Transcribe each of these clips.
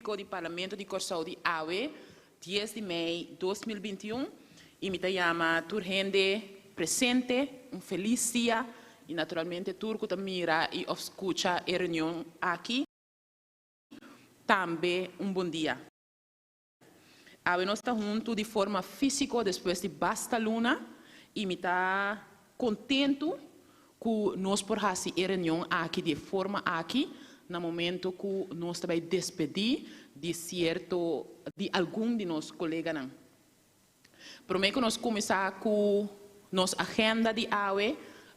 Di Parlamento di Kòrsou di awe, dies di mei 2021, i mi ta yama tur hende presente un felis dia i naturalmente tur ku ta mira i òf skucha e reunion aki tambe un bon dia. Awe nos ta huntu di forma físiko despues di basta luna i mi ta kontentu ku nos por hasi e reunion aki di e forma aki na momento ku nos ta bai despedí di sierto di algun di nos koleganan. Promé ku nos kuminsá ku nos agenda di awe,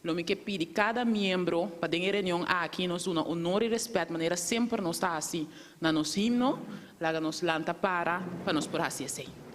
lo mi ke pidi kada miembro pa den e reunion aki nos duna honor i rèspèt manera semper nos ta hasi na nos himno, laga nos lanta para pa nos por hasi esei.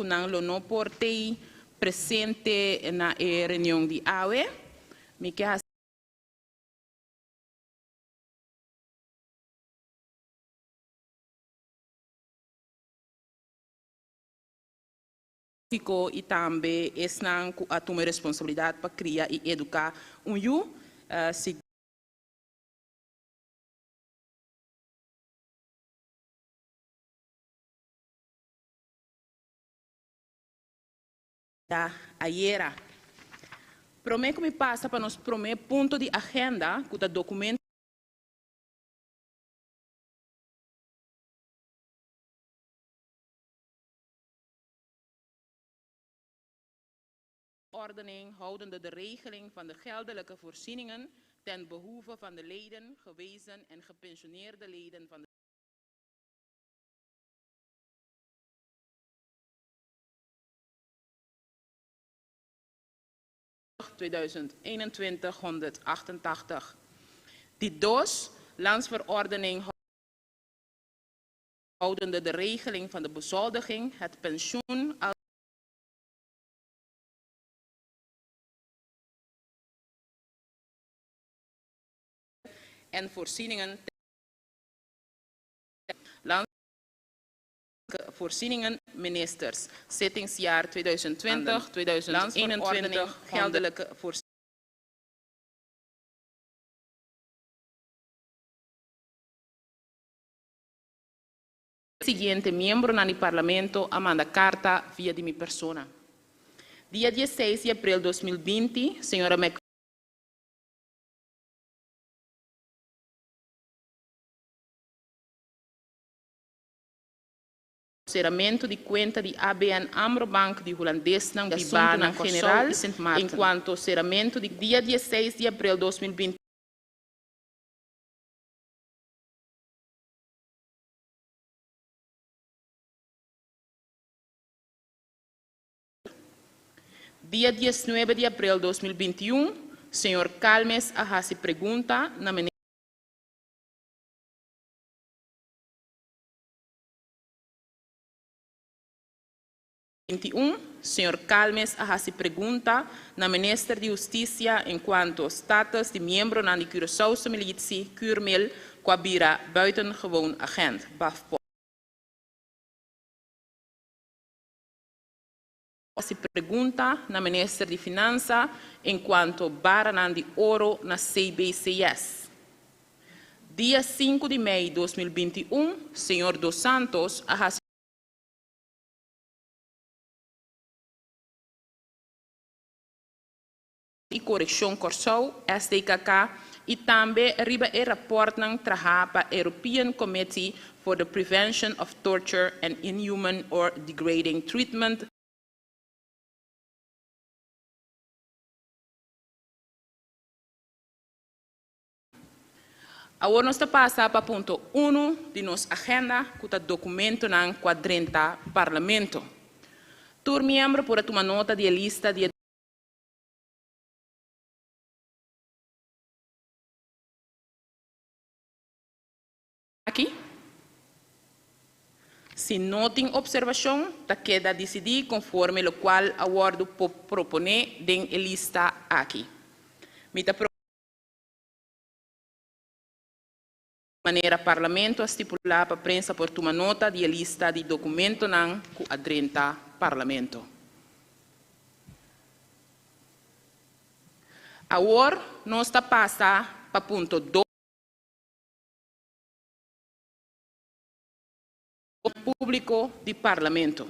Ku nan lo no por tei presente na e reunion di awe. Mi ke hasi. Físico y tambe esnan cu a tuma e responsabilidad pa cria y educa un yu, si. Ayera. Prome cu mi pasa pa nos prome punto di agenda cu ta documento. Ordening houdende de regeling van de geldelijke voorzieningen ten behoeve van de leden, gewezen en gepensioneerde leden van de. 2021 188. Di dos, Landsverordening houdende de regeling van de bezoldiging, het pensioen en voorzieningen Voorzieningen Ministers, zittingsjaar 2020, 2021, geldelijke Siguiente miembronan di Parlamento a manda karta via di mi persona. Dia dieseis di april 2020, señora Mc. Seramentu di kuenta di ABN Amro Bank di hulandesnan bibá na Kòrsou i Sint Maarten. Enkuanto seramentu di. Dia dieseis di april 2020. Dia diesnuebe di april 2021, señor Calmes a hasi pregunta na minister. 21, señor Calmes a hasi pregunta na minister di Hustisia enkuanto status di miembronan di Curaçaose Militie, Curmil, ku a bira buitengewoon agent, BAFPO. Hasi pregunta na minister di Finansa enkuanto baranan di oro na CBCS. Dia sinku di mei 2021, señor Dos Santos a hasi. I Korekshon Kòrsou, SDKK, i tambe riba e rapòrtnan trahá pa European Committee for the Prevention of Torture and Inhuman or Degrading Treatment. Awor nos ta pasa pa punto unu di nos agenda ku ta dokumentonan ku a drenta Parlamento. Tur miembro por a tuma nota di e lista di e. Aki. Si no tin observashon, ta keda disidí konforme lokual a wòrdu proponé den e lista aki. Mi ta. Manera Parlamento a stipulá pa prensa por tuma nota di e lista di dokumentonan ku a drenta Parlamento. Awor nos ta pasa pa punto dos. Públiko di Parlamento.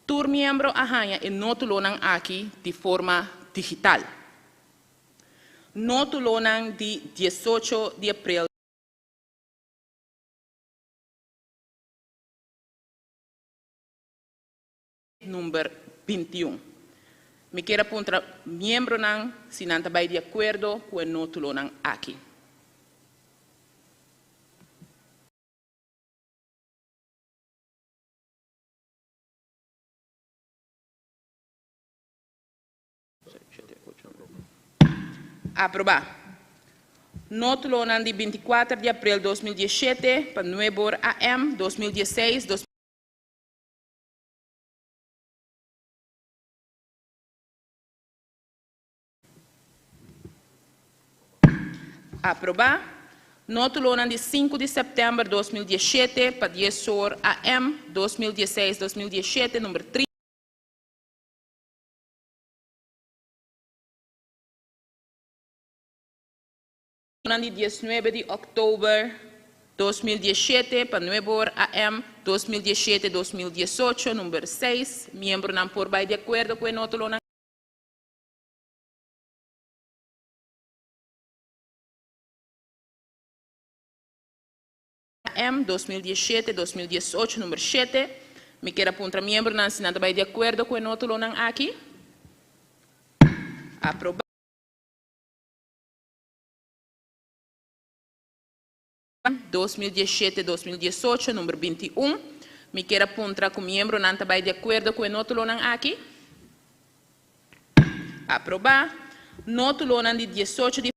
Tur miembro a haña e nótulonan aki di forma digital. Nótulonan di 18 di aprel number 21. Mi kier a puntra miembronan si nan ta bai di akuerdo ku e nótulonan aki. Aprobá. Nótulonan di 24 di aprel 2017 pa 9 or AM 2016, dos. Aprobá. Nótulonan di 5 di sèptèmber 2017 pa 10 or AM 2016, 2017 number 30. Di 19 di òktober 2017 pa 9 or AM 2017-2018 number 6. Miembronan por bai di akuerdo ku e nótulonan AM 2017-2018 number 7. Mi kier a puntra miembronan si nan ta bai di akuerdo ku e nótulonan aki. Aprobá. 2017-2018 number 21. Mi kier a puntra ku miembronan ta bai di akuerdo ku e nótulonan aki. Aprobá. Nótulonan di 18 di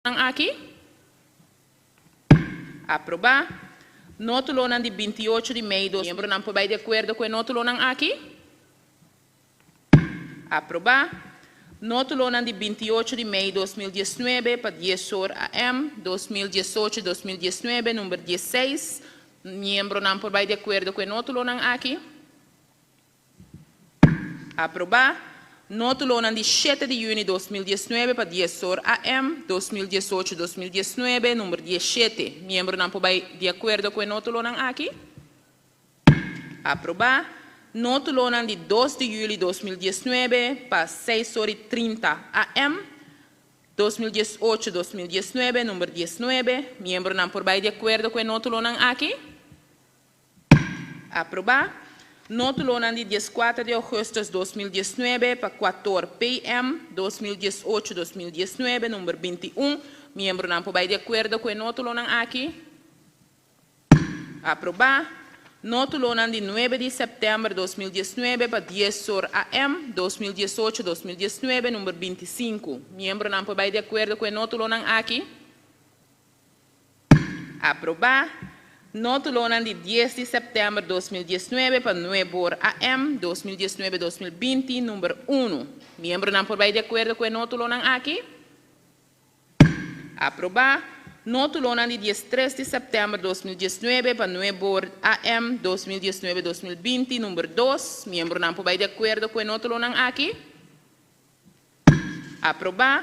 aki. Aprobá. Nótulonan di 28 di mei. Miembronan por bai di akuerdo ku e nótulonan aki. Aprobá. Nótulonan di 28 di mei 2019 pa 10 or AM 2018-2019 number 16. Miembronan por bai di akuerdo ku e nótulonan aki. Aprobá. Nótulonan di 7 di yüni 2019 pa 10 or AM 2018-2019 number 17. Miembronan por bai di akuerdo ku e nótulonan aki. Aprobá. Nótulonan di 2 di yüli 2019 pa 6 or i 30 AM 2018-2019 number 19. Miembronan por bai di akuerdo ku e nótulonan aki. Aprobá. Nótulonan di 14 di ougùstùs 2019 pa 4 or PM 2018-2019 number 21. Miembronan por bai di akuerdo ku e nótulonan aki. Aprobá. Nótulonan di 9 di sèptèmber 2019 pa 10 or AM 2018-2019 number 25. Miembronan por bai di akuerdo ku e nótulonan aki. Aprobá. Nótulonan di 10 di sèptèmber 2019 pa 9 or AM 2019-2020 number 1. Miembronan por bai di akuerdo ku e nótulonan aki. Aprobá. Nótulonan di 13 di sèptèmber 2019 pa 9 or AM 2019-2020 number 2. Miembronan por bai di akuerdo ku e nótulonan aki. Aprobá.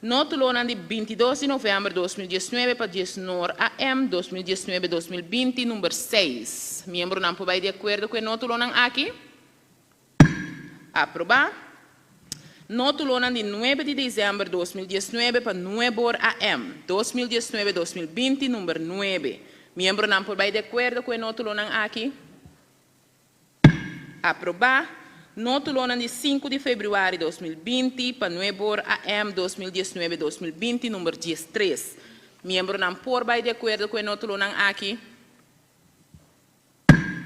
Nótulonan di 22 di novèmber 2019 pa 10 or AM 2019-2020 number 6. Miembronan por bai di akuerdo ku e nótulonan aki. Aprobá. Nótulonan di 9 di desèmber 2019 pa 9 or AM 2019-2020 number 9. Miembronan por bai di akuerdo ku e nótulonan aki. Aprobá. Nótulonan di 5 di febrüari 2020 pa 9 or AM 2019-2020 number 13. Miembronan por bai di akuerdo ku e nótulonan aki.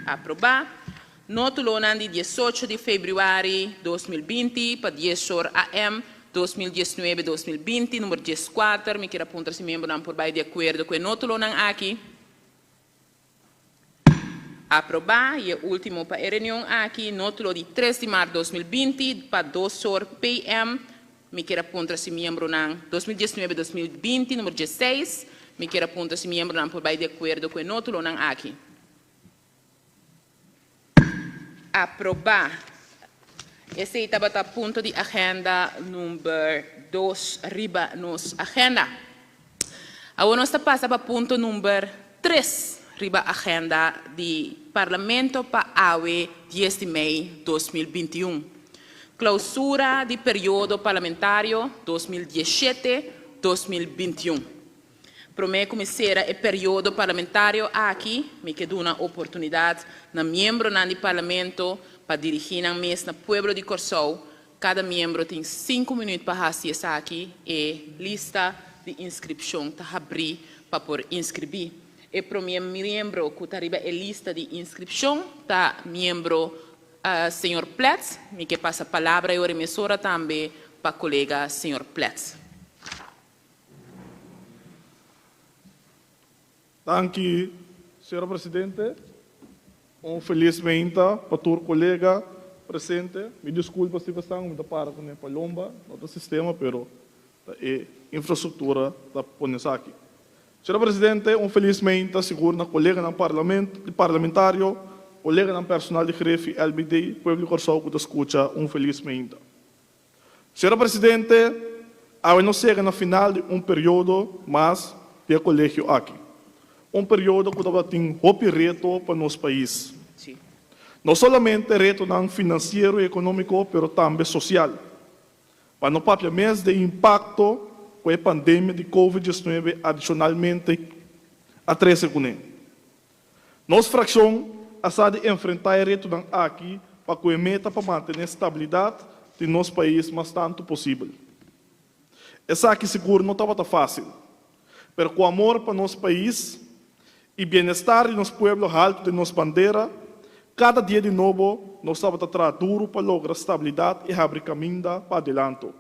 Aprobá. Nótulonan di 18 di febrüari 2020 pa 10 or AM 2019-2020 number 14. Mi kier a puntra si miembronan por bai di akuerdo ku e nótulonan aki. Aprobá. I e último pa e reunion aki, nótulo di 3 di mart 2020 pa 2 or PM. Mi kier a puntra si miembronan 2019-2020 number 16. Mi kier a puntra si miembronan por bai di akuerdo ku e nótulonan aki. Aprobá. Esei tabata punto di agenda number 2 riba nos agenda. Awor nos ta pasa pa punto number 3 riba agenda di Parlamento pa awe 10 di mei 2021. Klousura di periodo parlamentario 2017-2021. Promé ku mi sera e periodo parlamentario aki, mi ke duna oportunidat na miembronan di Parlamento pa dirigí nan mes na pueblo di Kòrsou. Kada miembro tin 5 minüt pa hasi esaki. E lista di inskripshon ta habrí pa por inskribí. E promé miembro ku ta riba e lista di inskripshon ta miembro señor Plet. Mi ke pasa palabra e ora mesora tambe pa kolega señor Plet. Danki, señora Presidente. Un felis meinta pa tur kolega presente. Mi diskulpa si pastan mi ta para ku ne palomba, no ta sistema, pero ta e infrastruktura ta pone esaki. Señora Presidente, un felis meinta sigur na koleganan parlamentario. koleganan personal di Grefi, LBD, pueblo di Kòrsou ku ta skucha un felis meinta. Señora Presidente, awe nos yega na final di un periodo mas di e kolegio aki. Un periodo ku tabatin hopi reto pa nos pais. No solamente retonan finansiero i ekonómiko, pero tambe sosial. Pa no papia mes di e impakto ku e pandemia di Covid 19 adishonalmente a trese kuné. Nos frakshon a sa di enfrentá e retonan aki pa ku e meta pa mantené stabilidat di nos pais mas tantu posibel. Esaki sigur no tabata fásil, pero ku amor pa nos pais i bienestar di nos pueblo haltu den nos bandera, kada dia di nobo nos tabata traha duru pa logra stabilidat i habri kaminda pa adelanto.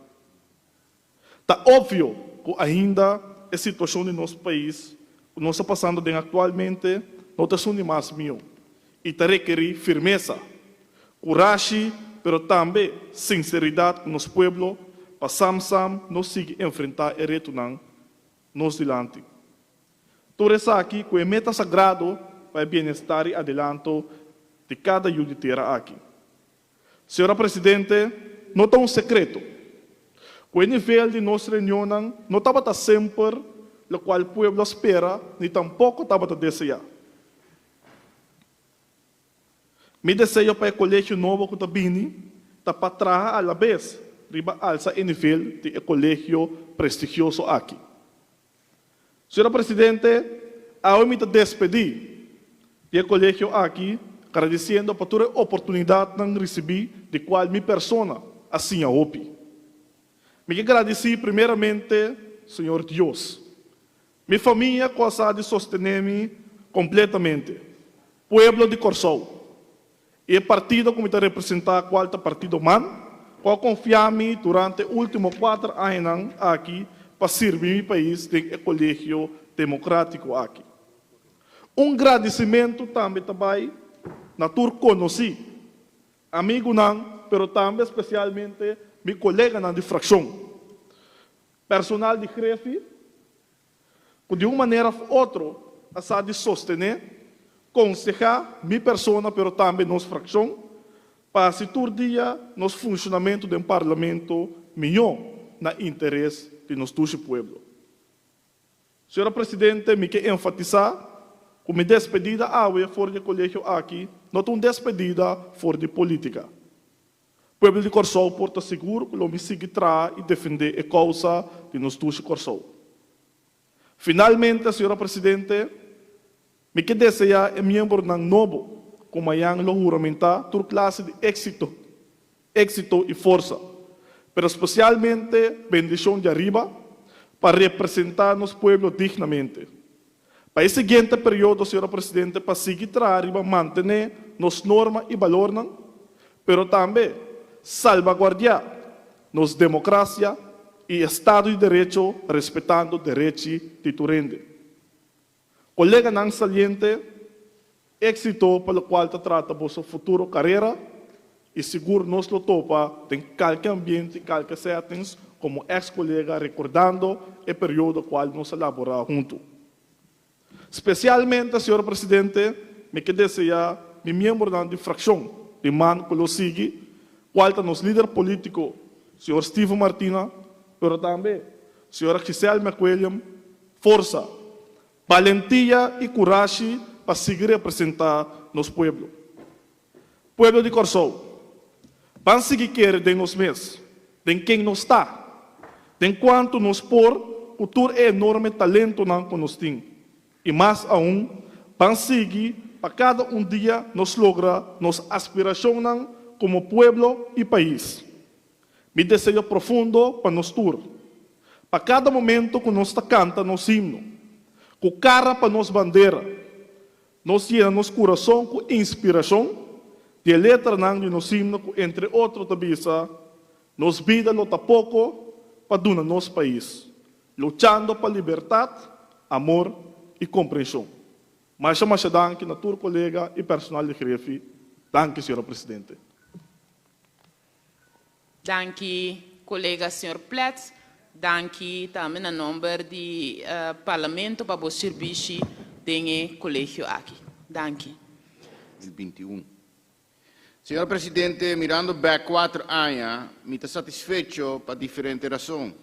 Ta obvio ku ainda e situashon di nos pais ku nos ta pasando den aktualmente no ta esun di mas mihó i ta rekerí firmesa, kurashi pero tambe sinseridat ku nos pueblo pa sam sam nos sigui enfrentá e retonan nos dilanti. Tur esaki ku e meta sagrado pa e bienestar i adelanto di kada yu di tera aki. Señora Presidente, no ta un secreto cu e nivel di nos reunionnan no tabata semper locual pueblo a spera ni tampoco tabata desea. Mi deseo pa e colegio nobo cu ta bini ta pa traha alabes riba alsa e nivel di e colegio prestigioso aki. Señora Presidente, awe mi ta despedí di e kolegio aki gradisiendo pa tur e oportunidatnan risibí di kual mi persona a siña hopi. Mi ke gradisí primeramente Señor Dios, mi famia ku a sa di sostené mi kompletamente, pueblo di Kòrsou i e partido ku mi ta representá kual ta Partido man, ku a konfiá mi durante e último kuater añanan aki pa sirbi mi pais den e kolegio demokratiko aki. Un gradisimentu tambe ta bai na tur konosí, amigunan, pero tambe spesialmente mi koleganan di frakshon, personal di Grefi, ku di un manera òf otro a sa di sostené, konsehá mi persona pero tambe nos frakshon pa hasi tur dia nos funshonamentu den Parlamento mihó na interes di nos dushi pueblo. Señora Presidente, mi ke enfatisá ku mi despedida awe for di e kolegio aki no ta un despedida for di polítika. Pueblo di Kòrsou por ta sigur ku lo mi sigui traha i defendé e kousa di nos dushi Kòrsou. Finalmente, señora Presidente, mi ke deseá e miembronan nobo ku mañan lo huramentá tur klase di éksito, éksito i forsa, pero spesialmente bendishon di ariba pa representá nos pueblo dignamente. Pa e siguiente periodo, señora Presidente, pa sigui traha riba mantené nos norma i balornan, pero tambe salbaguardiá nos demokrasia i estado di derecho respetando derechi di tur hende. Koleganan saliente, éksito pa lokual ta trata boso futuro karera i sigur nos lo topa den kalke ambiente i kalke settings komo eks kolega rekordando e periodo kual nos a laborá huntu. Spesialmente, señor Presidente, mi ke deseá mi miembronan di frakshon di man ku lo sigui, kual ta nos lider polítiko, señor Steven Martina, pero tambe señora Giselle McWilliam, forsa, balentia i kurashi pa sigui representá nos pueblo. Pueblo di Kòrsou, ban sigui kere den nos mes, den ken nos ta, den kuantu nos por ku tur e enorme talentonan ku nos tin. I mas aun, ban sigui pa kada un dia nos logra nos aspirashonnan komo pueblo i pais. Mi deseo profundo pa nos tur, pa kada momento ku nos ta kanta nos himno, ku kara pa nos bandera, Nos yena nos kurason ku inspirashon di e letranan di nos himno ku entre otro ta bisa, Nos bida lo ta poko pa duna nos pais, luchando pa libertat, amor i komprenshon. Masha masha danki na tur kolega i personal di Grefi. Danki, señora Presidente. Danki kolega señor Plets. Danki tambe na nomber di Parlamento pa bo sirbishi den e kolegio aki. Danki. 2021. Señor Presidente, mirando bèk 4 aña, mi ta satisfecho pa diferente rason.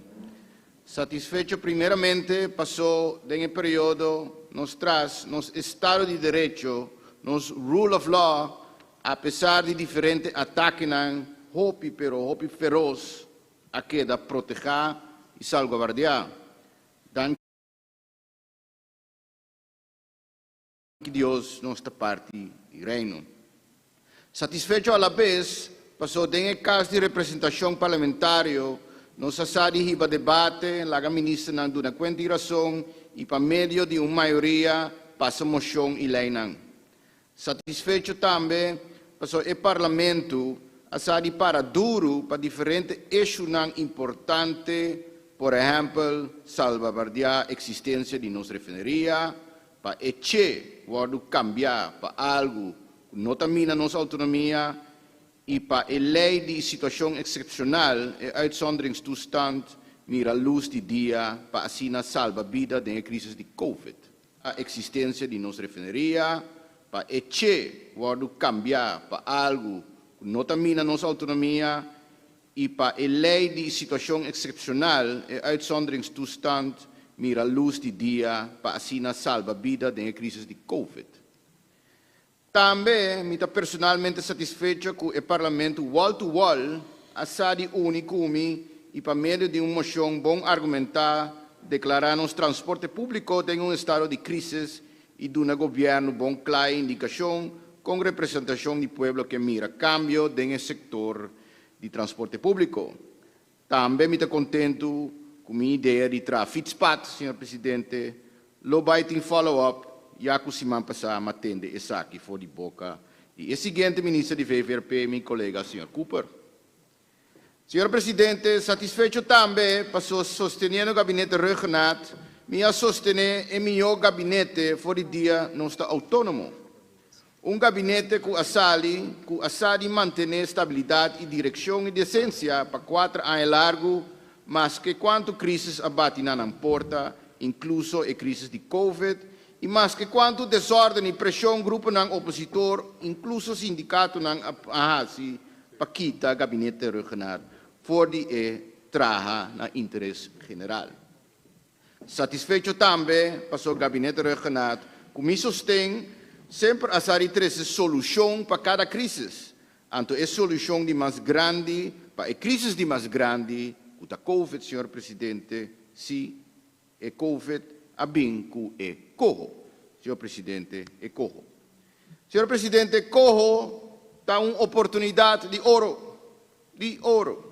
Satisfecho primeramente paso den e periodo nos tras, nos Estado di Derecho, nos rule of law, apesar di diferente atakenan hopi pero hopi feros, a keda protehá i salvaguardiá. Danki Dios, nos ta parti di Reino. Satisfecho a la bes, paso den kas di representashon parlamentario, nos a sa di hiba debate, laga ministernan duna kuenta i rason i pa medio di un mayoria pasa moshon i leinan. Satisfecho tambe, paso e parlamento a sa di para duru pa diferente issue importante, por ehèmpel, salvaguardiá eksistensia di nos refineria, pa e che wòrdu kambia pa algu ku no ta mina nos outonomia i pa e lei di situashon eksepshonal e uitzonderingstoestand mira lus di dia pa asina salba bida den e krísis di COVID. E eksistensia di nos refineria, pa e che wòrdu kambia pa algu ku no ta mina nos outonomia i pa e lei di situashon eksepshonal e uitzonderingstoestand mira lus di dia pa asina salba bida den e krísis di COVID. Tambe mi ta personalmente satisfecho ku e parlamento wall to wall a sa di uni ku mi i pa medio di un moshon bon argumentá deklará nos transporte públiko den un estado di krísis i duna gobièrnu bon kla indikashon ku representashon di pueblo ke mira kambio den sektor di transporte públiko. Tambe mi ta kontentu ku mi idea di traha fietspad, señor presidente, lo bai tin follow-up, ya ku siman pasá m'a tende esaki for di boka di e siguiente minister di VVRP, mi kolega señor Cooper. Señor presidente, satisfecho tambe paso sosteniendo gabinete Rhuggenaath, mi a sostené e mihó gabinete for di dia nos ta outónomo. Un gabinete ku a sali, ku a sa di mantené stabilidat i direkshon i desensia pa 4 aña largu, maske kuantu krísis a bati na nan porta, inkluso e krísis di COVID, i maske kuantu desórden i preshon gruponan opositor, inkluso sindikatonan a hasi pa kita gabinete Rhuggenaath for di e traha na interes general. Satisfecho tambe paso gabinete Rhuggenaath, ku mi sosten semper a sa di trese solushon pa kada krísis. Anto e solushon di mas grandi, pa e krísis di mas grandi, ku ta COVID, señor presidente, si e COVID a bin ku e coho. Señor presidente, e coho. Señor presidente, coho ta un oportunidat di oro, di oro.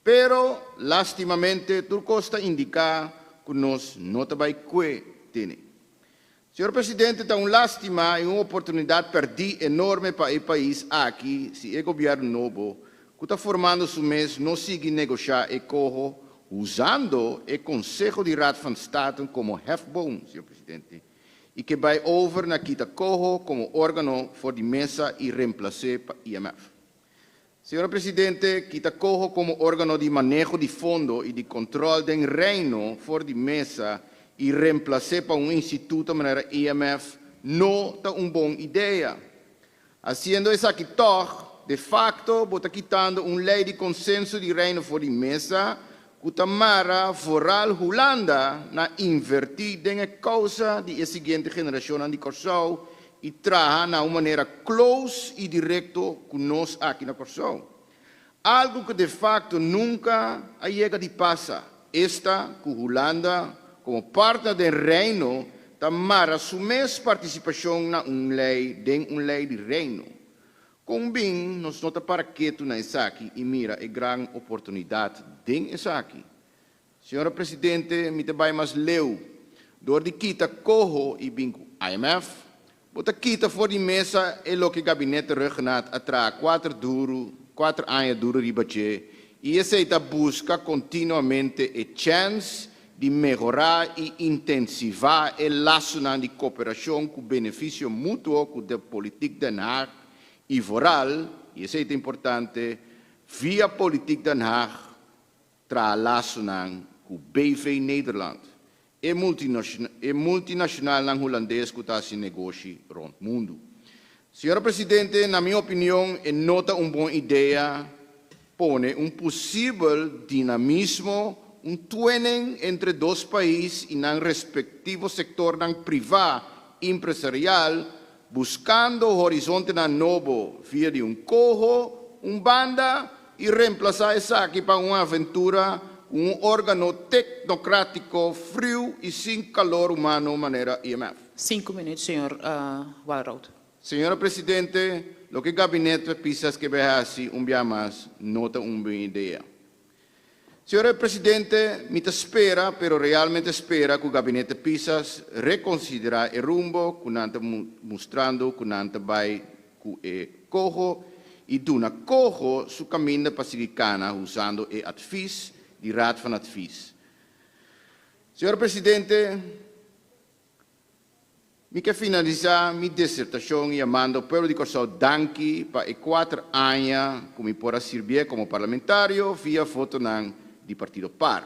Pero, lástimamente, tur kos ta indiká ku nos no ta bai kue tene. Señor presidente, ta un lástima i un oportunidat pèrdí enorme pa e pais aki si e gobièrnu nobo ku ta formando su mes no sigui negoshá e coho usando e Konseho di Raad van State komo hefboom, señor presidente, i ku bai over na kita coho komo órgano for di mesa i remplas'é pa IMF. Señor presidente, kita coho komo órgano di maneho di fondo i di kontròl di reino for di mesa i remplas'é pa un instituto manera IMF no ta un bon idea. Hasiendo esaki toch, de facto, bo ta kitando un lei di konsenso di reino for di mesa, ku ta mara vooral Hulanda na invertí den kousa di e siguiente generashon di Kòrsou i traha na un manera close i direkto ku nos aki na Kòrsou. Algu ku de facto nunka a yega di pasa, esta ku Hulanda, komo partner di reino, ta mara su mes partisipashon na un lei, den un lei di reino. Kon bin, nos no ta para ketu na esaki i mira e gran oportunidat den esaki. Señor presidente, mi ta bai mas leu. Dor di kita coho i bin ku IMF, bo ta kita for di mesa e loke gabinete Rhuggenaath a traha 4 aña duru riba dje, i esei ta buska kontinuamente e chèns di mehorá i intensivá e lasonan di kooperashon ku benefisio mutuo ku de Politiek Den Haag i vooral, i esei ta importante, via Politiek Den Haag traha lasonan ku BV Nederland, e multinacional hulandes ku ta hasi negoshi rònt mundu. Señora Presidente, na mi opinion e no ta un bon idea pone un posibel dinamismo, un twinning entre dos pais y nan respectivo sectornan priva impresarial buscando horizontenan nobo via di un coho un banda y reemplasa esaki pa un aventura cu un organo tecnocratico friu y sin calor humano manera IMF. Sinku minuut, señor Walroud. Señora Presidente, loke Gabinete Pisas ke bay haci un bia mas no ta un buen idea. Señora Presidente, mi ta spera, pero realmente spera cu Gabinete Pisas reconsidera e rumbo cu nan ta mustrando cu nan ta bay cu e coho y duna coho su caminda pa sigui cana usando e advies di Raad van Advies. Señora Presidente, Mi ke finalisá mi disertashon yamando pueblo di Kòrsou danki pa e kuater aña ku mi por a sirbié komo parlamentario via votonan di partido par.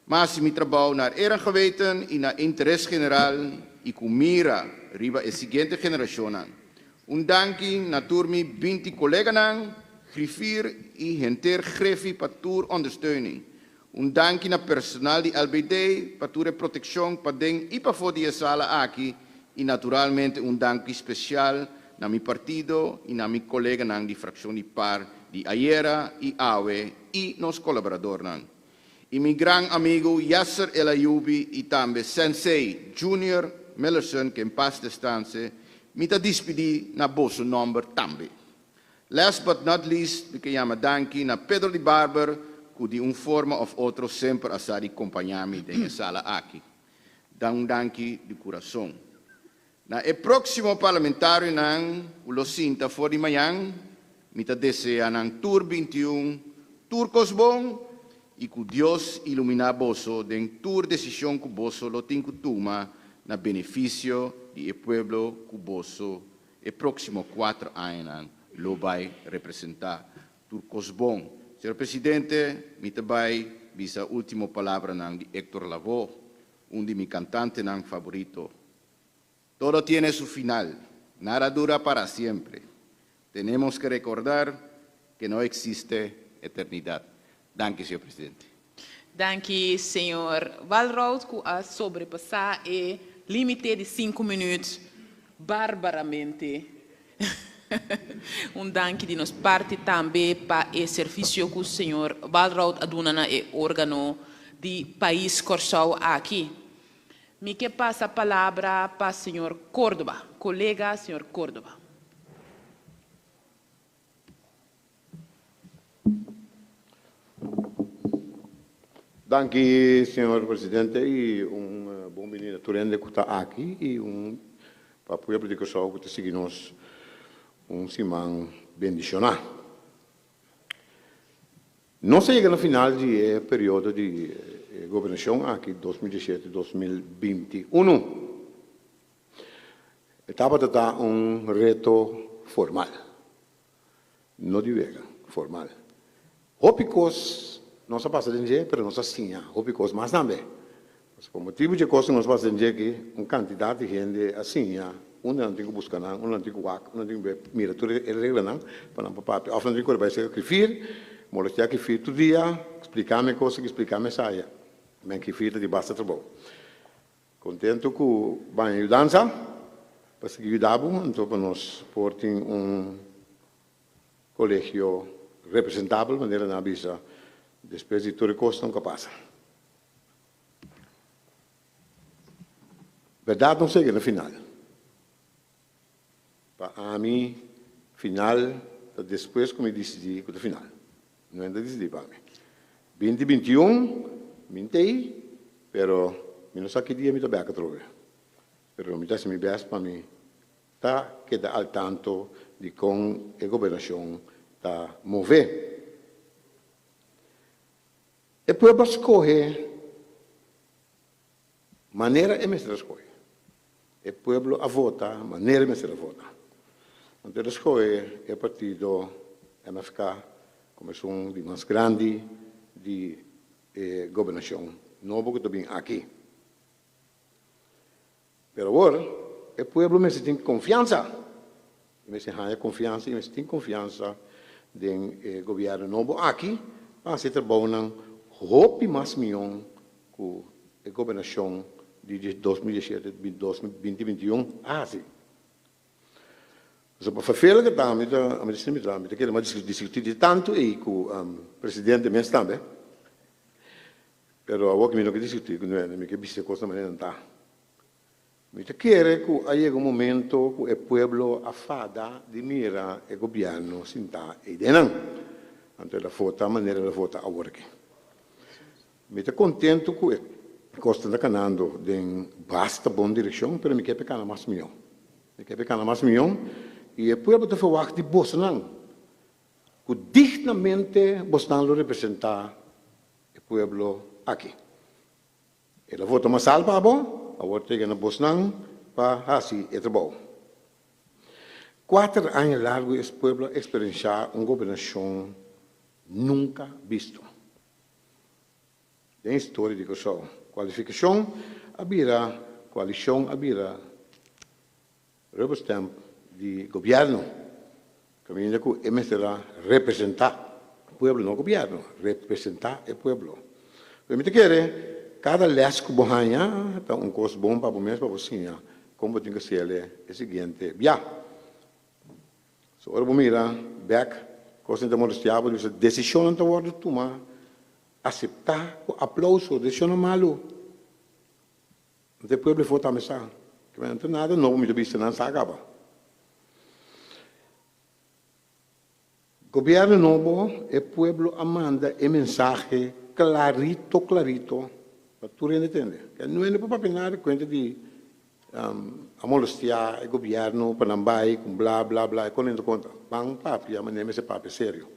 Ma hasi mi trabou naar eer en geweten i na interes general i ku mira riba e siguiente generashonnan. Un danki na tur mi binti koleganan, griffier i henter grefi pa tur ondersteuning. Un danki na personal di LBD pa tur e protekshon paden i pafó di e sala aki i naturalmente un danki spesial na mi partido i na mi koleganan di frakshon di par di ayera i awe i nos kolaboradornan. I mi gran amigu Yasser El Ayoubi i tambe Sensei Junior Millerson ke en pas destanse, mi ta dispidí na boso nòmber tambe. Last but not least mi ke yama danki na Pedro di Barber ku di un forma of otro semper a sa di kompañá mi den e sala aki. Da un danki di kurason. Na e próksimo parlamentarionan ku lo sinta for di mañan, mi ta deseá nan tur 21 tur kos bon i ku Dios iluminá boso den tur desishon ku boso lo tin ku tuma na benefisio di e pueblo ku boso E próksimo kuater añanan lo bai representá tur kos bon. Señor Presidente, mi ta bai bisa último palabranan di Héctor Lavoe, un di mi kantantenan faborito, Todo tiene su final, nada dura para siempre. Tenemos que recordar que no existe eternidad. Danki, señor Presidente. Danki señor Walroud cu a sobrepasa e limite di sinku minuut barbaramente. Un danki di nos parti tambe pa e servicio cu señor Walroud a duna na e organo di pais Corsou aki. Mi ke pasa palabra pa señor Cordoba, colega señor Cordoba. Danki señor presidente y un bon bini na tur hende cu ta aki y un pa pueblo di Curaçao cu ta sigui nos un siman bendiciona. Nos a yega na final di e periodo di e gobernacion aki 2017, 2021. E tabata ta un reto formal, no di wega, formal. Hopi kos nos a pasa den dje, pero nos a siña hopi kos mas tambe. Pasobra pa motibu dje kos ku nos pasa den dje aki, un kantidat di hende a siña unda nan tin ku buska nan, unda nan tin ku wak, unda nan tin ku mira tur e reglanan pa nan por papia. Òf nan tin ku bai serka Griffier, molestiá Griffier tur dia, spliká mi e kos aki, spliká mi esaya. Men Griffier ta di basta trabou. Contento cu baña yudansa pa sigui yuda bo anto pa nos por tin un colegio representabel manera nan a bisa despues di tur e cosnan cu a pasa. Berdad nos yega na final. Pa ami final ta despues cu mi dicidi cu ta final. No hende ta dicidi pa mi. Binti 21 mi n'tey pero mi no sa ki dia mi ta bek atrobe. Pero mi ta haci mi best pa mi ta keda al tanto di con e gobernacion ta move. E pueblo a scoge Manera e mester a scoge. E pueblo a vota manera e mester a vota. Anto el a scoge e partido MFK como esun di mas grandi di e gobernacion nobo cu ta bin aki. Pero awor e pueblo mester tin confiansa. I mester haña konfiansa i mester tin konfiansa den e gobièrnu nobo aki pa hasi e trabounan hopi mas mion ku e gobernashon di 2017 2021 a hasi. Pasobra pa ferfeel ke ta mi ta mi ta sinti mi ta mi ta kere mas diskutí di tantu ei ku presidente mes tambe. Pero awor ku mi no ke diskutí ku nuende mi ke bisa e kos na manera nan ta. Mi ta kere ku a yega un momento ku e pueblo a fada di mira e gobièrnu sintá ei den nan. Anto el a vota manera el a vota awor aki. Mi ta kontentu ku e kosnan ta kanando den basta bon direkshon, pero mi ke pa e kana mas mihó. Mi ke pa e kana mas mihó i e pueblo ta ferwagt di bosonan ku dignamente bosnan lo representá e pueblo aki. El a vota masal pa bo, awor ta yega na bosnan pa hasi e trabou. Kuater aña largu es pueblo a eksperenshá un gobernashon nunka bisto den historia di Kòrsou. Kualifikashon a bira koalishon a bira rubber stamp di gobièrnu, kaminda ku e mester a representá pueblo, no gobièrnu, representá e pueblo. Pero mi ta kere kada lès ku bo haña ta un kos bon pa bo mes pa bo siña kon bo tin ku hasiel e siguiente bia. So ora bo mira bèk kosnan ta molestiá bo, di bisa desishonnan ta wòrdu tuma, aseptá ku aplouso, desishonnan malu. Anto e pueblo for tambe sa. Ke men no ta nada nobo mi ta bisa nan sa kaba. Gobierno nobo e pueblo a manda e mensahe clarito clarito pa tur hende tende. Ke no hende por papia nada kuenta di a molestia e gobierno pa nan bai ku bla bla bla e kon hende konta. Ban papia manera mester papia serio.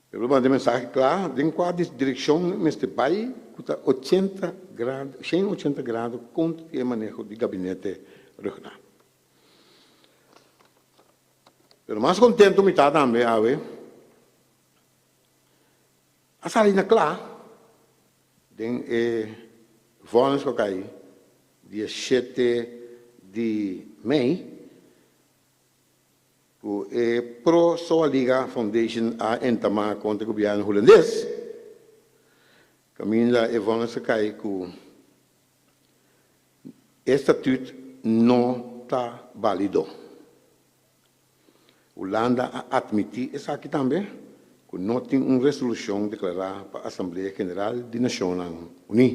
Pero manda e mensahe kla den kua direkshon mester bai ku ta ochenta grado, shen ochenta grado kontra di e maneho di gabinete Rhuggenaath. Pero mas kontento mi ta tambe awe a sali na kla den e vònis ku a kai dia shete di mei. Ku e Pro Soaliga Foundation a entamá kontra gobièrnu hulandes, kaminda e vònis a kai ku e statüt no ta bálido. Hulanda a atmití esaki tambe, ku no tin un resolushon deklará pa Asamblea General di Nashonnan Uní.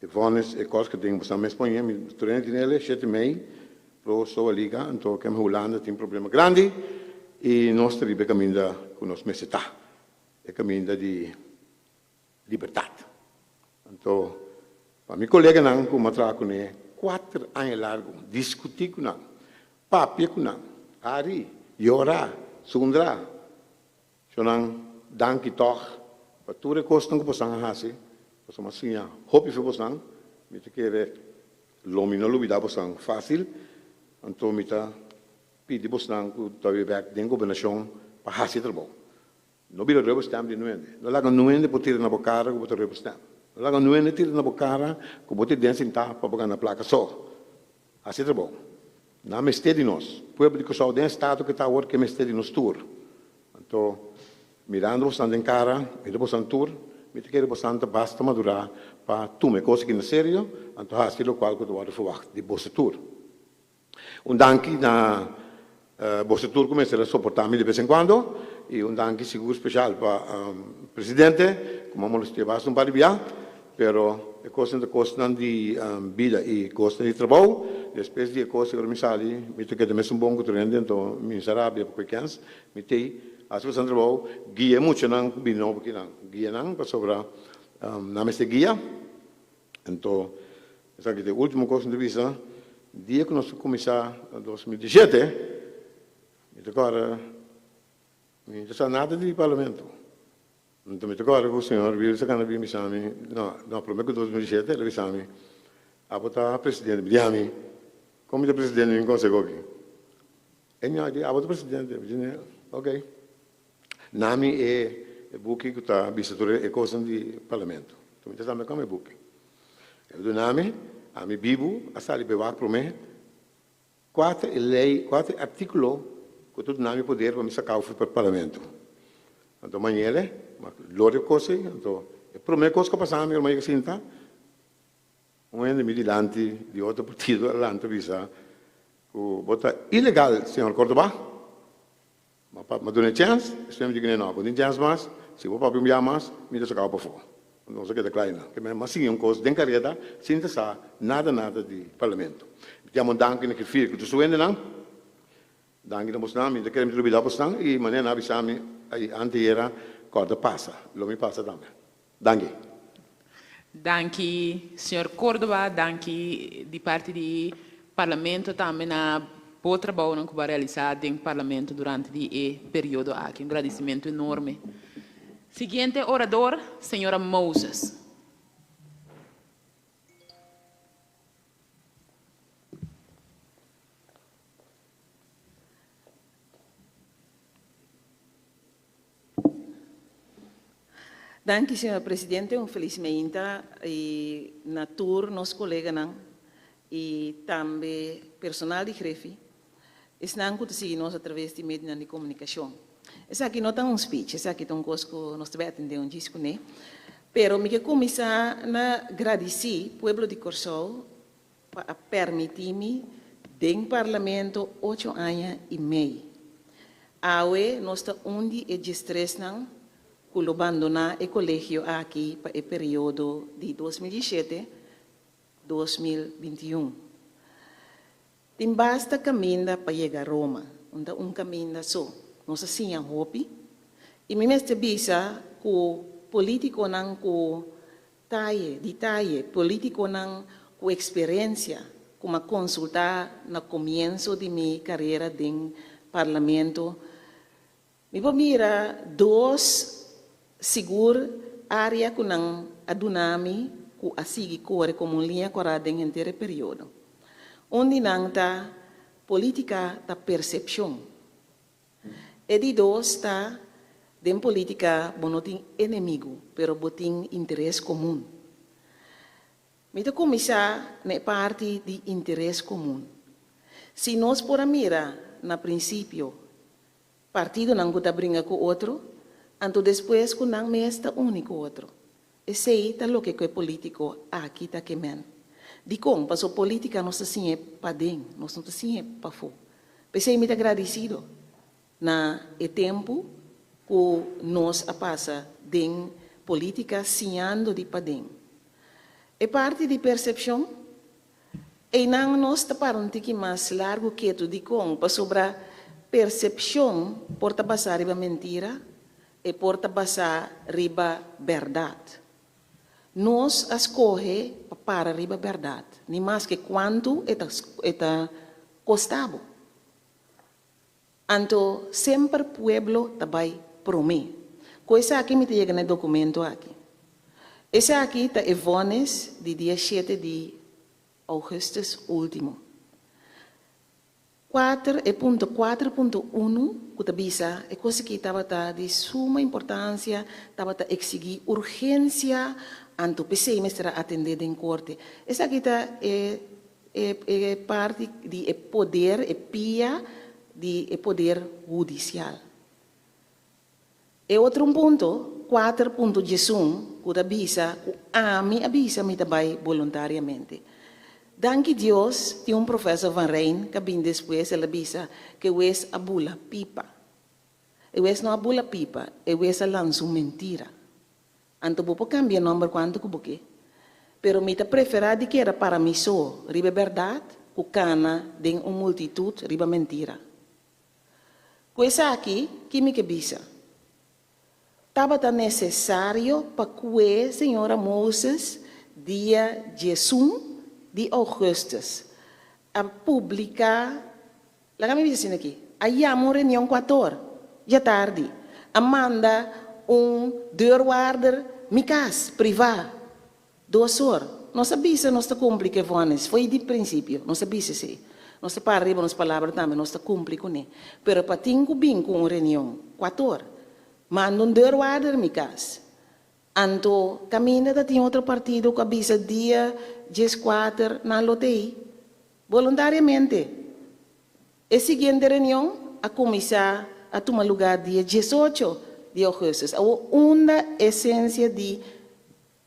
E vònis e kos ku tin boso mes poñe mi turene tin ele shete mei pro soa liga anto kem Hulanda tin problema grandi i nos ta riba e kaminda ku nos mester ta e kaminda di libertat anto pa mi koleganan ku mi a traha kuné kuater aña largu diskutí ku nan papia ku nan hari yora sundra. Shonnan, danki tòg pa tur e kosnan ku bosan a hasi. Pasobra mi a siña hopi for bosan. Mi ta kere lo mi no lubidá bosan fásil. Anto mi ta pidi bosnan ku ta bai bèk den gobernashon pa hasi e trabou. No bira rubber stamp di nuende. No laga nuende por tira na bo kara ku bo ta rubber stamp. No laga nuende tira na bo kara ku bo ta den sintá pa bo gana plaka so. Hasi trabou. Nan mester di nos. Pueblo di Kòrsou den estado ke ta awor ke mester di nos tur. Anto, mirando bosan den kara, mira bosan tur, mi ta kere bosan ta basta madurá pa tuma e kos aki na serio, anto hasi lokual ku ta wòrdu ferwagt di boso tur. Un danki na boso tur ku mester a soportá mi de bes en kuando, i un danki sigur speshal pa Presidente ku mi a molestiá basta un par di bia, pero e kosnan ta kosnan di bida i kosnan di trabou. Despues di e kos ora mi sali mi ta keda mesun bon ku tur hende, anto mi sa rabia pa koe kens, mi tei hasi boso trabou, guia e muchanan ku bini nobo kinan, guia nan pasobra nan mester guia. Anto esaki ta e ultimo kos mi ta bisa, dia ku nos a kuminsá na 2017, mi ta kòrda mi no ta sa nada di parlamento. Anto mi ta kòrda ku señor Wilson a kanda bin bisa mi, no, no, promé ku 2017 el a bisa mi, abo ta presidente. Mi di ami, kon mi ta presidente di un konseho aki? E ño a di, abo ta presidente. Mi di, ok. Nami e buki ku ta bisa tur e kosnan di parlamento. Mi ta sa kome e buki. El duna mi, ami bibu a sali bewak promé. Kua ta e lei, kua ta e artíkulo ku ta duna mi poder pa mi saka for di parlamento? Anto mañele, ma lor e kos ei, anto e promé kos ku a pasa mi ora mi a yega sinta, un hende mi dilanti di otro partido a lanta bisa ku bo ta ilegal, señor Cordoba. Ma pa ma duna e chèns, esei mi di kuné, no, bo tin chèns mas, si bo papia un bia mas, mi ta saka bo pafó. Nos a keda kla einan. Ke men, m'a sigui un kos den kareda sin ta sa nada nada di parlamento. Mi ta yama un danki na Kefir ku tur su hendenan. Danki na bosnan, mi ta kere mi ta lubida bosnan i manera nan a bisa mi ai anteyera kòrda pasa, lo mi pasa tambe. Danki. Danki señor Córdoba, danki di parti di Parlamento tambe na bo trabounan cu bo a realisa den Parlamento durante di e periodo aki. Un gradicimento enorme. Siguiente orador, señora Moses. Danki señor presidente, un felis meinta y na tur nos coleganan y tambe personal di Grefi, esnan cu ta sigui nos a traves di medionan di comunicacion. Esaki no ta un speech, esaki ta un cos cu nos ta bay atende un djis cune, pero mi ke cuminsa na gradici pueblo di Corsou pa a permiti mi den Parlamento ocho aña y mei. Awe nos ta un di e djestresnan cu lo bandona e colegio aki pa e periodo di 2017, 2021. Tin basta caminda pa yega Roma, no ta un caminda so. Nos a siña hopi y mi mester bisa cu politiconan cu Taye, detaye, Politiconan cu experiencia cu m'a consulta na comienso di mi carera den Parlamento, mi por mira dos sigur area cu nan a duna mi cu a sigui core como un liña cora den henter e periodo. Un di nan ta politica ta percepcion. E di dos ta, den politica bo no tin enemigo, pero bo tin interes comun. Mi ta cuminsa na e parti di interes comun. Si nos por a mira na principio partidonan cu ta bringa cu otro, anto despues cu nan mes ta uni cu otro. Esei ta loke ku e polítiko aki ta ke men. Dikon? Paso polítika nos ta siñ'é paden, nos no ta siñ'é pafó. P'esei mi ta gradisido na e tempu ku nos a pasa den polítika siñando di paden. E parti di persepshon, einan nos ta para un tiki mas largu ketu. Dikon? Pasobra persepshon por ta basá riba mentira E por ta basá riba bèrdat. Nos a skohe pa para riba bèrdat, ni maske kuantu e ta e ta kosta bo. Anto semper pueblo ta bai promé. Ku esaki mi ta yega na e dokumento aki. Esaki ta e vònis di dia shete di ougùstùs último. Kuater, e punto 4.1 ku ta bisa e kos aki tabata di suma importansia, tabata eksigí urgensia, anto p'esei mester a atendé den korte. Esaki ta e e e parti di e poder, e pia di e poder hudisial. E otro un punto, 4.11, ku ta bisa ku ami a bisa mi ta bai boluntariamente. Danki Dios tin un professor Van Rijn ku a bin despues el a bisa ku e wes a bula pipa. E wes no a bula pipa, e wes a lansa un mentira. Anto bo por kambia nomber kuantu ku bo ke. Pero mi ta preferá di keda para mi so riba e bèrdat ku kana den un multitut riba mentira. Ku esaki, ki mi ke bisa? Tabata nesesario pa kue señora Moses dia 11 di ougùstùs a publiká, laga mi bisa asina aki, a yama un reunion kuator djatardi, a manda un deurwaarder mi kas, privá, Dos or. Nos a bisa nos ta cumpli cu e vonnis. Fo'i di principio nos a bisa esey. Nos ta para riba nos palabra tambe, nos ta cumpli cune. Pero pa tin cu bin cu un reunion, cuator. Manda un deurwaarder mi cas. Anto caminda ta tin otro partido cu a bisa dia 14 nan lo ta ey. Boluntariamente. E siguiente reunion a kuminsá a tuma lugá dia 18 di ougùstùs. Awor unda esensia di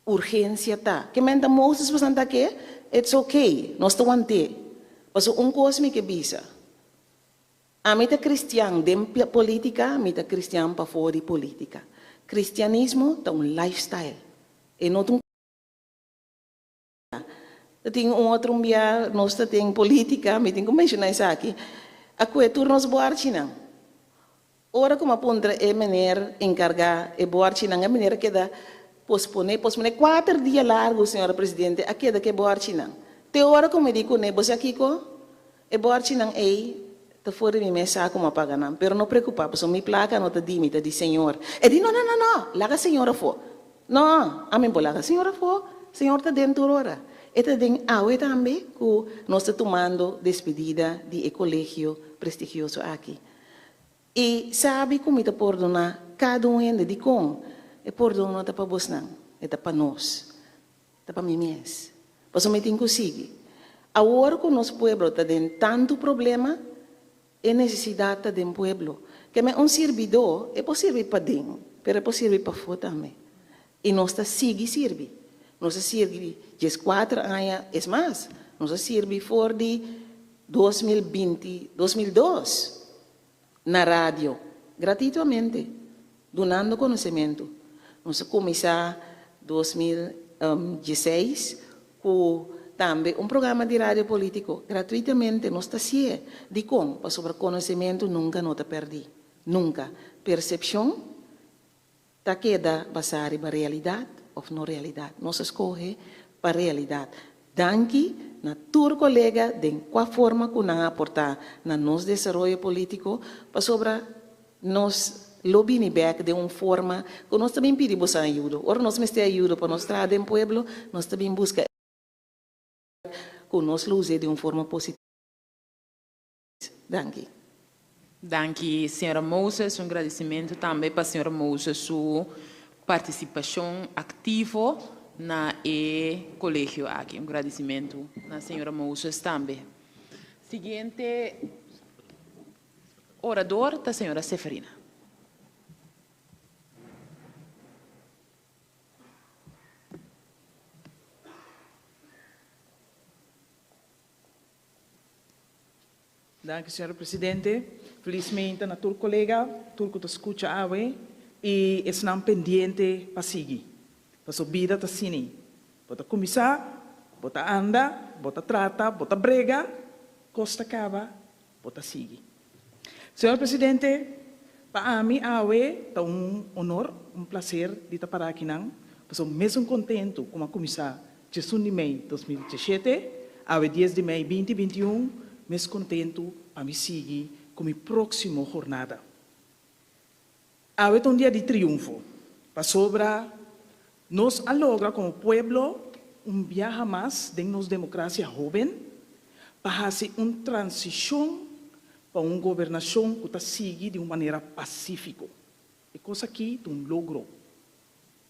urgensia ta? Ke men ta Moses pasobra ta ke? It's okay, nos ta want'é. Pasobra un kos mi ke bisa, ami ta kristian den polítika, mi ta kristian pafó di polítika. Kristianismo ta un lifestyle, e no ta un. Ta tin un otro un bia nos ta den politica, mi tin cu menciona esaki, a cue tur nos borchinan. Ora cu mi a puntra e meneer encarga e borchinan, e meneer a keda pospone, pospone cuater dia largo, señora Presidente, a keda cu e borchinan. Te ora cu mi di cune, bo sa kico? E borchinan ey ta for di mi mes sa cu mi a paga nan, pero no preocupa, pasobra mi placa no ta di mi, ta di Señor. E di, no, no, no, no, laga Señor afo. No, ami por laga Señor afo, Señor ta den tur ora. E ta den awe tambe cu nos ta tumando despedida di e colegio prestigioso aki. I sabi ku mi ta pordoná kada un hende. Dikon? E pordon no ta pa bosnan, e ta pa nos. Ta pa mi mes. Pasobra mi tin ku sigui. Awor ku nos pueblo ta den tantu problema, e nesesidat ta den pueblo. Keme un sirbidó, e por sirbi paden, pero e por sirbi pafó tambe. I nos ta sigui sirbi. Nos a sirbi dieskuater aña, es mas, nos a sirbi for di 2020, 2002 na radio, gratituamente, dunando konosementu. Nos a kuminsá 2016 ku tambe un programa di radio polítiko, gratuitamente nos ta hasié. Dikon? Pasobra konosementu nunka no ta pèrdí. Nunka. Persepshon Ta keda basá riba realidat òf no realidat? Nos a skohe pa realidat. Danki na tur kolega den kua forma ku nan a aportá na nos desaroyo polítiko, pasobra nos lo bini bèk den un forma ku nos ta bin pidi boso ayudo. Ora nos mester ayudo pa nos traha den pueblo, nos ta bin buska ku nos lo us'é den un forma positivo. Danki. Danki señora Moses, un gradisimentu tambe pa señora Moses su partisipashon aktivo na e kolegio aki. Un gradisimentu na señora Moses tambe. Siguiente orador ta señora Seferina. Danki señor presidente. Felismente na tur colega, tur cu ta scucha awe y esnan pendiente pa sigui. Paso bida ta asina. Bo ta cuminsa, bo ta anda, bo ta trata, bo ta brega, cos ta caba, bo ta sigui. Señor presidente, pa ami awe ta un honor, un placer di ta para akinan, paso mesun contento cu mi a cuminsa 11 di mei 2017, awe 10 di mei 2021, mes kontentu pa mi sigui ku mi próksimo hornada. Awe ta un dia di triunfo, pasobra nos a logra komo pueblo un biaha mas den nos demokrasia hóben pa hasi un transishon pa un gobernashon ku ta sigui di un manera pasífiko. E kos aki ta un logro.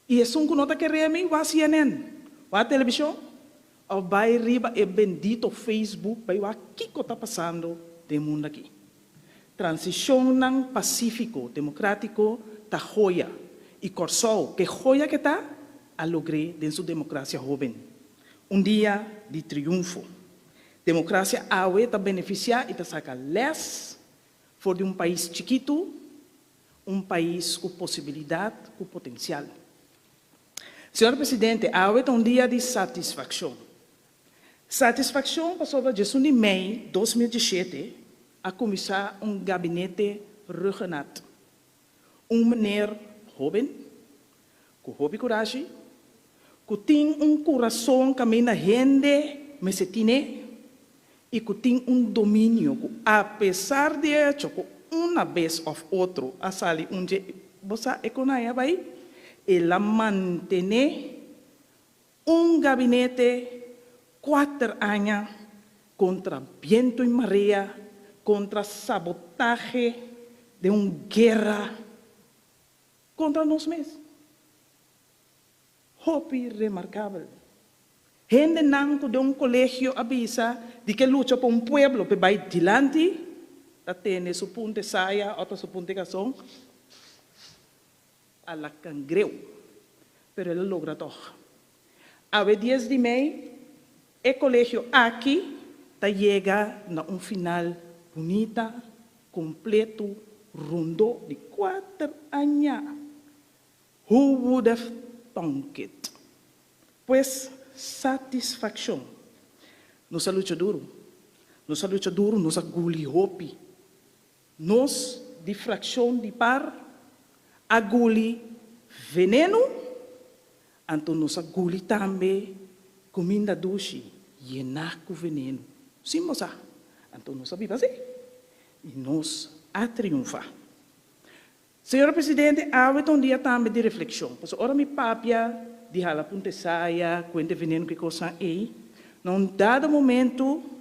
I esun ku no ta kere mi, wak CNN, wak televishon, òf bai riba e bendito Facebook bai wak kiko ta pasando den mundu aki. Transishonnan pasífiko, demokratiko ta joya, i Kòrsou, ke joya ke ta, a logr'é den su demokrasia hóben. Un dia di triunfo. Demokrasia awe ta benefisiá i ta saka lès for di un pais chikitu, un pais ku posibilidat, ku potensial. Señor Presidente, awe ta un dia di satisfakshon. Satisfakshon pasobra 11 di mei 2017 a kuminsá un gabinete Rhuggenaath. Un meneer hóben, ku hopi kurashi, ku tin un kurason kaminda hende mester tine i ku tin un dominio ku apesar di e echo ku una bes òf otro a sali un dje bo sa e kon a bai, el a mantené un gabinete kuater aña kontra bientu i marea, kontra sabotahe den un guera kontra nos mes. Hopi remarkabel. Hendenan ku den un kolegio a bisa di ke lucha pa un pueblo p'e bai dilanti. Ta tene su punta saya, otro su punta karson, a la kangreu. Pero el a logra tòg. Awe 10 di mei, e kolegio aki ta yega na un final bunita, kompleto, rondó di 4 aña. Who would have thunk it? Pues, satisfakshon. Nos a lucha duru. Nos a lucha duru, nos a guli hopi. Nos di frakshon di par a guli venenu, anto nos a guli tambe kuminda dushi yená ku venenu. Sin bo sa. Anto nos a biba así. I nos a triunfá. Señor Presidente, awe ta un dia tambe di reflekshon. Pasobra ora mi papia di hala punta esaya, kuenta venenu ku e kosnan ei, na un dado momento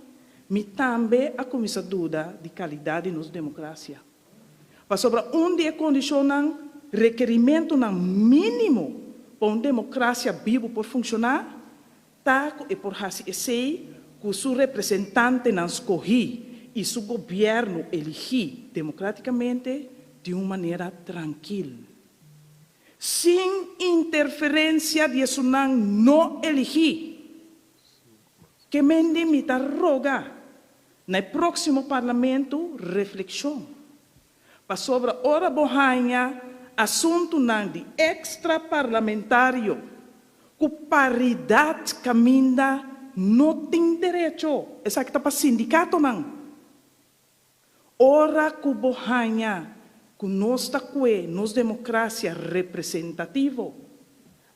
mi tambe a kuminsá duda di kalidat di nos demokrasia. Pasobra un di e kondishonnan, rekerimentunan mínimo pa un demokrasia bibu por funshoná, ta ku e por hasi esei ku su representantenan skohí i su gobièrnu eligí demokratikamente di un manera trankil, sin interferensia di esunnan no eligí. Ke mende mi ta roga na e próksimo parlamento reflekshon, pasobra ora bo haña asuntunan di ekstraparlamentario ku paridat kaminda no tin derecho, esaki ta pa sindikatonan. Ora ku bo haña ku nos ta kue nos demokrasia representativo,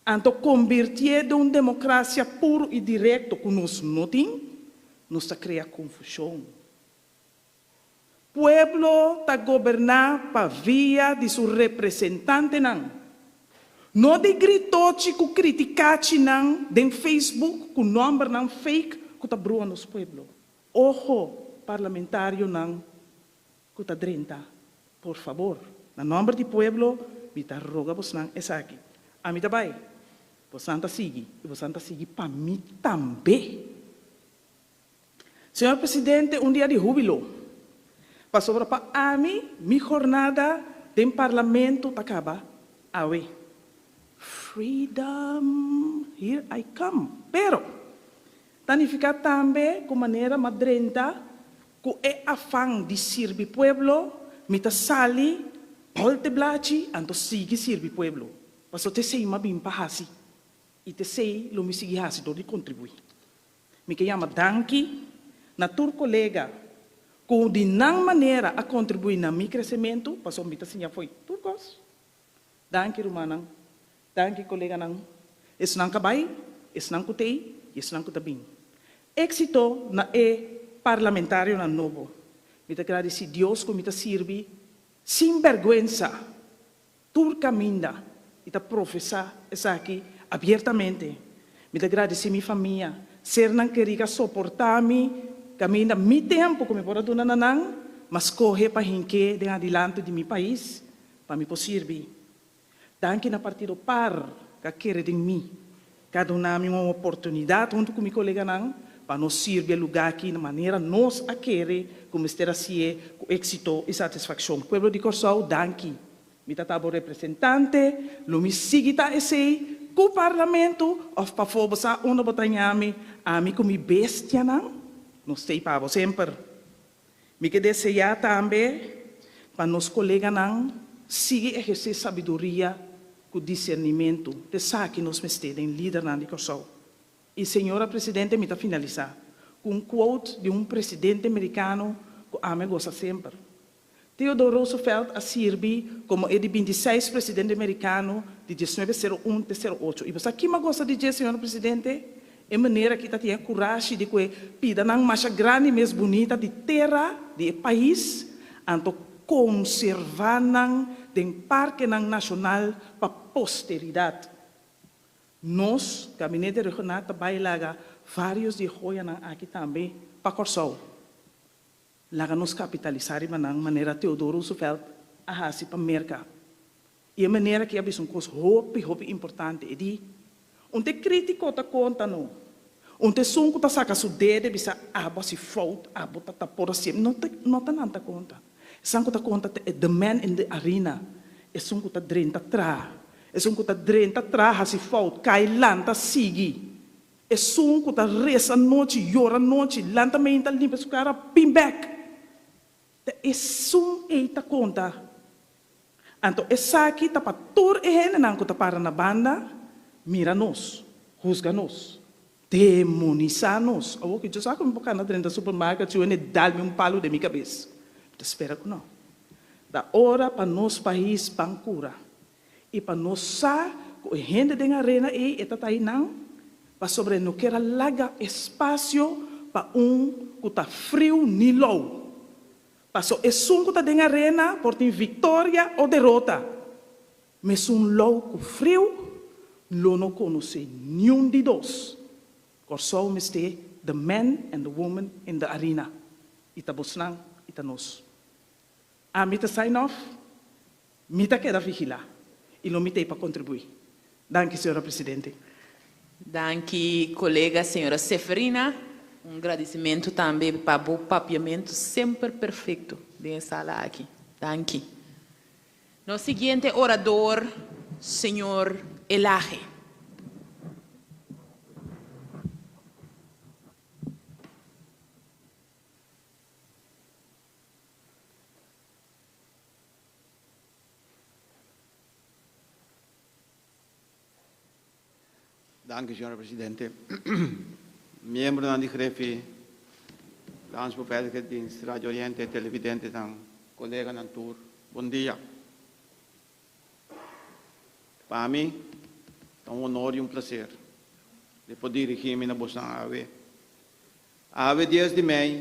anto kombirtié den un demokrasia puru i direkto ku nos no tin, nos ta krea konfushon. Pueblo ta goberná pa via di su representantenan, no di gritochi ku kritikachinan den Facebook ku nòmbernan fake ku ta brua nos pueblo. Ojo parlamentarionan ku ta drenta, por fabor, na nòmber di pueblo mi ta roga bosnan esaki. Ami ta bai, bosnan ta sigui i bosnan ta sigui pa mi tambe. Señor Presidente, un dia di hubilo. Pasobra pa ami, mi jornada den Parlamento ta kaba awe. Freedom, here I come. Pero, ta nifiká tambe ku manera m'a drenta ku e afan di sirbi pueblo, mi ta sali bòlte blachi anto sigui sirbi pueblo. Pasobra t'esei m'a bin pa hasi i t'esei lo mi sigui hasi dor di kontribuí. Mi ke yama danki na tur kolega ku di nan manera a kontribuí na mi kresementu, pasobra mi ta siña fo'i tur kos. Danki rumannan, danki koleganan, esnan ku a bai, esnan ku t'ei i esnan ku ta bin. Éksito na e parlamentarionan nobo. Mi ta gradisí Dios ku mi ta sirbi sin bèrgwensa Tur kaminda i ta profesá esaki abiertamente. Mi ta gradisí mi famia, sernan kerí ku a soportá mi kaminda mi tempu ku mi por a duna na nan, m'a skohe pa hink'é den adilanti di mi pais pa mi por sirbi. Danki na Partido par ku a kere den mi, ku a duna mi un oportunidat huntu ku mi koleganan pa nos sirbi e lugá aki na manera nos a kere ku mester hasié ku éksito i satisfakshon. Pueblo di Kòrsou, danki. Mi ta ta bo representante, lo mi sigui ta esei ku parlamento òf pafó bo sa unda bo ta ñami, ami ku mi bestianan nos t'ei pa bo semper. Mi ke deseá tambe pa nos koleganan sigui ehersé sabiduria ku disernimentu, t'esaki nos mester den lidernan di Kòrsou. I señora presidente mi ta finalisá ku un quote di un presidente merikano ku ami a gosa semper. Theodore Roosevelt a sirbi komo e di bintiseis presidente merikano di diesnuebe sero un te sero ocho. I bo sa kima gosa di dje, señora presidente? E manera ki ta tin e kurashi di ku e pidanan masha grandi mes bunita di tera di e pais, anto konservá nan den parkenan nashonal pa posteridat. Nos, Gabinete Regional, ta bai laga vários di e hoyanan aki tambe pa Kòrsou. Laga nos kapitalisá riba nan manera Theodore Roosevelt a hasi pa Merka. I e manera ki a bisa un kos hopi, hopi importante, e di, Un te krítiko ta konta no. Un ta esun ku ta saka su dede bisa abo hasi fout, abo ta ta por hasié. No ta no ta nan ta konta. Esan ku ta konta ta e the man in the arena, esun ku ta drenta traha. Esun ku ta drenta traha hasi fout, kai lanta sigui. Esun ku ta resa nochi, yora nochi, lanta meinta limpia su kara, bin bek. Ta esun ei ta konta. Anto esaki ta pa tur e hendenan ku ta para na banda mira nos, husga nos, demonisá nos. Awor ku yo sa ku mi por kana drenta supermarket si wende dal mi un palu den mi kabes. Mi ta spera ku no. Ta ora pa nos pais ban kura i pa nos sa ku e hende den arena ei e ta ta einan pasobra e no kier a laga espasio pa un ku ta friu ni lou. Paso esun ku ta den arena por tin viktoria o derota. Mesun lou ku friu lo no konosé niun di dos. Kòrsou mester the man and the woman in the arena. I ta bosnan i ta nos. Ami ta sign off, mi ta keda vigilá i lo mi t'ei pa kontribuí. Danki, señora Presidente. Danki, kolega señora Seferina. Un gradisimentu tambe pa bo papiamentu semper perfekto den e sala aki. Danki. Nos siguiente orador, señor Elage. Danki, señora Presidente. Miembronan di Grefi, Landsbeveiligingsdienst, Radio Oriente, televidentenan, coleganan tur, bon dia. Pa mi ta un honor y un placer di por dirigi mi na bosnan awe. Awe dies di mei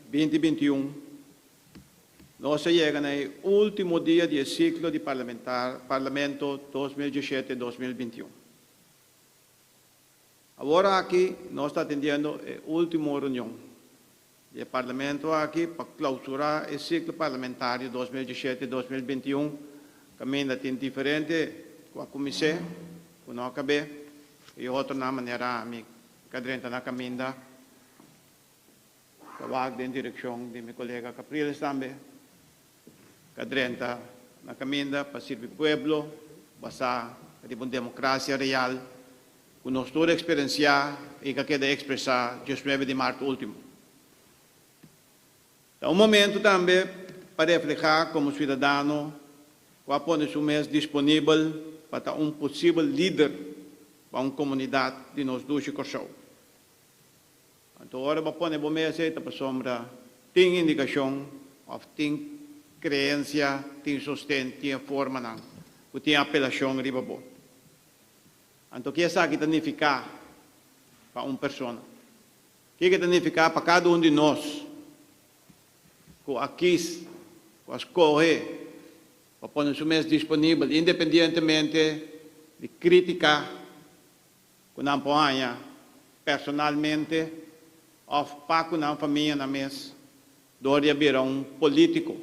binti 21, nos a yega na e ultimo dia di e ciclo di Parlamento 2017, 2021. Awor aki nos ta atendiendo e ultimo reunion di e Parlamento aki pa clausura e ciclo parlamentario 2017, 2021, caminda tin diferente cu a cuminse, cu no a cabe, y otronan manera ami Ka drenta na kaminda ta wak den direkshon di mi kolega Capriles tambe. Ka drenta na kaminda pa sirbi pueblo basá riba un demokrasia real ku nos tur eksperensiá i ka keda ekspresá diesnuebe di mart último. Ta un momento tambe pa reflehá komo siudadano ku a pone su mes disponibel pa ta un posibel lider pa un komunidat di nos dushi Kòrsou. Anto ora bo pone bo mes ei ta pasobra tin indikashon òf tin kreensia, tin sosten, tin e formanan ku tin apelashon riba bo. Anto ke esaki ta nifiká pa un persona? Kiko ta nifiká pa kada un di nos ku a kis, ku a skohe pa pone su mes disponibel independientemente di krítika ku nan por haña personalmente òf pa ku nan famianan mes dor di a bira un polítiko,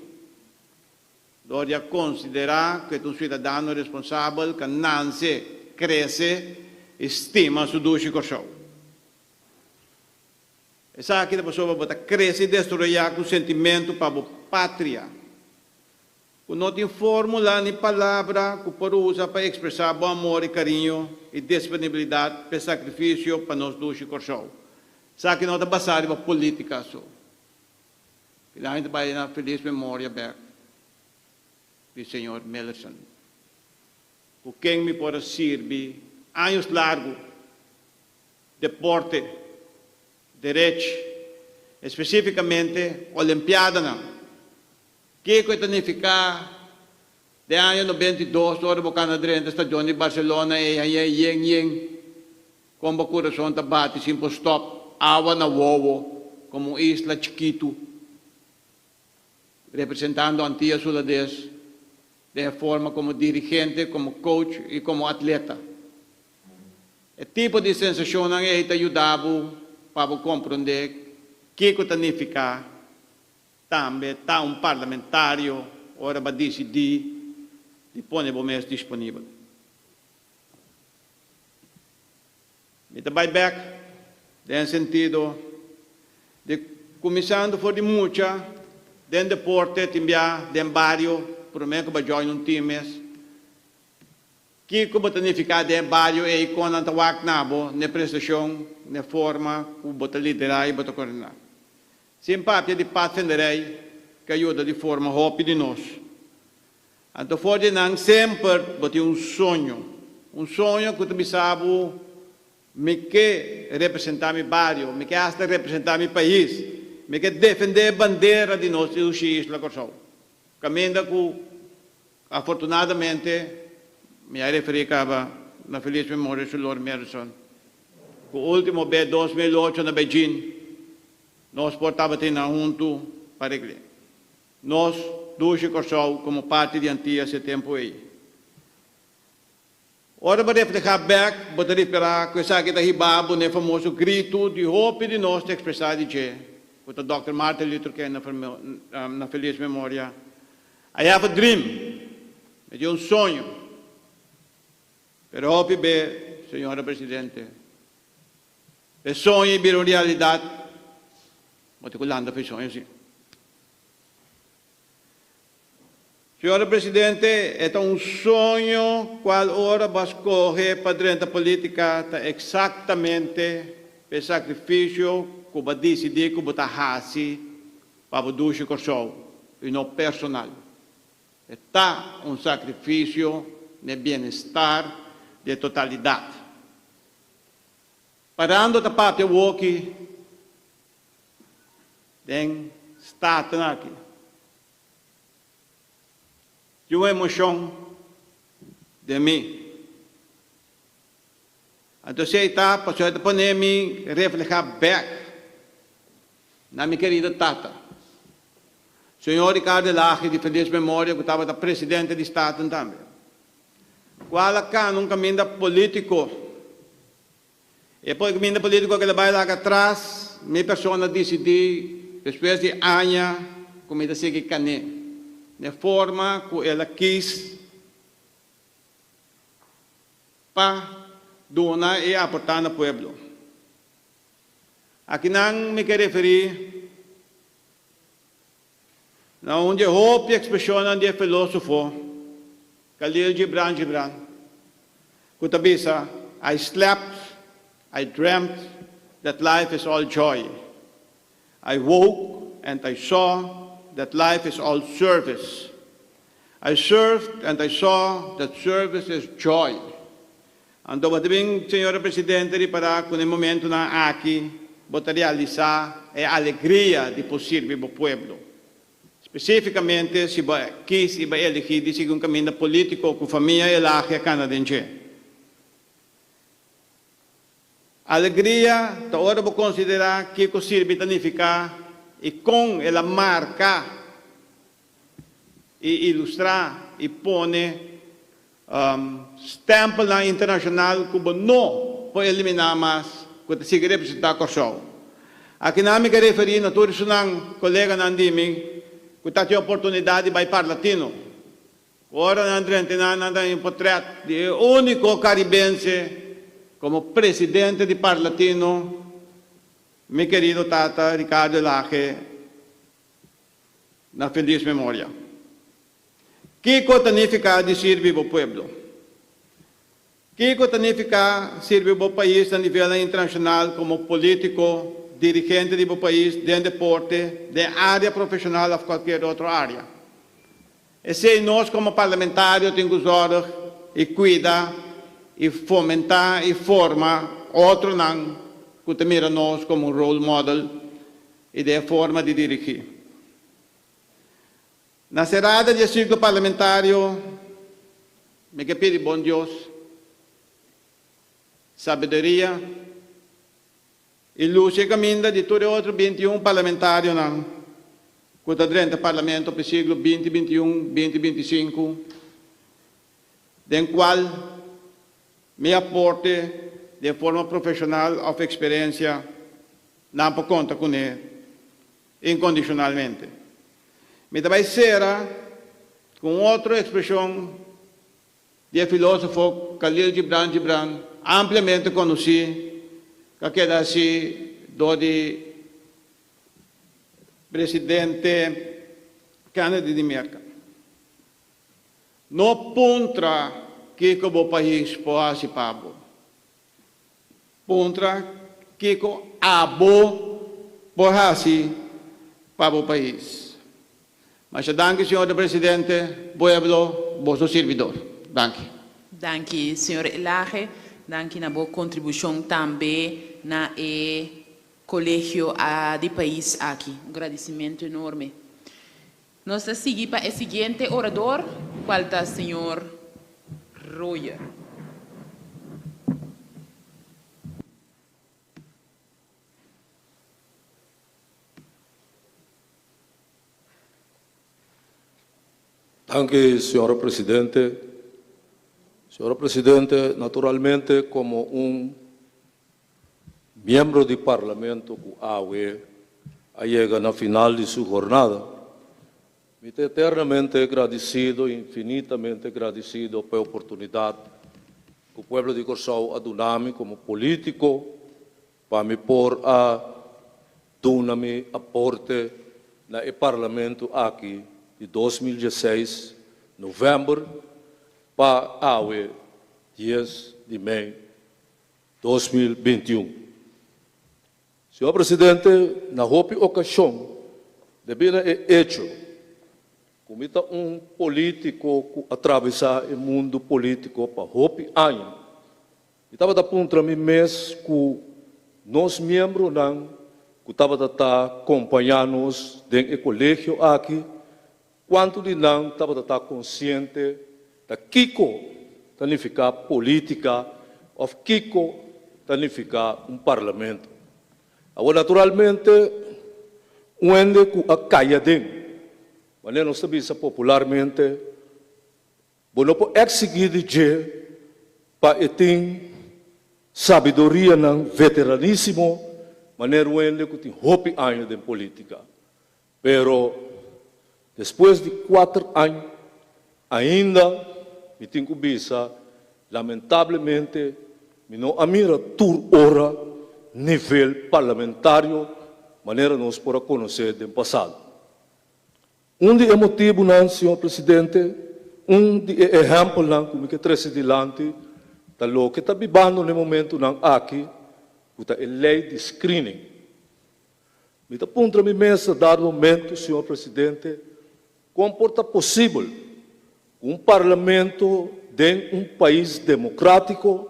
dor di a konsiderá ku e ta un siudadano responsabel ku a nanse, krese i stima su dushi Kòrsou. Esaki ta pasobra bo ta krese i desaroyá ku sentimentu pa bo patria, ku no tin fórmula ni palabra ku por usa pa ekspresá bo amor i kariño i disponibilidat p'e sakrifisio pa nos dushi Kòrsou. Esaki no ta basá riba polítika so. Finalmente bai na felis memoria bèk di señor Millerson, ku ken mi por a sirbi años largu. Deporte, derech, espesífikamente Olimpiadanan. Kiko e ta nifiká den aña 92 ora bo kana drenta stadion di Barcelona ei hañ'é yen yen kon bo kurason ta bati sin por stòp, awa na wowo komo un isla chikitu representando Antillas Hulandes den e forma komo dirigente, komo coach i komo atleta. E tipo di sensashonnan ei ta yuda bo pa bo komprondé kiko ta nifiká tambe ta un parlamentario ora bo a disidí di pone bo mes disponibel. Mi ta bai bèk. Den sentido di kuminsando for di mucha den deporte tin bia den bario promé ku bo a join un team mes. Kiko bo ta nifiká den e bario ei kon nan ta wak na bo n'e prestashon, n'e forma ku bo ta liderá i bo ta koordiná. Sin papia di padvinderij ku a yuda di forma hopi di nos. Anto for di nan semper bo tin un soño, un soño ku ta bisa bo Mi ke representá mi bario, mi ke hasta representá mi pais, mi ke defendé e bandera di nos dushi isla Kòrsou. Kaminda ku afortunadamente mi a referí kaba na felis memoria su Lord Merison, ku último be 2008 na Beijing nos por tabatin nan huntu pa regl'é. Nos dushi Kòrsou komo parti di Antias e tempu ei. Ora bo reflehá bèk, bo ta ripará ku esaki ta hiba bo n'e famoso gritu di hopi di nos ta ekspresá di dje, ku ta Dòkter Martin Luther King na felis memoria, I have a dream! Mi tin un soño. Pero hopi be, señora Presidente, e soño ei bira un realidat, bo tin ku lanta pa e soño si. Señora Presidente, e ta un soño cual ora bo a scoge pa drenta politica ta exactamente p'e sacrificio cu bo a dicidi cu bo ta haci pa bo dushi Corsou y no personal. E ta un sacrificio n'e bienestar di e totalidad. Parando ta papia awoki den Staten aki. Tin un emocion den mi. Anto esey ta pasobra e ta pone mi refleha bek na mi kerido tata, Señor Ricardo Elhage di feliz memoria cu tabata presidente di Staten tambe, cual a cana un caminda politico. E caminda politico cu el a bay laga atras, mi persona dicidi despues di aña cu mi ta sigui cané n'e forma cu el a kis pa duna y aporta na pueblo. Akinan mi ke referi na un di e hopi expresionnan di e filosofo Khalil Gibran Gibran cu ta bisa, I slept, I dreamt that life is all joy. I woke and I saw that life is all service. I served and I saw that service is joy. Anto bo ta bin, Señora Presidente, ripará ku na e momentunan aki bo ta realisá e alegria di por sirbi bo pueblo. Spesífikamente si bo kis i bo a eligí di sigui un kaminda polítiko ku famia Elagia kana den dje. Alegria ta ora bo konsiderá kiko sirbi ta nifiká i kon el a marka i ilustrá i pone stèmpelnan internashonal ku bo no por eliminá mas ku ta sigui representá Kòrsou. Akinan mi ke referí na tur esunnan koleganan di mi ku ta tin oportunidat di bai Parlatino. Ora nan drenta nan, nan ta haña un potret di e úniko karibense komo presidente di Parlatino, mi kerido tata Ricardo Elhage, na felis memoria. Kiko ta nifiká di sirbi bo pueblo? Kiko ta nifiká sirbi bo pais na nivelnan internashonal komo polítiko, dirigente di bo pais den deporte, den área profeshonal òf kualkier otro área? Esei nos komo parlamentario tin ku zòrg i kuida i fomentá i forma otronan ku ta mira nos komo un role model i den e forma di dirigí. Na serada di e siklo parlamentario mi ke pidi bon Dios sabiduria i lusi e kaminda di tur e otro 21 parlamentarionan ku ta drenta parlamento pa e siglo binti 21, binti 25, den kual mi aporte den forma profeshonal òf eksperensia nan por konta kuné inkondishonalmente. Mi ta bai sera ku un otro ekspreshon di e filósofo Khalil Gibran Gibran, ampliamente konosí. ku a keda hasi dor di Presidente Kennedy di Merka. No puntra kiko bo pais por hasi pa bo. Puntra kiko abo por hasi pa bo pais. Masha danki señor de presidente, pueblo, boso sirbidor. Danki. Danki señor Elage, danki na bo contribucion tambe na e Colegio di pais aki. Un gradicimento enorme. Nos ta sigui pa e siguiente orador, cual ta señor Royer. Danki, señora Presidente. Señora Presidente, naturalmente como un miembro di Parlamento cu awe a yega na final di su jornada, mi ta eternamente gradicido, infinitamente gradicido pa e oportunidad cu pueblo di Corsou a duna mi como politico pa mi por a duna mi aporte na e Parlamento aki di 2016 november pa awe 10 di mei 2021. Señor Presidente, na hopi okashon, debí na e echo ku mi ta un polítiko ku a trabesá e mundu polítiko pa hopi aña, mi tabata puntra mi mes ku nos miembronan ku tabata ta kompañá nos den e kolegio aki, kuantu di nan tabata ta konsiente ta kiko ta nifiká polítika òf kiko ta nifiká un parlamento. Awor naturalmente un hende ku a kai aden, manera nos ta bisa popularmente, Bo no por eksigí di dje pa e tin sabidorianan veteranísimo manera un hende ku tin hopi aña den polítika. Pero despues di kuater aña ainda mi tin ku bisa lamentablemente mi no a mira tur ora nivel parlamentario manera nos por a konosé den pasado. Un di e motibunan, señor presidente, un di e ehèmpelnan ku mi ke trese dilanti ta loke ta bibando na e momentunan aki ku ta e lei di screening. Mi ta puntra mi mes na dado momento, señor presidente, kon por ta posibel ku un parlamento den un pais demokratiko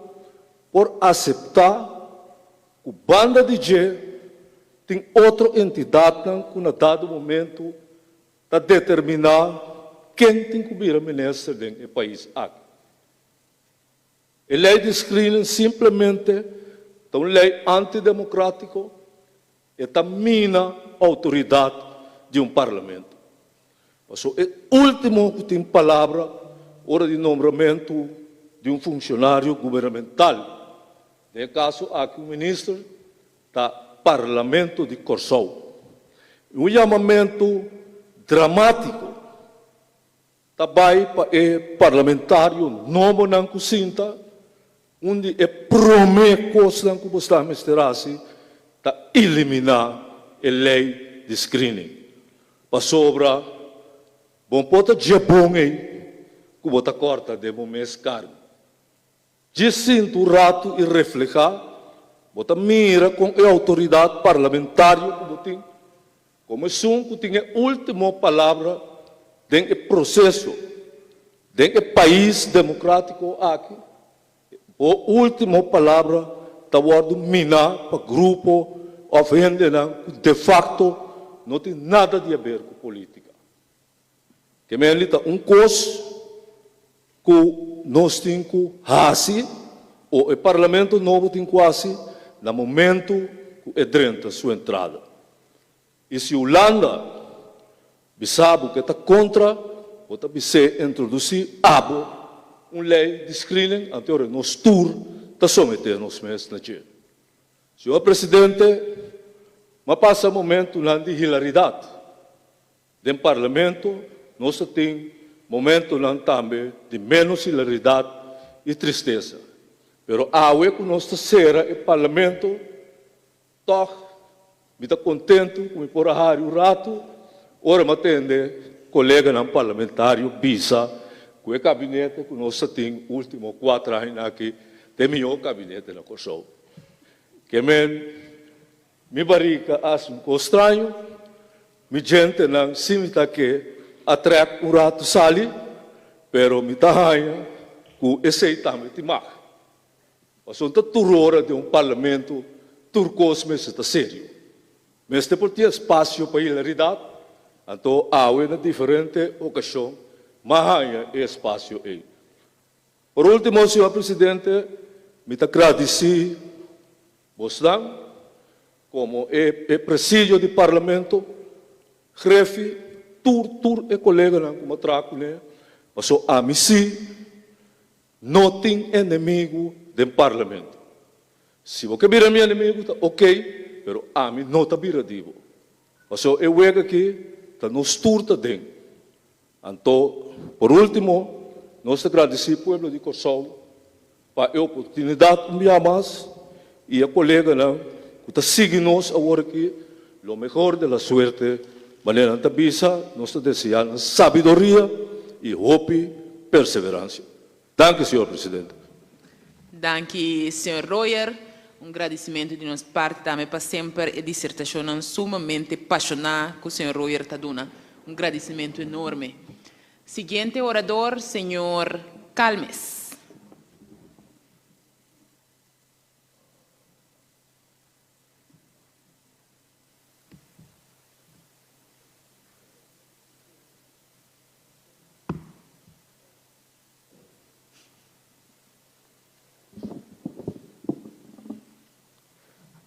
por aseptá ku banda di dje tin otro entidatnan ku na dado momento ta determiná ken tin ku bira minister den e pais aki. E lei di screening simplemente ta un lei antidemocratico, e ta mina autoridad di un parlamento. Pasobra e ultimo cu tin palabra ora di nombramento di un funcionario gubernamental, den e caso aki un minister, ta Parlamento di Corsou. Un yamamento dramatico. Ta bai pa e parlamentario nobonan ku sinta, un di e promé kosnan ku bo sta mester hasi ta eliminá e lei di screening. Pasobra bo por ta dje bon ei ku bo ta kòrta den bo mes karni. Dje sinta un ratu i reflehá, bo ta mira kon e outoridat parlamentario ku bo tin Komo esun ku tin e último palabra den e proseso den e pais demokratiko aki, bo último palabra ta wòrdu miná pa grupo òf hendenan ku defakto no tin nada di haber ku polítika. Kemenli ta un kos ku nos tin ku hasi o e parlamento nobo tin ku hasi na momento ku e drenta su entrada. I si Hulanda bisa bo ku e ta kontra, bo ta bis'é introdusí abo un lei di screening, anto ora nos tur ta someté nos mes na dje. Señor Presidente, m'a pasa momentunan di hilaridat. Den Parlamento nos ta tin momentonan tambe di menos hilaridad y tristesa. Pero awe cu nos ta cera e Parlamento, Tòg mi ta kontentu ku mi por a hari un ratu ora mi a tende koleganan parlamentario bisa ku e kabinete ku nos ta tin último kuater añanan aki ta e mihó kabinete na Kòrsou. Ke men mi barika a hasi un kos straño, mi djentenan si mi ta ke a trèk un ratu sali, pero mi ta haña ku esei tambe tin mag. Pasobra ta tur ora den un parlamento tur kos mester ta serio. Mester por tin espasio pa hilaridat, anto awe na diferente okashon m'a haña e espasio ei. Por ultimo, señor presidente, mi ta gradisí bosnan komo e e presidio di parlamento, Grefi, tur tur e koleganan ku m'a traha kuné, pasobra ami sí No tin enemigu den parlamento. Si bo ke bira mi enemigu ta ok, pero ami no ta bira di bo. Pasobra e wega aki ta nos tur ta den. Anto, por ultimo, nos ta gradisí pueblo di Kòrsou pa e oportunidat un bia mas i e koleganan ku ta sigui nos awor aki lo mehor de la suerte, manera nan ta bisa, nos ta deseá nan sabiduria i hopi perseverancia. Danki, señor presidente. Danki, señor Royer. Un gradisimentu di nos parti tambe pa semper e disertashonnan sumamente pashoná ku señor Royer ta duna. Un gradisimentu enorme. Siguiente orador, señor Calmes.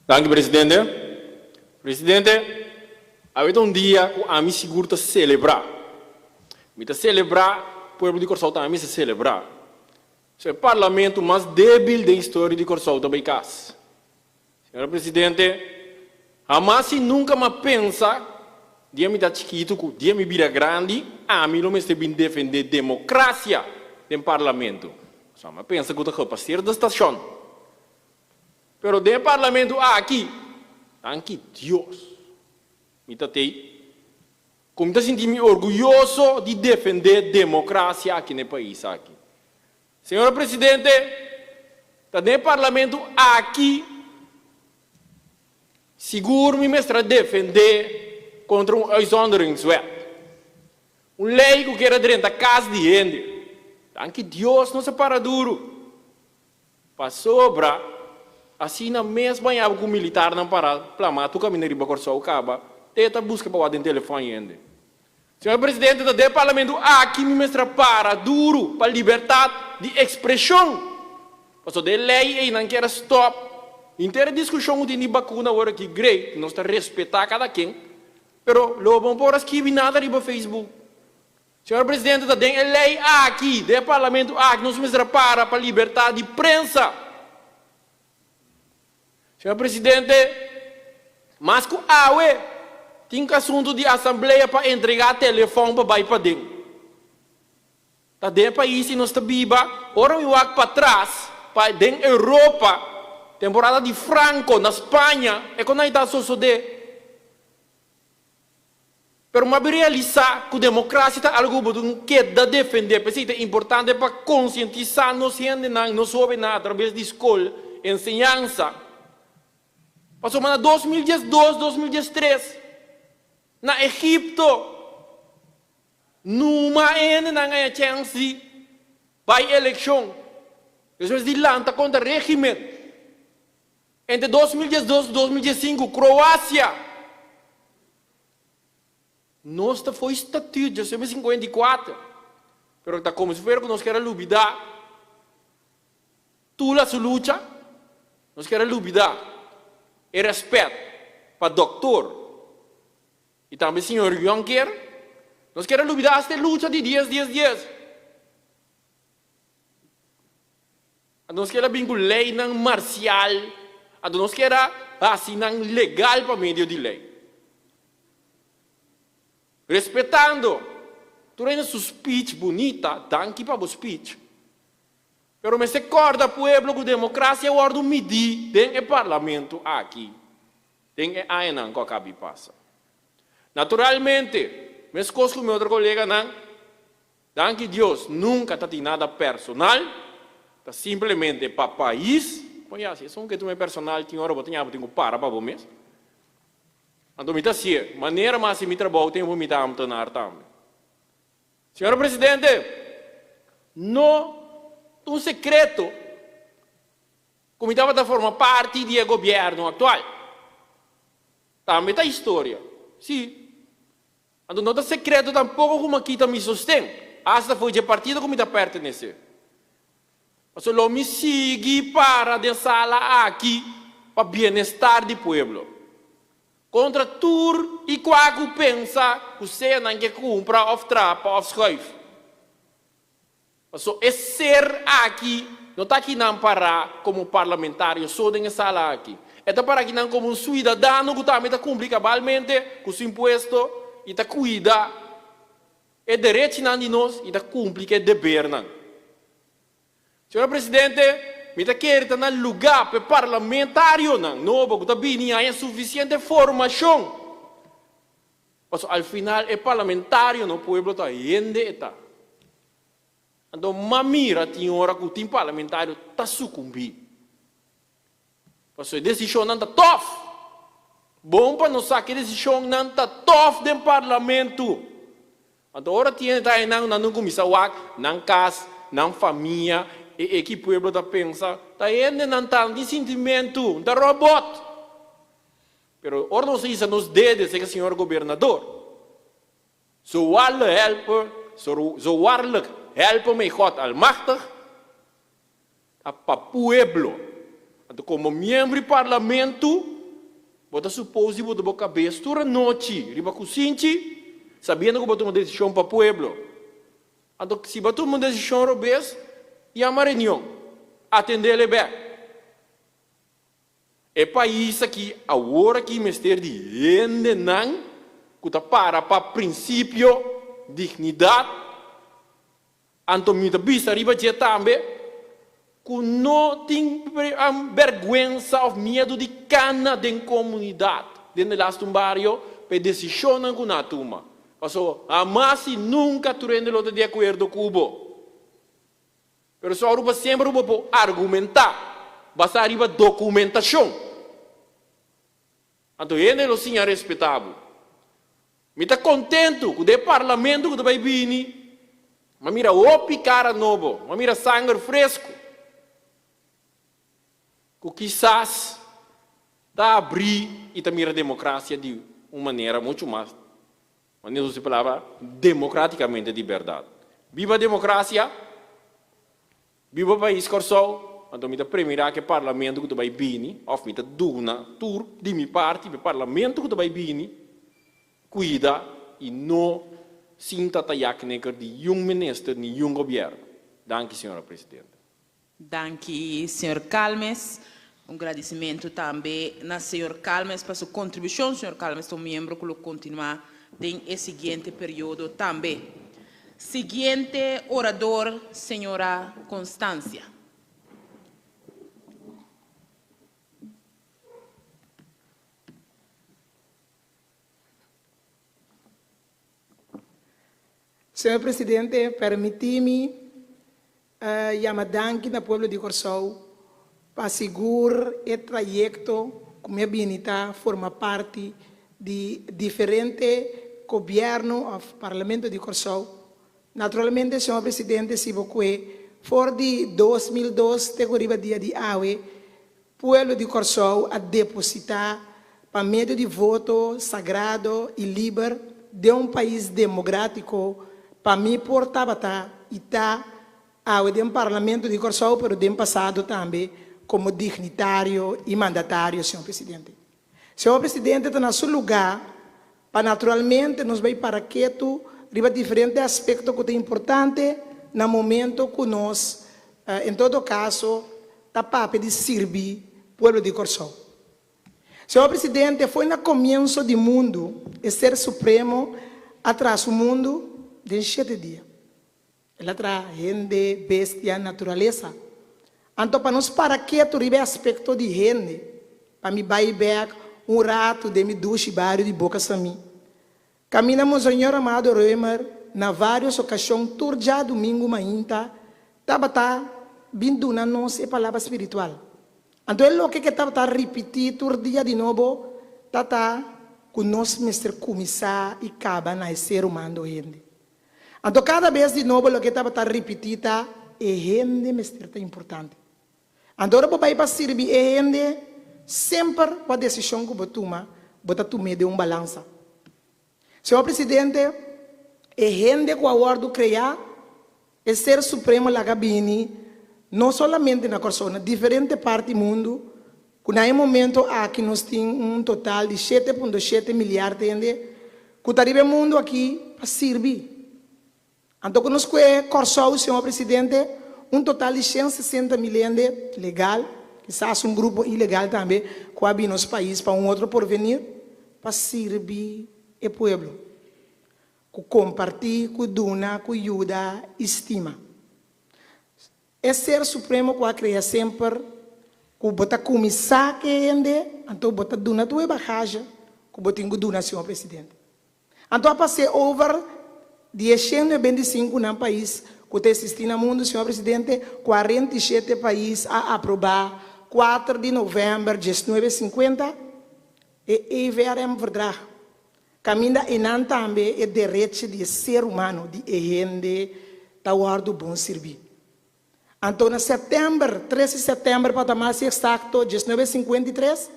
Danki presidente. Presidente, awe ta un dia ku ami sigur ta selebrá. Mi ta selebrá, pueblo di Kòrsou tambe mester selebrá. So e parlamento mas debil den historia di Kòrsou ta bai kas. Señor Presidente, hamas y nunca m'a pensa dia mi ta chikitu cu dia mi bira grandi ami lo mester bin defende democracia den parlamento. So m'a pensa cu ta gepaseer de stacion. Pero den e parlamento aki, danki Dios, mi ta tey cu mi ta sinti mi orguyoso di defende democracia aki na e pais aki. Señor Presidente, ta den e Parlamento aki sigur mi mester a defende contra un uitzonderingswet. Un ley cu kier a drenta cas di hende. Danki Dios nos a para duro. Pasobra asina mes bañaba cu militarnan para plama tur caminda riba Corsou caba te ta busca pa wak den telefon hende. Señor Presidente, ta den Parlamento aki mi mester a para duru pa libertad di expresion. Pasobra den ley ey nan kier a stop henter e discusion cu tin di bacuna awor aki. Great, nos ta respeta cada ken, pero lo bo no por a skibi nada riba Facebook. Señor Presidente, ta den e ley aki, den e Parlamento aki, nos mester a para pa libertad di prensa. Señor Presidente, mas cu awe tin cu asunto di asamblea pa entrega telefon pa bay paden. Ta den e pais y nos ta biba, ora mi wak patras pa den Europa, temporada di Franco na Spaña, e con ay ta sosode. Pero m'a bin realisá ku demokrasia ta algu ku bo tin keda defendé. P'esei ta importante pa konsientisá nos hendenan, nos hóbennan atrabes di skol, enseñansa. Pasobra na 2012, 2013, na Egipto, numa e hendenan haña chèns di bai elekshon. Despues di lanta kontra régimen. Entre 2012 i 2015, Kroasia. Nos ta foi statuut dja 54, pero ta como si fuera cu nos kier a lubida Tula su lucha, nos kier a lubida e respet pa doctor y tambe señor Jonker, nos kier a lubida hasta e lucha di dies dies dies. Anto nos kier a bin ku leinan marsial, anto nos kier a hasi nan legal pa medio di lei. Respetando tur hende su speech bunita, danki pa bo speech, pero mester kòrda pueblo ku demokrasia wòrdu midí den e parlamento aki. Den e añanan ku a kabi pasa. Naturalmente, meskos ku mi otro koleganan, danki Dios nunka ta tin nada personal, ta simplemente pa pais. Kon ya, si esun ke tuma e personal tin ora bo ta ña bo tin ku para pa bo mes. Anto mi ta hasié, manera mi a hasi mi trabou tempu mi ta ambtenaar tambe. Señor Presidente, no ta un sekreto ku mi tabata forma parti di e gobièrnu aktual. Tambe ta historia, sí. Anto no ta sekreto tampoko ku mi a kita mi sosten, asta for dje partido ku mi ta pertenesé. Pasobra lo mi sigui para den sala aki pa bienestar di pueblo. Kontra tur i kua ku pensa ku sea nan ke kumpra òf trapa òf schuif. Paso e ser aki no ta akinan pará komo parlamentario so den e sala aki. E ta pará akinan komo un suidadano ku tambe ta kumpli kabalmente ku su impuesto i ta kuida e derechinan di nos i ta kumpli ku e debernan. Señor Presidente, mi ta kere ta na lugá pa e parlamentarionan nobo ku ta bini haña sufisiente formashon. Pasobra al final e parlamentario no pueblo ta hende e ta. Anto m'a mira tin ora ku tin parlamentario ta sukumbí. Pasobra e desishonnan ta tòf. Bon pa nos sa ku e desishonnan ta tòf den parlamento. Anto ora tin hende ta einan nan no kuminsá wak nan kas, nan famia, e e ki pueblo ta pensa, ta hendenan ta, nan tin sintimentu, nan ta robot. Pero ora nos a hisa nos dede cerca señor gobernador, zo waarlijk helpe, zo waarlijk helpe mij God almachtig, ta pa pueblo. Anto como miembro di parlamento, bo ta suppose di bota bo cabes tur anochi riba cusinchi, sabiendo cu bo tuma decision pa pueblo. Anto si bo tuma un decision robes, yama reunion, atendele bek. E pais aki awor aki mester di hendenan ku ta para pa prinsipio, dignidat, anto mi ta bisa riba dje tambe ku no tin bèrgwensa òf miedu di kana den komunidat den de lastu un bario pa e desishonnan ku nan a tuma. Pasobra hamas i nunka tur hende lo ta di akuerdo ku bo. Pero sòru pa semper bo por argumentá basá riba dokumentashon. Anto hende lo siña respetá bo. Mi ta kontentu ku den e parlamento ku ta bai bini, mi a mira hopi kara nobo, mi a mira sanger fresku ku kisas ta abrí i ta mira demokrasia di un manera muchu mas Manera nos di palabra democraticamente di berdad. Biba democracia, biba pais Corsou, anto mi ta premira cu e parlamento cu ta bay bini, of mi ta duna tur di mi parti pa e parlamento cu ta bay bini cuida y no sinta ta yaknikker di yun minister ni yun gobierno. Danki señora Presidente. Danki señor Calmes. Un gradisimentu tambe na señor Calmes pa su kontribushon. Señor Calmes ta un miembro ku lo kontinuá den e siguiente periodo tambe. Siguiente orador, señora Constancia. Señor Presidente, permití mi yama danki na pueblo di Kòrsou pa sigur e trayekto ku mi a bini ta forma parti di diferente gobièrnu òf Parlamento di Kòrsou. Naturalmente, señor Presidente, si bo kue for di 2002 te ku riba dia di awe, Pueblo di Kòrsou a depositá pa medio di voto sagrado i liber den un pais demográtiko pa mi por tabata i ta awe den Parlamento di Kòrsou pero den pasado tambe komo dignitario i mandatario, señor Presidente. Señor Presidente ta na su lugá pa naturalmente nos bai para ketu riba diferente aspekto ku ta importante na momento ku nos en todo kaso ta papia di sirbi pueblo di Kòrsou. Señor Presidente, foi na komienso di mundu e Ser Supremo a traha su mundu den shete dia. El a traha hende, bestia, naturalesa. Anto pa nos para ketu riba e aspekto di hende, pa mi bai bek. un ratu den mi dushi bario di Boca Samí. Kaminda Monseñor Amado Römer na vários okashon tur djadumingu mainta tabata bin duna nos e palabra spiritual. Anto e loke ku e tabata ripití tur dia di nobo ta ta ku nos mester kuminsá i kaba na e ser humano hende. Anto kada bes di nobo loke e tabata ripití ta e hende mester ta importante. Anto ora bo bai pa sirbi e hende, semper kua desishon ku bo tuma, bo ta tum'é den un balansa. Señor Presidente, e hende ku a wòrdu kreá, e Ser Supremo laga bini no solamente na Kòrsou, na diferente parti mundu, ku na e momento aki nos tin un total di 7.7 miliard hende ku ta riba e mundu aki pa sirbi. Anto ku nos kue Kòrsou, señor Presidente, un total di 160 mil hende legal, kisas un grupo ilegal tambe, ku a bin nos pais pa un otro porvenir, pa sirbi e pueblo, ku kompartí, ku duna, ku yuda i stima. E Ser Supremo ku a krea semper ku bo ta kuminsá ku e hende, anto bo ta duna tur e bagahe ku bo tin ku duna, señor Presidente. Anto a pas'é over di e 195 nan pais ku ta eksistí na mundu, señor Presidente, 47 pais a aprobá 4 di novèmber 1950 e EVRM-verdrag, kaminda einan tambe e derechi di e ser humano, di e hende, ta wòrdu bon sirbí. Anto na sèptèmber, 3 di sèptèmber pa ta mas eksakto, 1953,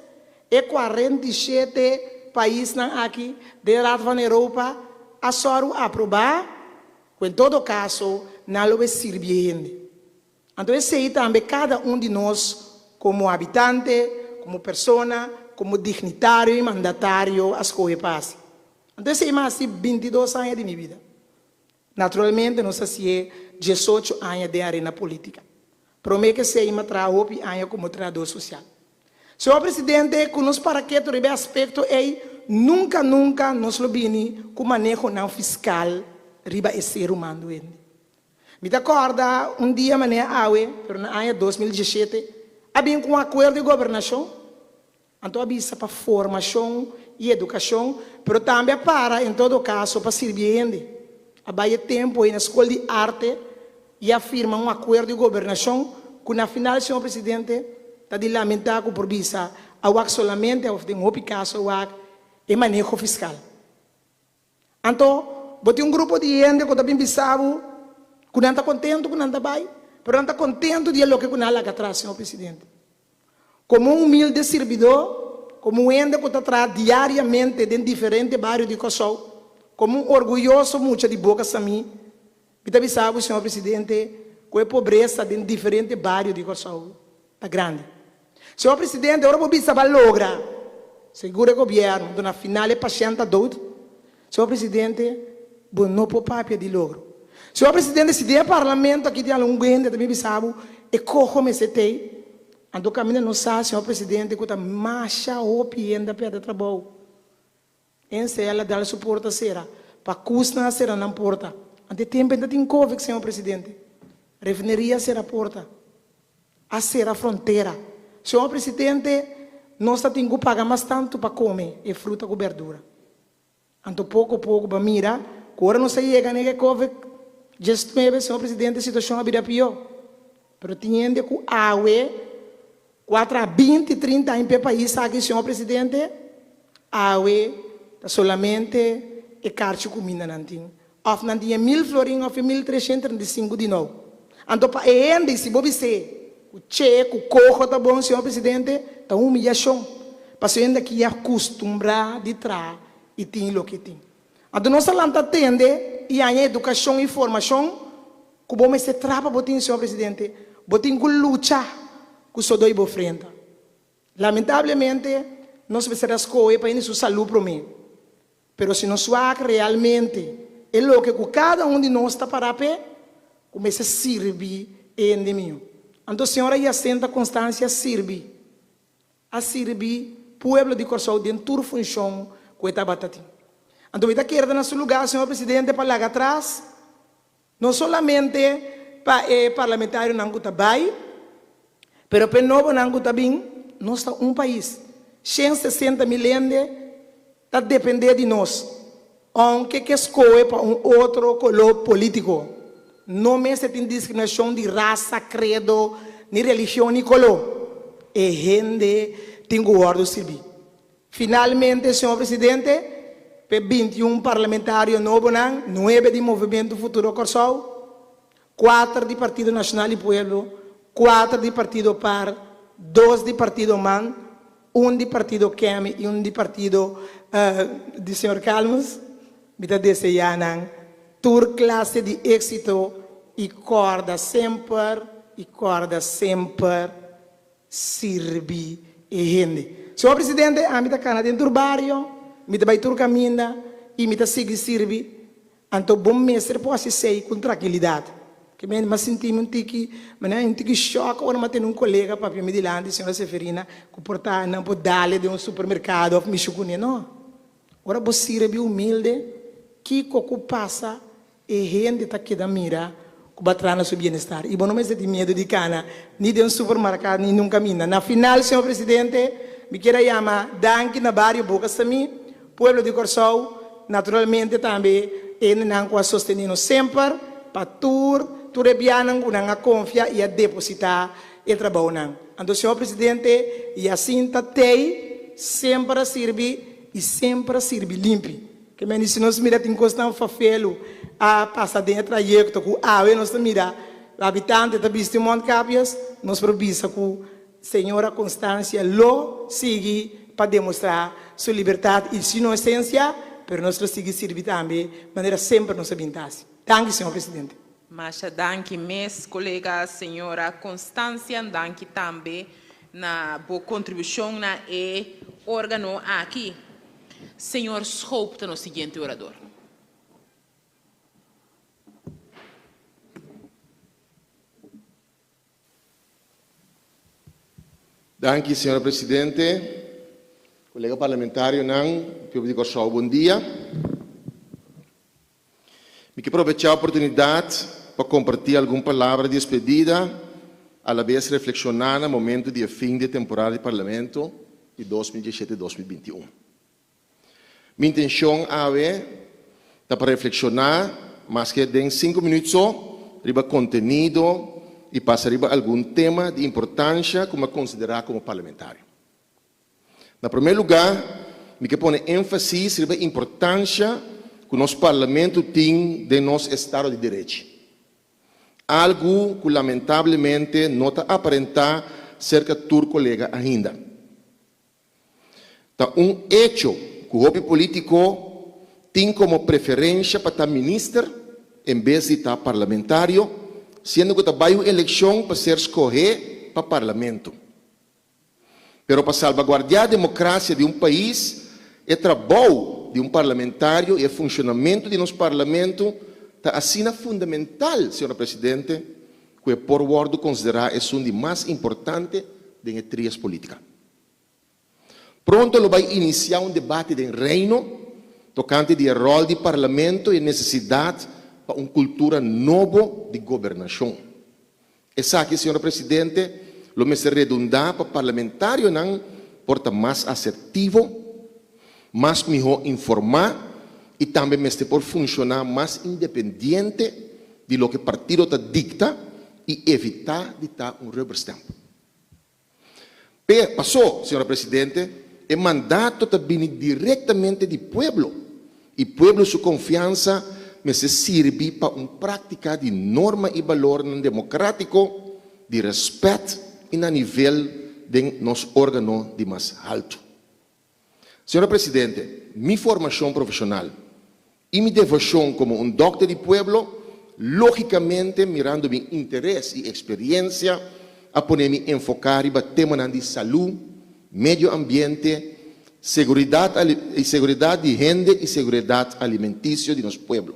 e 47 paisnan aki den Raad van Europa a sòru aprobá ku en todo kaso nan lo e sirbi e hende. Anto esei tambe kada un di nos komo habitante, komo persona, komo dignitario i mandatario a skohe pa hasi. Anto esei mas di 22 aña di mi bida. Naturalmente nos hasié 18 aña den arena polítika. Promé ku esei mi a traha hopi aña komo trahadó sosial. Señor Presidente, ku nos para ketu riba e aspekto ei, nunka nunka nos lo bini ku manehonan fiskal riba e ser humano hende. Mi ta kòrda un dia manera awe, pero na aña 2017, a bin ku un akuerdo di gobernashon. Anto a bisa pa formashon i edukashon, pero tambe a para en todo kaso pa sirbi hende. A bai e tempu ei na skol di arte i a firma un akuerdo di gobernashon ku na final, señor Presidente, ta di lamentá ku por bisa a wak solamente òf den hopi kaso a wak e maneho fiskal. Anto, bo tin un grupo di hende ku ta bin bisa bo ku nan ta kontentu ku nan ta bai, pero nan ta kontentu di e loke ku nan a laga atras, señor Presidente. Komo un humilde sirbidó, komo un hende ku ta traha diariamente den diferente bario di Kòrsou, komo un orguyoso mucha di Boka Samí, mi ta bisa bo, señor Presidente, ku e pobresa den diferente bario di Kòrsou ta grandi. Señor Presidente, ora bo bisa bo a logra, segun e gobièrnu, anto na final e pashènt ta dood. Señor Presidente, bo no por papia di logro. Señor Presidente, si den e Parlamento aki tin algun hende ta bin bisa bo e koho mester tei, anto kaminda nos sa, señor Presidente, ku ta masha hopi hende a pèrdè trabou. NCL a dal su porta sera, pa kusnan a sera nan porta. Ante tempu enta tin Covid, señor Presidente. Refineria a sera porta. A sera frontera. Señor Presidente, nos ta tin ku paga mas tantu pa kome e fruta ku berdura. Anto poko poko bo a mira ku ora nos a yega na e Covid 19, señor Presidente, situashon a bira pió. Pero tin hende ku awe ku a traha 20, 30 aña pa e pais aki, señor Presidente, awe ta solamente e karchi kuminda nan tin. Òf nan tin e 1000 florin òf e 1335 di nou. Anto pa e hende, si bo bis'é ku che, ku koho ta bon, señor Presidente, ta un humiyashon. Pasobra e hende aki ya kustumbrá di traha i tin loke tin. Anto nos a lanta tende i haña edukashon i formashon ku bo mester traha pa bo tin, señor Presidente. Bo tin ku lucha ku sodó i bo frenta. Lamentablemente, nos mester a skohe pa hende su salú promé. Pero si nos wak realmente e loke ku kada un di nos ta pará p'e, ku mester sirbi e hende mihó. Anto señora Jacinta Constancia a sirbi, a sirbi pueblo di Kòrsou den tur funshon ku e tabata tin. Anto mi ta kere ta na su lugá, señor presidente, pa laga atras no solamente pa e parlamentarionan ku ta bai, pero pa e nobonan ku ta bin. Nos ta un pais. 160 mil hende ta dependé di nos, ounke ke skohe pa un otro koló polítiko. No mester tin diskriminashon di rasa, kredo, ni religion ni koló. E hende tin ku wòrdu sirbí. Finalmente, señor presidente, p'e 21 parlamentario nobonan, nuebe di Movementu Futuro Kòrsou, kuater di Partido Nashonal di Pueblo, kuater di Partido par, dos di Partido man, un di Partido Kemi i un di Partido di señor Calmes, mi ta deseá nan tur klase di éksito i kòrda semper i kòrda semper sirbi e hende. Señor Presidente, ami ta kana den tur bario, mi ta bai tur kaminda i mi ta sigui sirbi. Anto bo mester por hasi esei ku trankilidat. Ke mi a sinti mi un tiki, manera un tiki shòk ora mi a tene un kolega papia mi dilanti, señora Seferina, ku por ta nan por dale den un supermerkado òf mishi kuné. No. Ora bo sirbi humilde, kiko ku pasa e hende ta keda mira ku bo a traha na su bienestar. I bo no mester tin miedu di kana ni den un supermerkado ni nunka minda. Na final, señor presidente, mi kier a yama danki na bario Boka Samí, pueblo di Kòrsou, Naturalmente tambe hendenan ku a sostené nos semper pa tur tur e bianan ku nan a konfia i a depositá e trabounan. Anto señor presidente Jacinta Tey semper a sirbi i semper a sirbi limpi. Ke mende si nos mira tin kosnan fafelu a pasa den e trayekto ku awe nos ta mira habitante ta bisti mondkapjes, nos por bisa ku Señora Constancia lo sigui pa demostrá su libertad i su inocencia, pero nos lo sigui sirbi tambe manera semper nos a bin ta haci. Danki, señor presidente. Masha danki mes, colega señora Constancia. Danki tambe na bo contribucion na e organo aki. Señor Schoop ta nos siguiente orador. Danki, señora presidente. Kolega parlamentarionan, pueblo di Kòrsou, bon dia. Mi ke probechá oportunidat pa kompartí algun palabra di despedida, alabes reflekshoná na momentu di e fin di e temporada di Parlamento di 2017, 2021. Mi intencion awe ta pa reflexiona, maske den cinco minuut so, riba contenido y pasa riba algun tema di importancia cu mi a considera como parlamentario. Na prome luga, mi ke pone enfasis riba e importancia cu nos Parlamento tin den nos estado di derechi. Algu cu lamentablemente no ta aparenta cerca tur colega ainda. Ta un echo ku hopi polítiko tin komo preferensha pa ta minister en bes di ta parlamentario, siendo ku ta bai un elekshon pa ser skohé pa parlamento. Pero pa salbaguardiá demokrasia di un pais, e trabou di un parlamentario i e funshonamentu di nos parlamento ta asina fundamental, señora Presidente, ku e por wòrdu konsiderá esun di mas importante den e trias polítika. Pronto lo bai inisiá un debate den Reino tokante di e ròl di Parlamento i e nesesidat pa un kultura nobo di gobernashon. Esaki, señora Presidente, lo mester redundá pa parlamentarionan por ta mas asertivo, mas mihó informá i tambe mester por funshoná mas independiente di loke partido ta dikta i evitá di ta un rubberstamp. Pe, pasó, señora Presidente, e mandato ta bini directamente di pueblo y pueblo su confiansa mester sirbi pa un practica di norma y balornan democratico di respet y na nivel den nos organo di mas halto. Señora Presidente, mi formacion profesional y mi devocion como un dokter di pueblo, logicamente mirando mi interes y experiencia, a pone mi enfoca riba temanan di salud, medio ambiente, seguridad y seguridad di hende y seguridad alimenticio di nos pueblo.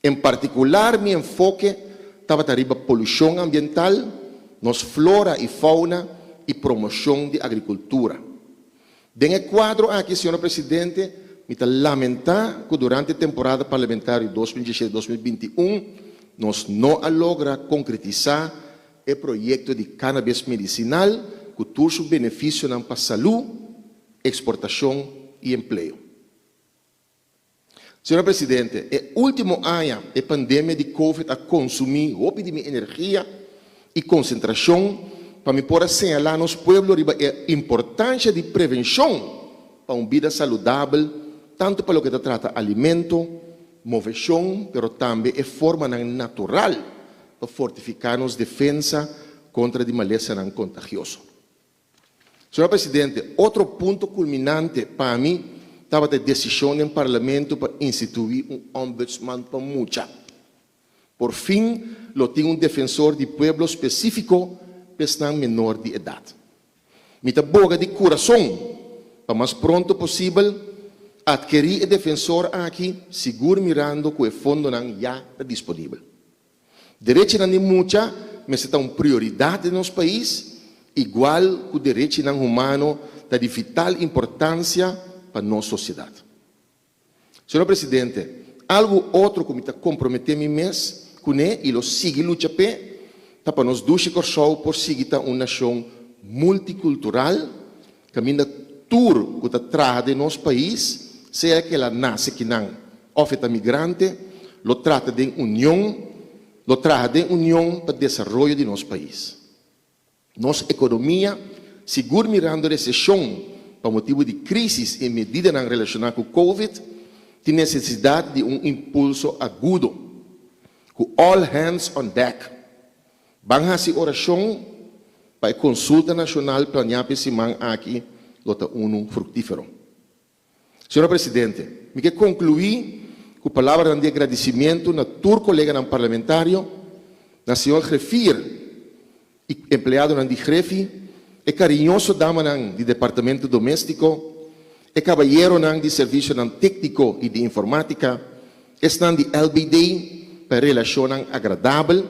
En particular mi enfoke tabata riba polucion ambiental, nos flora y fauna y promocion di agricultura. Den e cuadro aki, Señora Presidente, mi ta lamenta cu durante e temporada parlamentario 2017, 2021 nos no a logra concretisa e proyecto di cannabis medicinal cu tur su beneficionan pa salud. eksportashon i empleo. Señor Presidente, e último aña e pandemia di Covid a konsumí hopi di mi energia i konsentrashon pa mi por a señalá nos pueblo riba e importansha di prevenshon pa un bida saludabel tantu pa loke ta trata alimento, moveshon pero tambe e formanan natural pa fortifiká nos defensa kontra di malesanan kontagioso. Señor Presidente, otro punto kulminante pa mi tabata e desishon den Parlamento pa instituí un Ombudsman pa mucha. Por fin lo tin un defensor di pueblo spesífiko pa esnan menor di edat. Mi ta boga di kurason pa mas pronto posibel atkerí e defensor aki, sigur mirando ku e fondonan ya ta disponibel. Derechinan di mucha mester ta un prioridat den nos pais, igual ku derechinan humano ta di vital importansia pa nos sosiedat. Señor Presidente, algu otro ku mi ta komprometé mi mes kuné i lo sigui lucha p'e, ta pa nos dushi Kòrsou por sigui ta un nashon multikultural, kaminda tur ku ta traha den nos pais, sea ku el a nase kinan òf e ta migrante, lo trata den union, lo traha den union pa desaroyo di nos pais. Nos ekonomia, sigur mirando reseshon pa motibu di krísis i medidanan relashoná ku Covid, tin nesesidat di un impulso agudo, ku all hands on deck. Ban hasi orashon pa e konsulta nashonal planiá pa e siman aki lo ta unu fruktífero. Señor Presidente, mi ke konkluí ku palabranan di agradisimientu na tur koleganan parlamentario, na señor Greffier i empleadonan di Grefi, e kariñoso damanan di Departamento Doméstiko, e kabayeronan di Servisionan Tékniko i di Informátika, esnan di LBD pa e relashonnan agradabel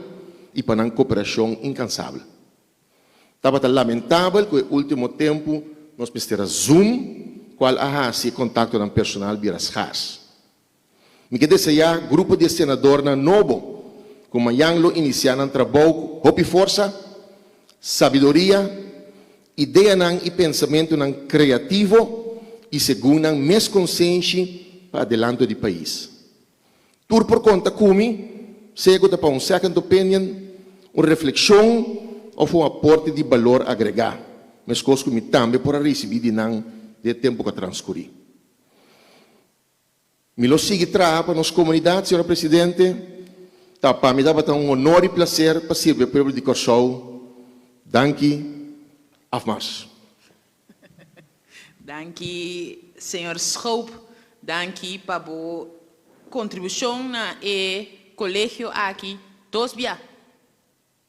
i pa nan koperashon inkansabel. Tabata lamentabel ku e último tempu nos mester a Zoom, kual a hasi e kontaktonan personal bira skars. Mi ke deseá grupo di e senadornan nobo ku mañan lo inisiá nan trabou ku hopi forsa, sabiduria, ideanan i pensamentunan kreativo i segun nan mes konsenshi pa adelanto di pais. Tur por konta ku mi, sea ku ta pa un second opinion, un reflekshon òf un aporte di balor agregá, meskos ku mi tambe por a risibí di nan den e tempu ku a transkurí. Mi lo sigui traha pa nos komunidat, señora Presidente. Ta pa mi tabata un honor i plaser pa sirbi e pueblo di Kòrsou. Danki. Afmars. Danki señor Schoop, danki pa bo contribucion na e colegio aki dos bia.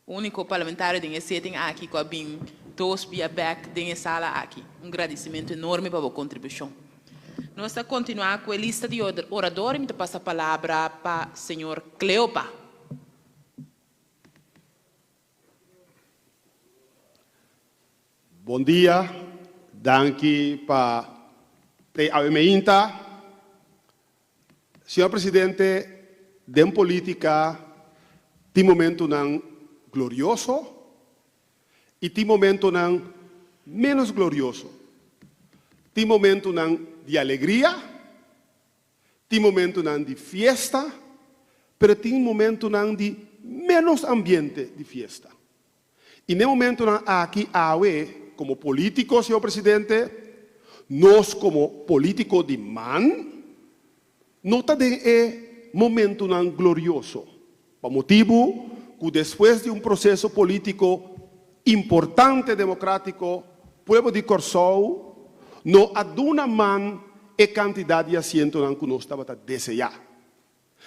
Unico parlamentario den e setting aki cu a bin dos bia bek den e sala aki. Un gradicimento enorme pa bo contribucion. Nos ta continua cu e lista di orador y mi ta pasa palabra pa señor Cleopa. Bon dia, danki pa tei awe meinta. Señor Presidente, den politica tin momentonan glorioso y tin momentonan menos glorioso. Tin momentonan di alegria Tin momentunan di fiesta, pero tin momentunan di ménos ambiente di fiesta. I n'e momentunan aki awe, komo polítiko, señor presidente, nos komo polítiko di man no ta den e momentunan glorioso, pa motibu ku despues di un proseso polítiko importante demokratiko, pueblo di Kòrsou no a duna man e kantidat di asientonan ku nos tabata deseá.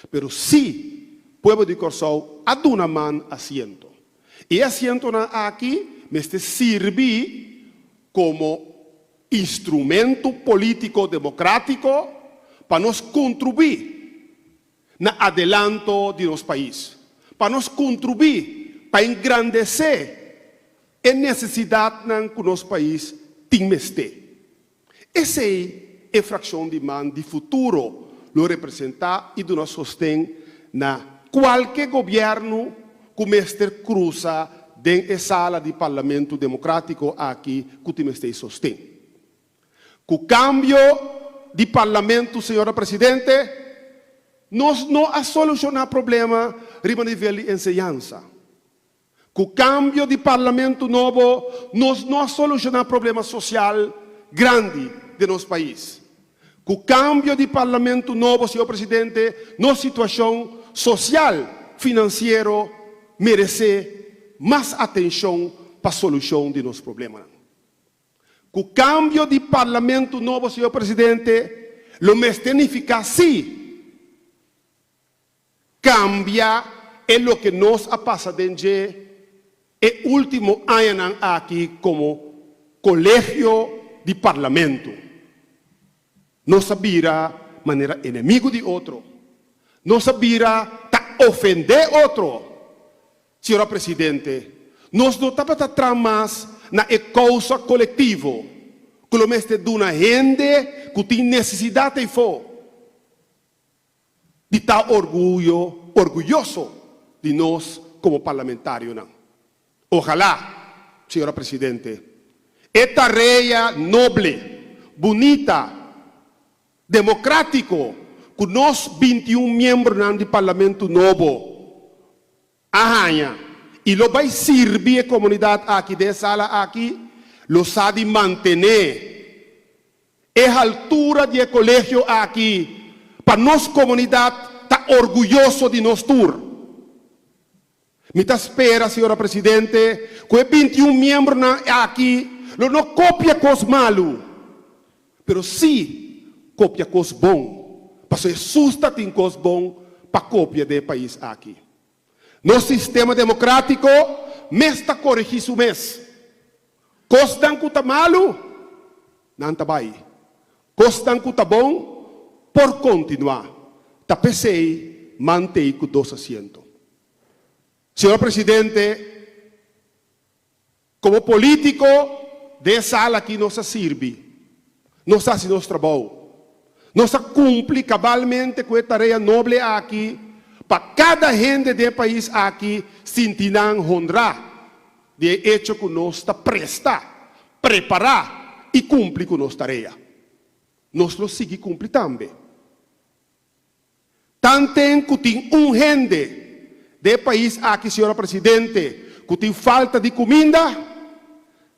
Pero sí pueblo di Kòrsou a duna man asiento. I e asientonan aki mester sirbi komo instrumento polítiko demokratiko pa nos kontribuí na adelanto di nos pais, pa nos kontribuí pa engrandesé e nesesidatnan ku nos pais tin mester. Esei e frakshon di man di futuro lo representá i duna sosten na kualke gobièrnu ku mester krusa den e sala di parlamentu demokratiko aki ku tin mester e sosten. Ku kambio di parlamento, señora presidente, nos no a solushoná problema riba nivel di enseñansa. Ku kambio di parlamento nobo, nos no a solushoná problema sosial grandi den nos pais. Ku kambio di parlamento nobo, señor presidente, nos situashon sosial finansiero meresé mas atenshon pa solushon di nos problemanan. Ku kambio di parlamento nobo, señor presidente, lo mester nifiká sí kambia e loke nos a pasa den dje e último añanan aki komo kolegio di parlamento. Nos a bira manera enemigu di otro. Nos a bira ta ofendé otro. Señora Presidente, nos no tabata tra mas na e kousa kolektivo ku lo mester duna hende ku tin nesesidat eifó di ta orguyo, orguyoso di nos komo parlamentarionan. Ojalá, señora Presidente, e tarea noble, bunita, demokratiko ku nos 21 miembronan di Parlamento nobo a haña i lo bai sirbi e komunidat aki den e sala aki, lo sa di mantené e haltura di e kolegio aki pa nos komunidat ta orguyoso di nos tur. Mi ta spera, señora Presidente, ku e 21 miembronan aki lo no kopia kos malu, pero sí kopia kos bon, pasobra Hesus ta tin kos bon pa kopia den e pais aki. Nos sistema demokratiko mes ta koregí su mes. Kosnan ku ta malu, nan ta bai. Kosnan ku ta bon, por kontinuá. Ta p'esei mantei ku dos asiento. Señor Presidente, komo polítiko den e sala aki nos a sirbi, nos a hasi nos trabou, nos a kumpli kabalmente ku e tarea noble aki pa kada hende den e pais aki sinti nan honrá di e echo ku nos ta presta, prepará i kumpli ku nos tarea. Nos lo sigui kumpli tambe. Tanten ku tin un hende den e pais aki, señora Presidente, ku tin falta di kuminda,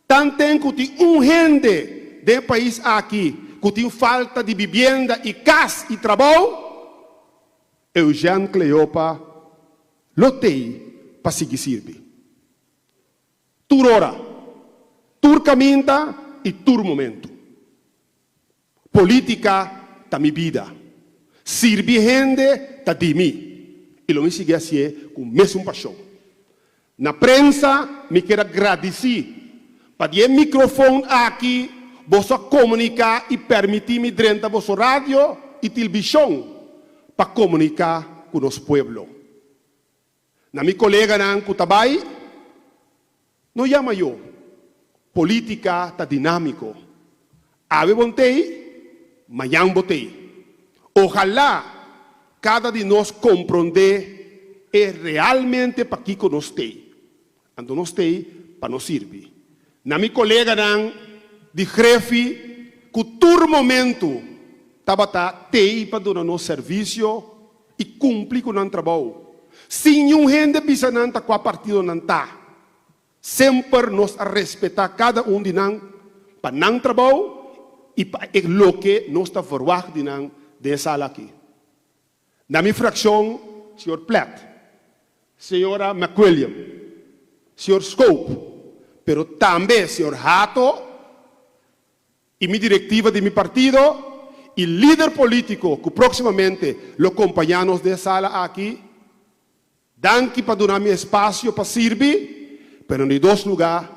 tanten ku tin un hende den e pais aki ku tin falta di bibienda i kas i trabou, Eugène Cleopa lo tei pa sigui sirbi. Tur ora, tur kaminda i tur momentu. Polítika ta mi bida. Sirbi hende ta di mi i lo mi sigui hasié ku mesun pashon. Na prensa mi kier a gradisí pa di e mikrofon aki boso a komuniká i permití mi drenta boso radio i tilbishon pa komuniká ku nos pueblo. Na mi koleganan ku ta bai, no yama yo. Politika ta dinámiko. Awe bon tei, mañan bo tei. Ojalá kada di nos komprondé e realmente pakiko nos tei. Anto nos tei pa nos sirbi. Na mi koleganan di Grefi ku tur momentu tabata tei pa duna nos servisio i kumpli ku nan trabou. Sin niun hende bisa nan ta kua partido nan ta. Semper nos a respetá kada un di nan pa nan trabou i pa e loke nos ta verwagt di nan den e sala aki. Na mi frakshon, señor Plet, señora McWilliam, señor Scope, pero tambe señor Hato i mi direktiva di mi partido i lider polítiko ku próksimamente lo kompañá nos den e sala aki, danki pa duna mi espasio pa sirbi, pero na di dos lugá,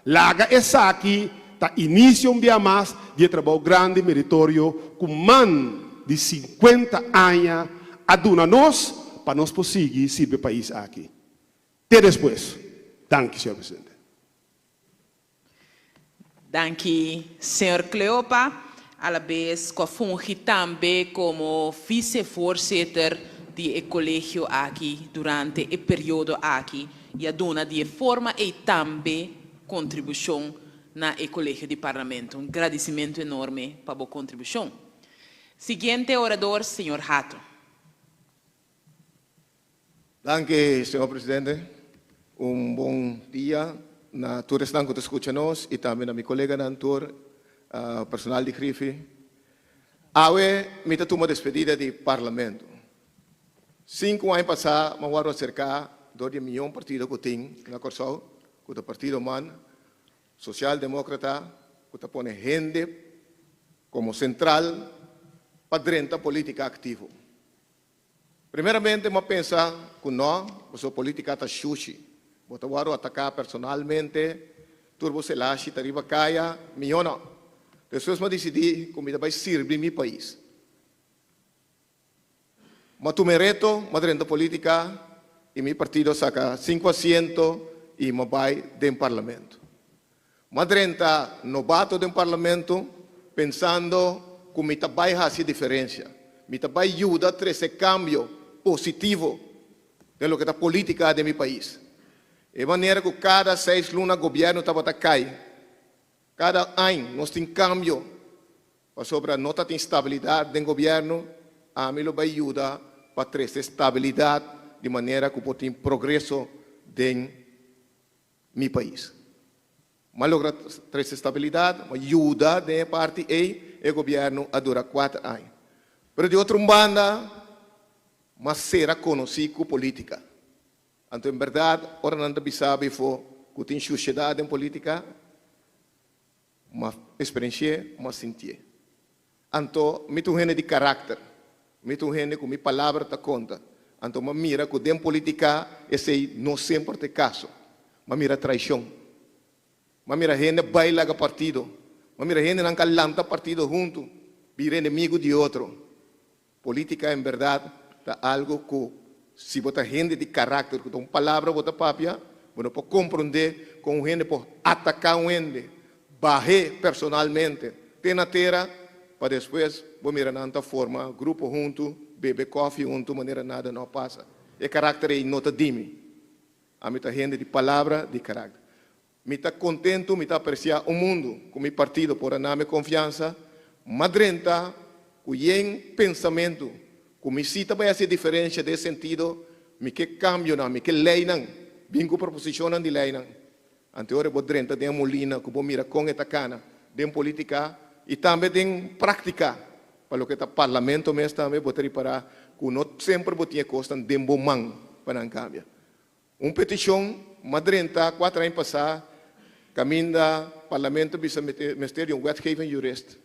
laga esaki ta inisio un bia mas di e trabou grandi meritorio ku man di 50 aña a duna nos pa nos por sigui sirbi e pais aki. Te despues. Danki, señor presidente. Danki, señor Cleopa, alabes cu a fungi tambe como vicevoorzitter di e colegio aki durante e periodo aki y a duna di e forma ey tambe contribucion. na e Kolegio di Parlamento. Un gradisimentu enorme pa bo kontribushon. Siguiente orador, señor Hato. Danki, señor presidente. Un bon dia na tur esnan ku ta skucha nos i tambe na mi koleganan tur, personal di Griffie. Awe mi ta tuma despedida di Parlamento. Sinku aña pasá mi a wòrdu aserká dor di e mion partido ku tin na Kòrsou, ku ta Partido man, Sosial Demókrata, ku ta pone hende komo sentral pa drenta polítika aktivo. Primeramente mi a pensa ku nò, pasobra polítika ta shushi. Bo ta wòrdu ataká personalmente, tur bo selashi ta riba kaya, mihó nò. Despues mi a disidí ku mi ta bai sirbi mi pais. Mi a tuma e reto, mi a drenta polítika i mi partido a saka sinku asiento i mi a bai den parlamento. Mi a drenta nobato den parlamento pensando ku mi ta bai hasi diferensia, mi ta bai yuda trese kambio positivo den loke ta polítika den mi pais. E manera ku kada seis luna gobièrnu tabata kai, kada añ nos tin kambio pasobra no ta tin stabilidat den gobièrnu, ami lo bai yuda pa trese stabilidat di manera ku por tin progreso den mi pais. M'a logra trese stabilidad, m'a yuda den e parti ey, e gobierno a dura cuater aña. Pero di otro un banda, m'a sera conoci cu politica. Anto en berdad, ora nan ta bisa befo cu tin shushedad den politica, M'a experienci'é, m'a sintié. Anto, mi ta un hende di karakter. Mi ta un hende ku mi palabra ta konta. Anto m'a mira ku den politika esei no semper ta e kaso. M'a mira traishon. M'a mira hende bai laga partido. M'a mira hendenan ka lanta partido huntu, bira enemigu di otro. Politica en berdad ta algo cu si bo ta hende di caracter cu ta un palabra bo ta papia, bo no por compronde con un hende por ataca un hende, bahe personalmente te na tera pa despues bo mira nan ta forma grupo hunto, bebe koffie hunto manera nada no a pasa. E caracter ey no ta di mi. Ami ta hende di palabra, di caracter. Mi ta kontentu, mi ta apresiá un mundu ku mi partido por a na mi konfiansa, m'a drenta ku yen pensamentu ku mi si ta bai hasi diferensha den e sentido mi ke kambionan, mi ke leinan, bin ku proposishonnan di leinan. Ante ora bo drenta den e mulina ku bo mira kon e ta kana den politika i tambe den praktika pa loke ta parlamento mes tambe bo ta ripará ku no semper bo tin e kosnan den bo man pa nan kambia. Un petishon m'a drenta kuater aña pasá kaminda Parlamento bisa mester di un wetgevend jurist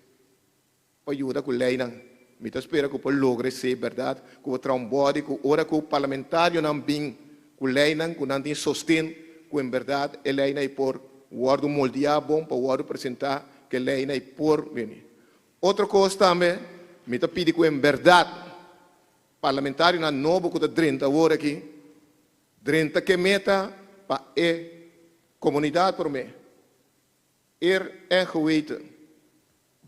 pa yuda ku leinan. Mi ta spera ku por logra esei bèrdat, ku por traha un bòdi ku ora ku parlamentarionan bin ku leinan ku nan tin sosten ku en bèrdat e leinan ei por wòrdu moldiá bon pa wòrdu presentá ku e leinan ei por bini. Otro kos tambe mi ta pidi ku en bèrdat Parlamentarionan nobo ku ta drenta awor aki, drenta ke meta pa e komunidat promé. Eer en geweten,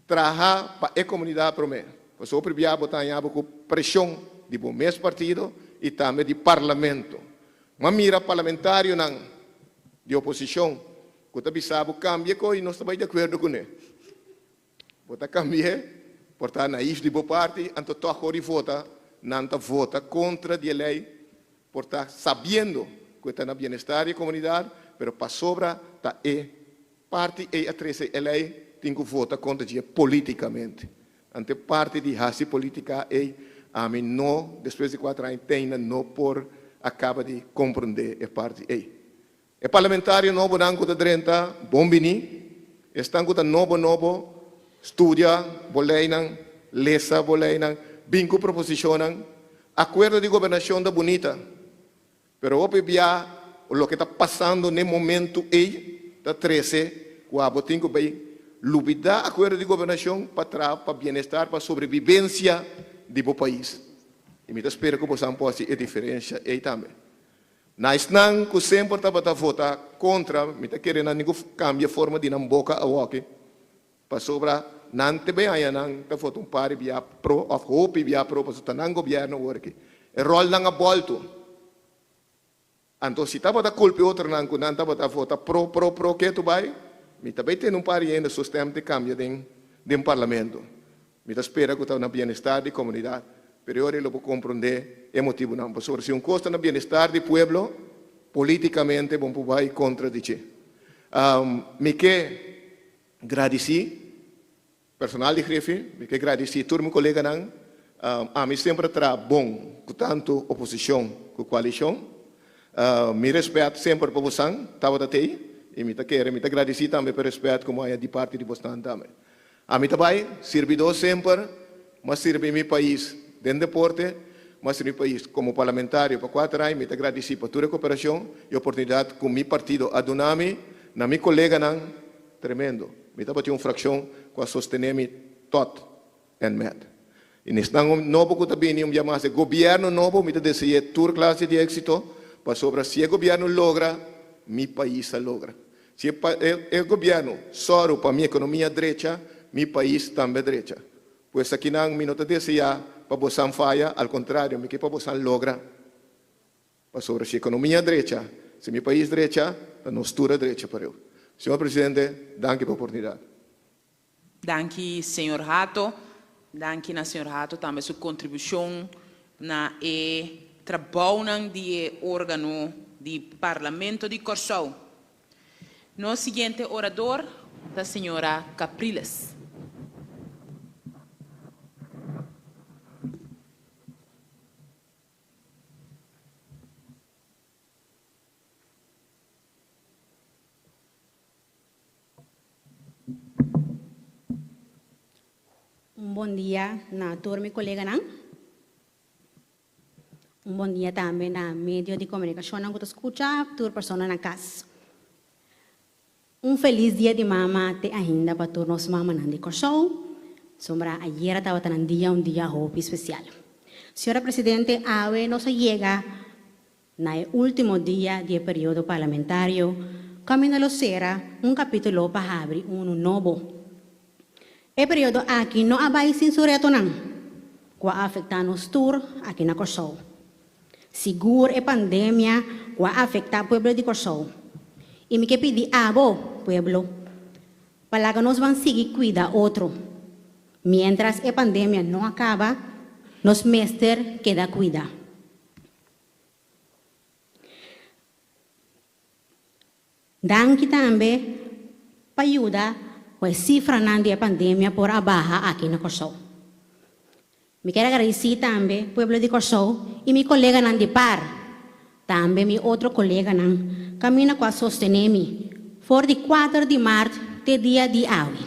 traha pa e komunidat promé. Pasobra hopi bia bo ta haña bo ku preshon di bo mes partido i tambe di parlamento. M'a mira parlamentarionan di oposishon ku ta bisa bo kambia ko'i nos ta bai di akuerdo kuné. Bo ta cambi'é, por ta naïef di bo parti, anto toch ora di vota, nan ta vota contra di e ley, por ta sabiendo cu e ta na bienestar di e comunidad, pero pasobra ta e parti ey a trece e ley, tin cu vota contra dje politicamente. Anto e parti di haci politica ey, ami no, despues di cuater aña teinda no por a caba di comprende e parti ey. E parlamentario nobonan ku ta drenta, bon bini. Esnan ku ta nobo nobo, studia bo leinan, lesa bo leinan, bin ku proposishonnan. Akuerdo di gobernashon ta bunita, pero hopi bia loke ta pasando n'e momentu ei ta trese ku abo tin ku bai lubidá akuerdo di gobernashon pa traha pa bienestar, pa sobrebibensia di bo pais. I mi ta spera ku bosan por hasi e diferensha ei tambe. Na esnan ku semper tabata vota kontra, mi ta kere nan tin ku kambia forma di nan boka awoki, pasobra nan te bay haña nan ta vota un par di bia pro òf hopi bia pro pasobra ta nan gobièrnu awor aki. E ròlnan a bòltu. Anto si tabata kulpa e otronan ku nan tabata vota pro pro pro ketu bay? Mi ta bay tende un par di hende su stem te cambia den den Parlamento. Mi ta spera cu ta na bienestar di comunidad, pero e ora lo por comprende e motibonan. Pasobra si un cos ta na bienestar di pueblo, politicamente bon por bay contra di dje. Mi ke gradici personal di Griffie, mi ke gradici tur mi coleganan. Ami semper a traha bon cu tanto oposicion cu coalicion. Mi respet semper pa bosan tabata tey y mi ta kere, mi ta gradici tambe pa e respet cu mi haya di parti di bosnan tambe. Ami ta bai sirbidó semper, m'a sirbi mi pais den deporte, m'a sirbi mi pais komo parlamentario pa kuater aña. Mi ta gradisí pa tur e koperashon i oportunidat ku mi partido a duna mi, na mi koleganan tremendo. Mi tabatin un frakshon ku a sostené mi tot en met. I nesnan nobo ku ta bini un bia mas, e gobièrnu nobo, mi ta dese'é tur klase di éksito, pasobra si e gobièrnu logra, mi pais a logra. Si e e gobièrnu sòru pa mi ekonomia drecha, mi pais tambe drecha. Pues akinan mi no ta deseá pa bosan faya, al kontrario, mi ke pa bosan logra. Pasobra si ekonomia drecha, si mi pais drecha, ta nos tur a drecha pareu. Señor Presidente, danki pa oportunidat. Danki señor Hato. Danki na señor Hato tambe su contribucion na e trabounan di e organo di Parlamento di Corsou. Nos siguiente orador ta señora Capriles. Un bon dia na tur mi koleganan. Un bon dia tambe na medio di komunikashonnan ku ta skucha, tur persona na kas. Un felis dia di mama te ainda pa tur nos mamanan di Kòrsou. Sombra ayera tabata nan dia un dia hopi spesial. Señora Presidente, awe nos a yega Na e último dia di e periodo parlamentario, kaminda lo sera un kapítulo pa habri unu nobo. E periodo aki no a bai sin su retonan, ku a afektá nos tur aki na Kòrsou. Sigur e pandemia ku a afektá pueblo di Kòrsou. I mi ke pidi abo, pueblo, pa laga nos ban sigui kuida otro. Miéntras e pandemia no a kaba, nos mester keda kuida. Danki tambe pa yuda ku e sifranan di e pandemia por a baha aki na Kòrsou. Mi kier agradisí tambe pueblo di Kòrsou i mi koleganan di par, tambe mi otro koleganan kaminda ku a sostené mi for di kuater di mart te dia di awe,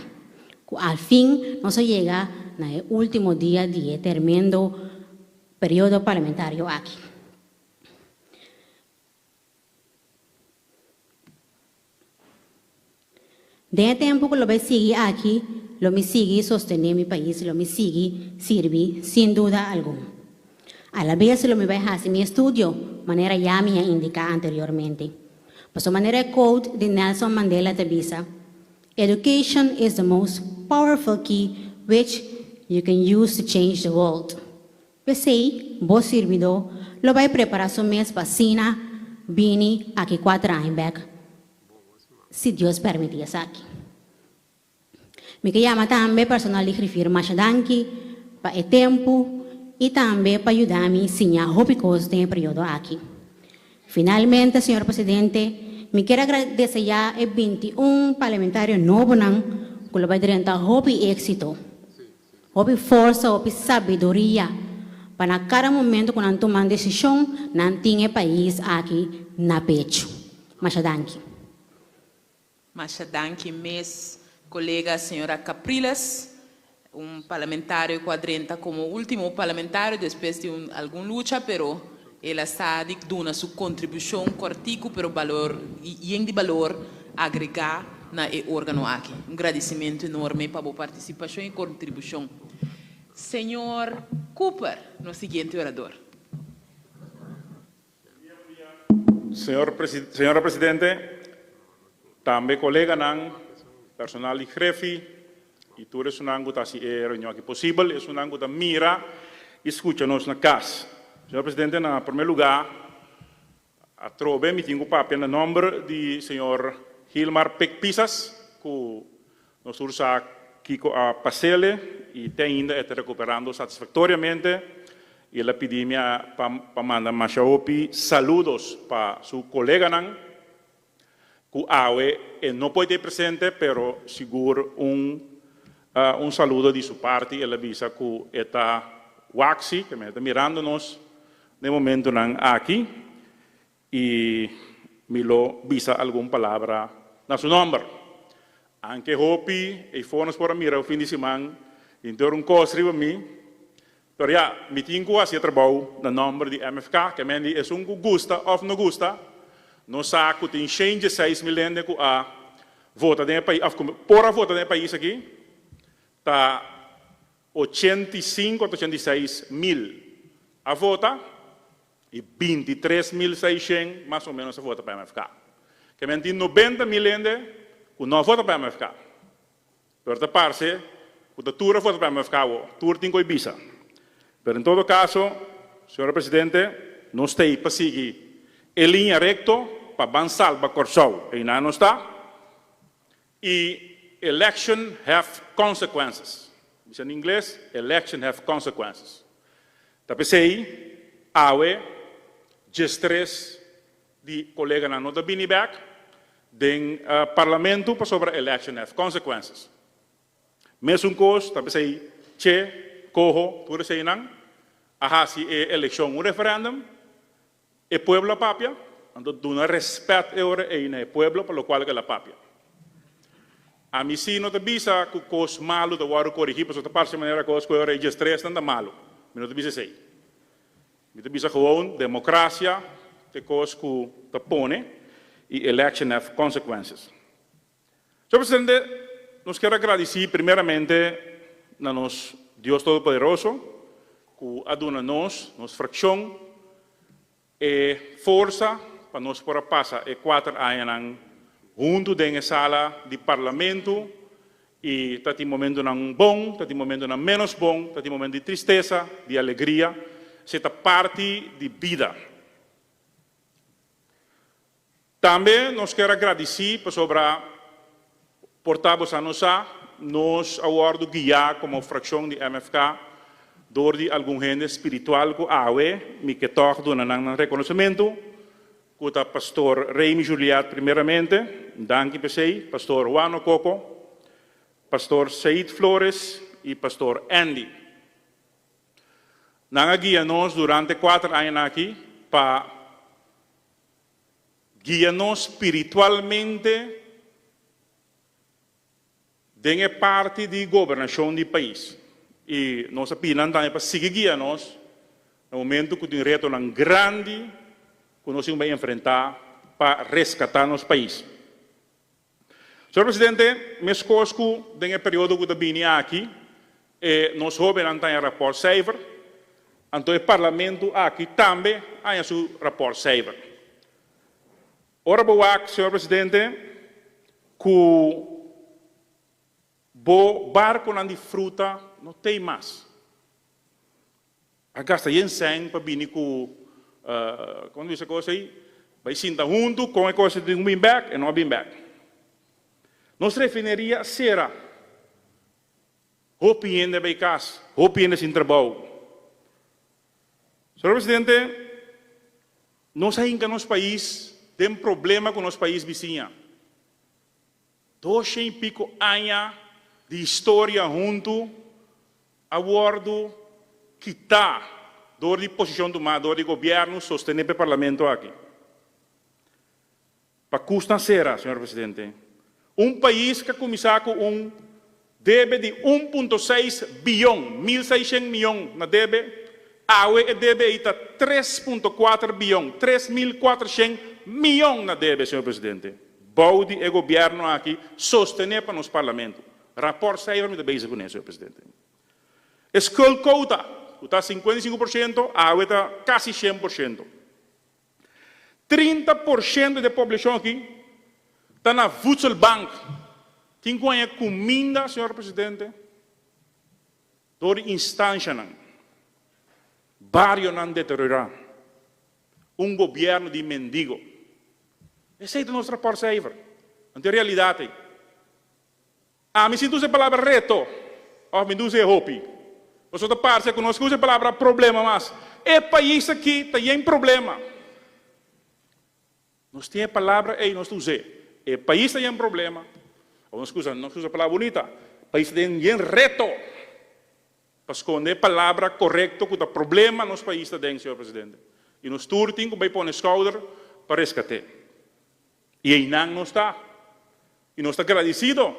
ku al fin nos a yega na e último dia di e termendo periodo parlamentario aki. Den e tempu ku lo bai sigui aki, lo mi sigui sostené mi pais, lo mi sigui sirbi sin duda algun. Alabes lo mi bai hasi mi estudio, manera ya mi a indiká anteriormente. Pasobra manera e quote di Nelson Mandela ta bisa, Education is the most powerful key which you can use to change the world. P'esei, bo sirbidó lo bai prepará su mes pa asina bini aki kuater aña bèk, si Dios pèrmití esaki. Mi ke yama tambe personal di Griffier masha danki pa e tempu i tambe pa yuda mi siña hopi kos den e periodo aki. Finalmente, señor presidente, mi kier agradesé e 21 parlamentario nobonan ku lo bai drenta hopi éksito. Hopi forsa, hopi sabiduria pa na kada momento ku nan tuma un desishon, nan tin e pais aki na pechu. Masha danki. Masha danki mes, kolega señora Capriles, un parlamentario ku a drenta komo ultimo parlamentario despues di un algun lucha, pero el a sa di duna su kontribushon kòrtiku pero balor yen di balor agregá na e órgano aki. Un gradisimentu enorme pa bo partisipashon i kontribushon. Señor Cooper, nos siguiente orador. Señor Señora Presidente, tambe coleganan, personal di Grefi y tur esunnan cu ta haci e reunion aki posibel, esunnan cu ta mira y scucha nos na cas. Señor Presidente, na primer lugar, atrobe mi tin cu papia na nomber di señor Gilmar Pik Pisas. ku nos tur sa kiko a pas'ele i te ainda e ta rekuperando satisfaktoriamente i el a pidi mi pa pa manda masha hopi saludos pa su koleganan ku awe e no por ta presente pero sigur un un saludo di su parti. El a bisa ku e ta wak si, ke men e ta mirando nos den momentonan aki i mi lo bisa algun palabra na su nòmber. Anke hopi eifor nos por a mira fin di siman hinter un kos riba mi, pero ya, mi tin ku hasi e trabou na nòmber di MFK, ke men di esun ku gusta òf no gusta, nos sa ku tin shen dieseis mil hende ku a vota den e pais, òf ku por a vota den e pais aki, ta 85 òf 86 mil a vota i 23,600 mas o ménos a vota pa MFK. Ke men tin 90,000 hende ku no a vota pa MFK. Pero ta parse ku ta tur a vota pa MFK awor, tur tin ku e bisa. Pero en todo kaso, señora Presidente, nos ta ei pa sigui e liña rekto pa ban salba Kòrsou. Einan nos ta. I election have consequences. Bisa na ingles, election have consequences. Ta p'esei awe 13 di koleganan no ta bini bèk den parlamento pasobra election have consequences. Mesun kos ta p'esei Che, Coho, tur eseinan a hasi e elekshon un referendum. E pueblo a papia, anto duna respet e ora ei na e pueblo pa locual cu el a papia. Ami si no ta bisa cu cos malo ta wordo corigi pasobra ta parce manera cos cu e ora ei 13 nan ta malo. Mi no ta bisa esey. Mi ta bisa gewoon democracia ta e cos cu ta pone y election have consequences. Señor Presidente, nos kier a gradici primeramente na nos Dios Todopoderoso cu a duna nos, nos fraccion, e forsa pa nos por a pasa e cuater añanan hunto den e sala di Parlamento y ta tin momentonan bon, ta tin momentonan menos bon, ta tin momento di tristesa, di alegria, esey ta parti di bida. Tambe nos kier a gradisí pasobra por ta boso a no sa, nos a wòrdu guiá komo frakshon di MFK dor di algun hende spiritual ku awe mi ke tòg duna nan nan rekonosementu, ku ta Pastor Remy Juliet primeramente, danki p'esei, Pastor Juano Coco, Pastor Said Flores i Pastor Andy. Nan a guia nos durante kuater añanan aki pa Guia nos spiritualmente den e parti di gobernashon di pais. I nos a pidi nan tambe pa sigui guia nos na momento ku tin retonan grandi ku nos tin ku bai enfrentá pa reskatá nos pais. Señor Presidente, meskos ku den e periodo ku ta bini aki e nos hóbennan ta haña rapòrtcijfer, anto e Parlamento aki tambe haña su rapòrtcijfer. Ora bo wak, señor Presidente, ku bo barkonan di fruta no t'ei mas. A gasta yen sèn pa bini ku, kon ta bisa e kos ei, bai sinta huntu kon e kos ei tin ku bin bèk, e no a bin bèk. Nos refineria a sera, hopi hende a bai kas, hopi hende sin trabou. Señor Presidente, nos a hinka nos pais den problema ku nos pais bisiña. 200 i piko aña di historia huntu a wòrdu kitá dor di posishon tumá dor di gobièrnu sostené pa e parlamento aki. Pa kusnan sera, señor presidente. Un pais ku a kuminsá ku un debe di 1.6 bion, 1600 mion na debe, awe e debe ei ta 3.4 bion, 3400 mion na debe, señor presidente. Bou di e gobièrnu aki sostené pa nos parlamento. Rapòrt cijfer mi ta bezig kuné, señor presidente. E skuldquota, ku ta 55%, awe ta kasi 100%. 30% di e poblashon aki ta na voedselbank. Tin ku haña kuminda, señor presidente, dor di instanshanan. Barionan deteriorá. Un gobièrnu di mendigo. Esei ta nos rapòrt cijfer. Anto e realidat ei. Ami sin ta usa e palabra reto, òf mi ta usa e hopi. Pasobra ta parse ku nos ke usa e palabra problema mas. E pais aki ta yen problema. Nos tin e palabra ei, nos ta us'é. E pais ta yen problema. Òf nos ke usa, nos ke usa palabra bunita. Pais ta den yen reto. Pa skonde e palabra korekto ku ta problema nos pais ta den, señor presidente. I nos tur tin ku bai pone skouder pa reskat'é. I einan nos ta. I nos ta gradisido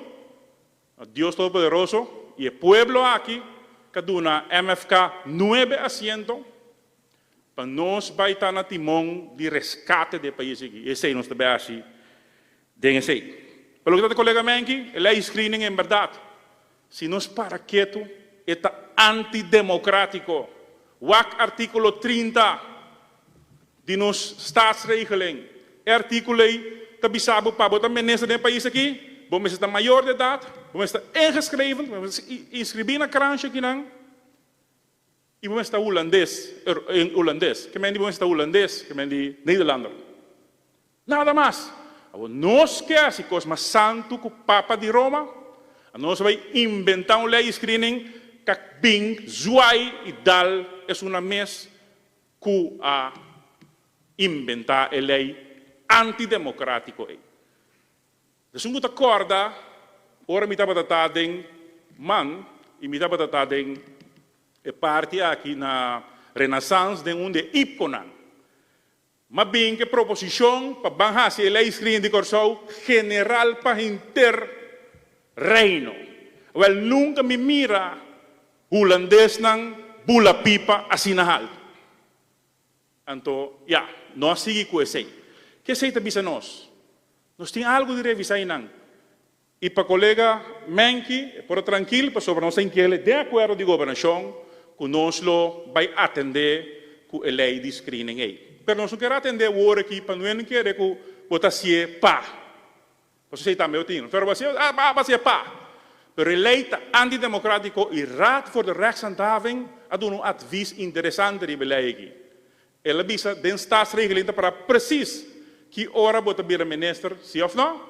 na Dios Todopoderoso i e pueblo aki ku a duna MFK nuebe asiento pa nos bai ta na timon di reskate di e pais aki. I esei nos ta bai hasi den esei. Pa loke ta ta kolega Menki, e lei screening en bèrdat si nos para ketu e ta antidemokratiko. Wak artíkulo 30 Di nos Staatsregeling. E artíkulo ei ta bisa bo pa bo ta minister den e pais aki, bo mester ta mayor di edat, bo mester ta ingeschreven, bo mester inskribí na kransje akinan i bo mester ta hulandes, hulandes. Ke men di bo mester ta hulandes? Ke men di Nederlander. Nada mas. Awor nos ke hasi kos mas santu ku Papa di Roma? Nos a bai inventá un lei di screening ka bin zwai i dal esun na mes ku a imbentá e lei antidemokratiko ei. Esun ku ta kòrda ora mi tabata ta den man i mi tabata ta den e parti aki na Renaissance den un di e ipkonan. M'a bin ku e proposishon pa ban hasi e lei screening di Kòrsou general pa henter Reino. Wèl nunka mi mira Hulandesnan bula pipa asina haltu. Anto, ya, no a sigui ku esei. Ke esei ta bisa nos? Nos tin algu di revisá einan. I pa kolega Menki, e por a trankil pasobra nos ta inkele den akuerdo di gobernashon ku nos lo bai atendé ku e lei di screening ei. Pero nos no kier atendé awor aki pa no hende kere ku bo ta hasié pa. Pasobra esei tambe bo tin. Pero bo hasié, ah, bo hasié pa. Pero e lei ta antidemocratico y Raad voor de Rechtshandhaving a duna un advies interesante riba e lei aki. El a bisa den staatsregeling ta para precies ki ora bo ta bira minister, si of no.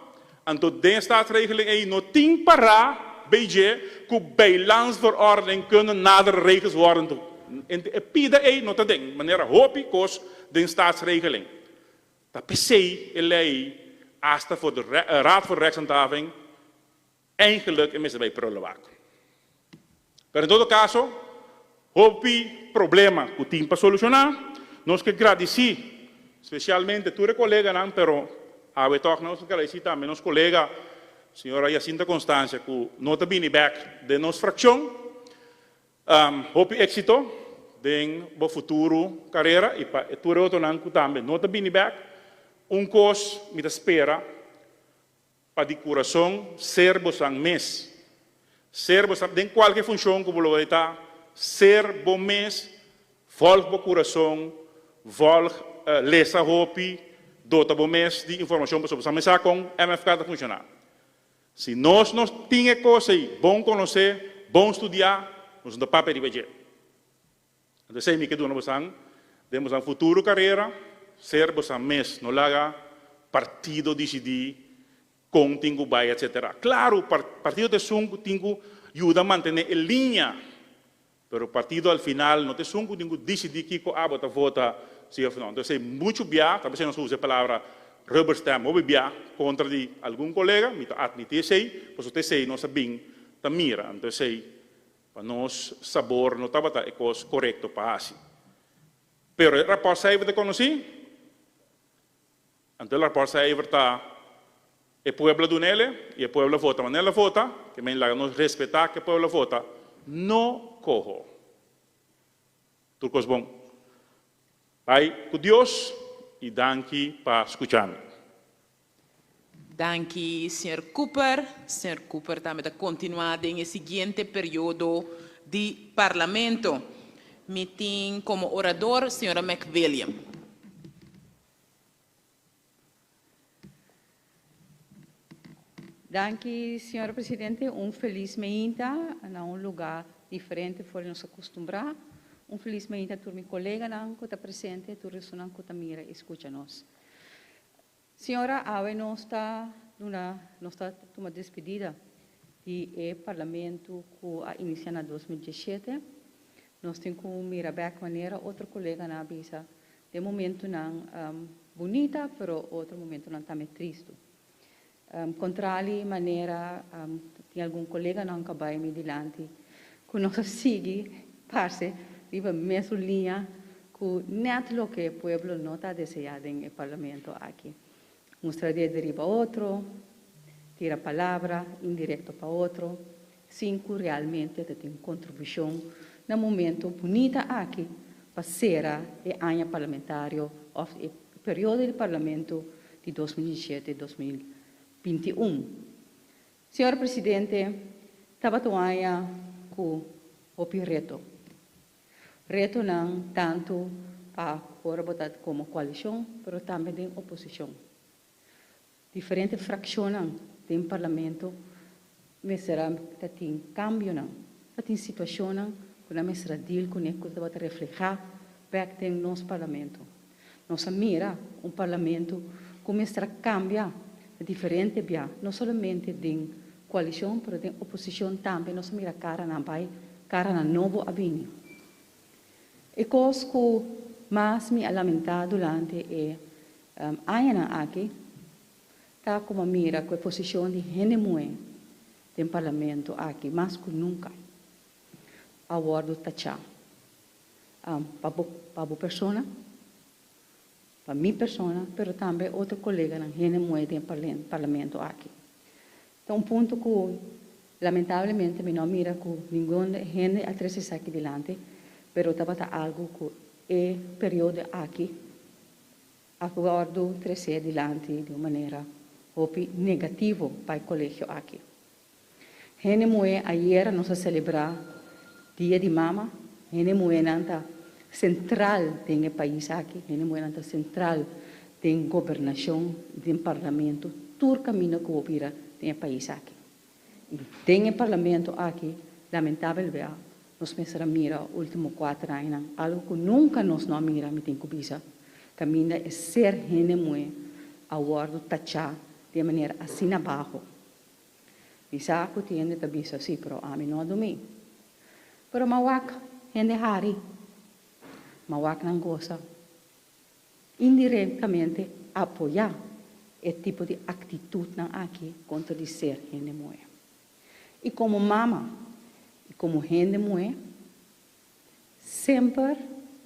Anto den e staatsregeling ei no tin para bij dje cu bij landsverordening kunnen nadere regels worden toe. E pida ei no ta den, manera hopi cos den staatsregeling. Ta p'esei e lei hasta voor de Raad voor Rechtshandhaving eigenlijk e mester bai prullenbak. Pero en todo caso, hopi problema cu tin pa soluciona. Nos ke gradici specialmente tur e coleganan, pero awe toch nos ke gradici tambe nos colega señora Jacinta Constancia cu no ta bini bek den nos fraccion. Hopi éxito den bo futuro carera y pa e tur e otronan cu tambe no ta bini bek. Un cos mi ta spera pa di curason ser bosan mes. Ser bosan den cualke funcion cu bo lo bay ta, ser bo mes, volg bo curason, volg lesa hopi, dota bo mes di informacion pasobra bosan mes sa con MFK ta funciona. Si nos no tin e kos ei bon konosé, bon studiá, nos no ta papia riba dje. Anto esei mi ke duna bosan den bosan futuro karera, ser bosan mes, no laga partido disidí kon tin ku bai etsetera. Klaru, partido ta esun ku tin ku yuda mantené e liña, pero partido al final no ta esun ku tin ku disidí kiko abo ta vota si òf no. Anto esei muchu bia, ta p'esei nos ta usa e palabra rubber stamp hopi bia kontra di algun kolega, mi ta atmití esei, pasobra ta esei nos a bin ta mira. Anto esei pa nos sabor no tabata e kos korekto pa hasi. Pero e rapòrtcijfer ta konosí. Anto e rapòrtcijfer ta e pueblo a dunele i e pueblo a vota manera el a vota, ke men laga nos respetá ke pueblo a vota, no koho. Tur kos bon. Bai ku Dios i danki pa skucha mi. Danki señor Cooper. Señor Cooper tambe ta continua den e siguiente periodo di Parlamento. Mi tin como orador señora McWilliam. Danki señora Presidente. Un feliz meinta na un lugar diferente for di nos acostumbrá. Un feliz meinta tur mi coleganan cu ta presente, tur esunnan cu ta mira y scucha nos. Señora, awe nos ta duna, nos ta tuma despedida. di e parlamento ku a inisiá na 2017. Nos tin ku mira bèk manera otro koleganan a bisa den momentunan bunita pero otro momentunan tambe tristu. Kontrali manera tin algun koleganan ku a bai mi dilanti ku nos a sigui parse riba mesun liña ku nèt loke pueblo no ta deseá den e parlamento aki. Mustra dede riba otro, tira palabra indirecto pa otro, sin cu realmente ta tin contribucion na momento bunita aki pa cera e aña parlamentario of e periodo di parlamento di 2017, 2021. Señor Presidente, tabata un aña cu hopi reto. Retonan tantu pa ora bo ta komo koalishon, pero tambe den oposishon. Diferente frakshonnan den parlamento mester a ta tin kambionan, ta tin situashonnan ku nan mester a deal kuné ku tabata reflehá bèk den nos parlamento. Nos a mira un parlamento ku mester a kambia diferente bia, no solamente den koalishon pero den oposishon tambe nos a mira karanan bai, karanan nobo a bini. E kos ku mas mi a lamentá durante e añanan aki ta ku mi a mira ku e posishon di hende muhé den parlamento aki mas ku nunka a wòrdu tachá. Pa bo, pa bo persona, pa mi persona, pero tambe otro coleganan hende muhe den parlamento aki. Ta un punto cu lamentablemente mi no a mira cu ningun hende a trece esaki dilanti, pero tabata algo cu e periodo aki a wordo trece dilanti di un manera hopi negativo pa e colegio aki. Hende muhé ayera nos a selebrá Dia di Mama. Hende muhénan ta sentral den e pais aki, hende muhénan ta sentral den gobernashon, den parlamento, tur kaminda ku bo bira den e pais aki. I den e parlamento aki, lamentabel bia, nos mester a mira último kuater añanan algu ku nunka nos no a mira, mi tin ku bisa, kaminda e ser hende muhé a wòrdu tachá di e manera asina baho. Mi sa ku tin hende ta bisa si, pero ami no a dumí. Pero m'a wak hende hari, m'a wak nan gosa. Indirektamente apoyá e tipo di aktitutnan aki kontra di ser hende muhé. I komo mama i komo hende muhé, semper,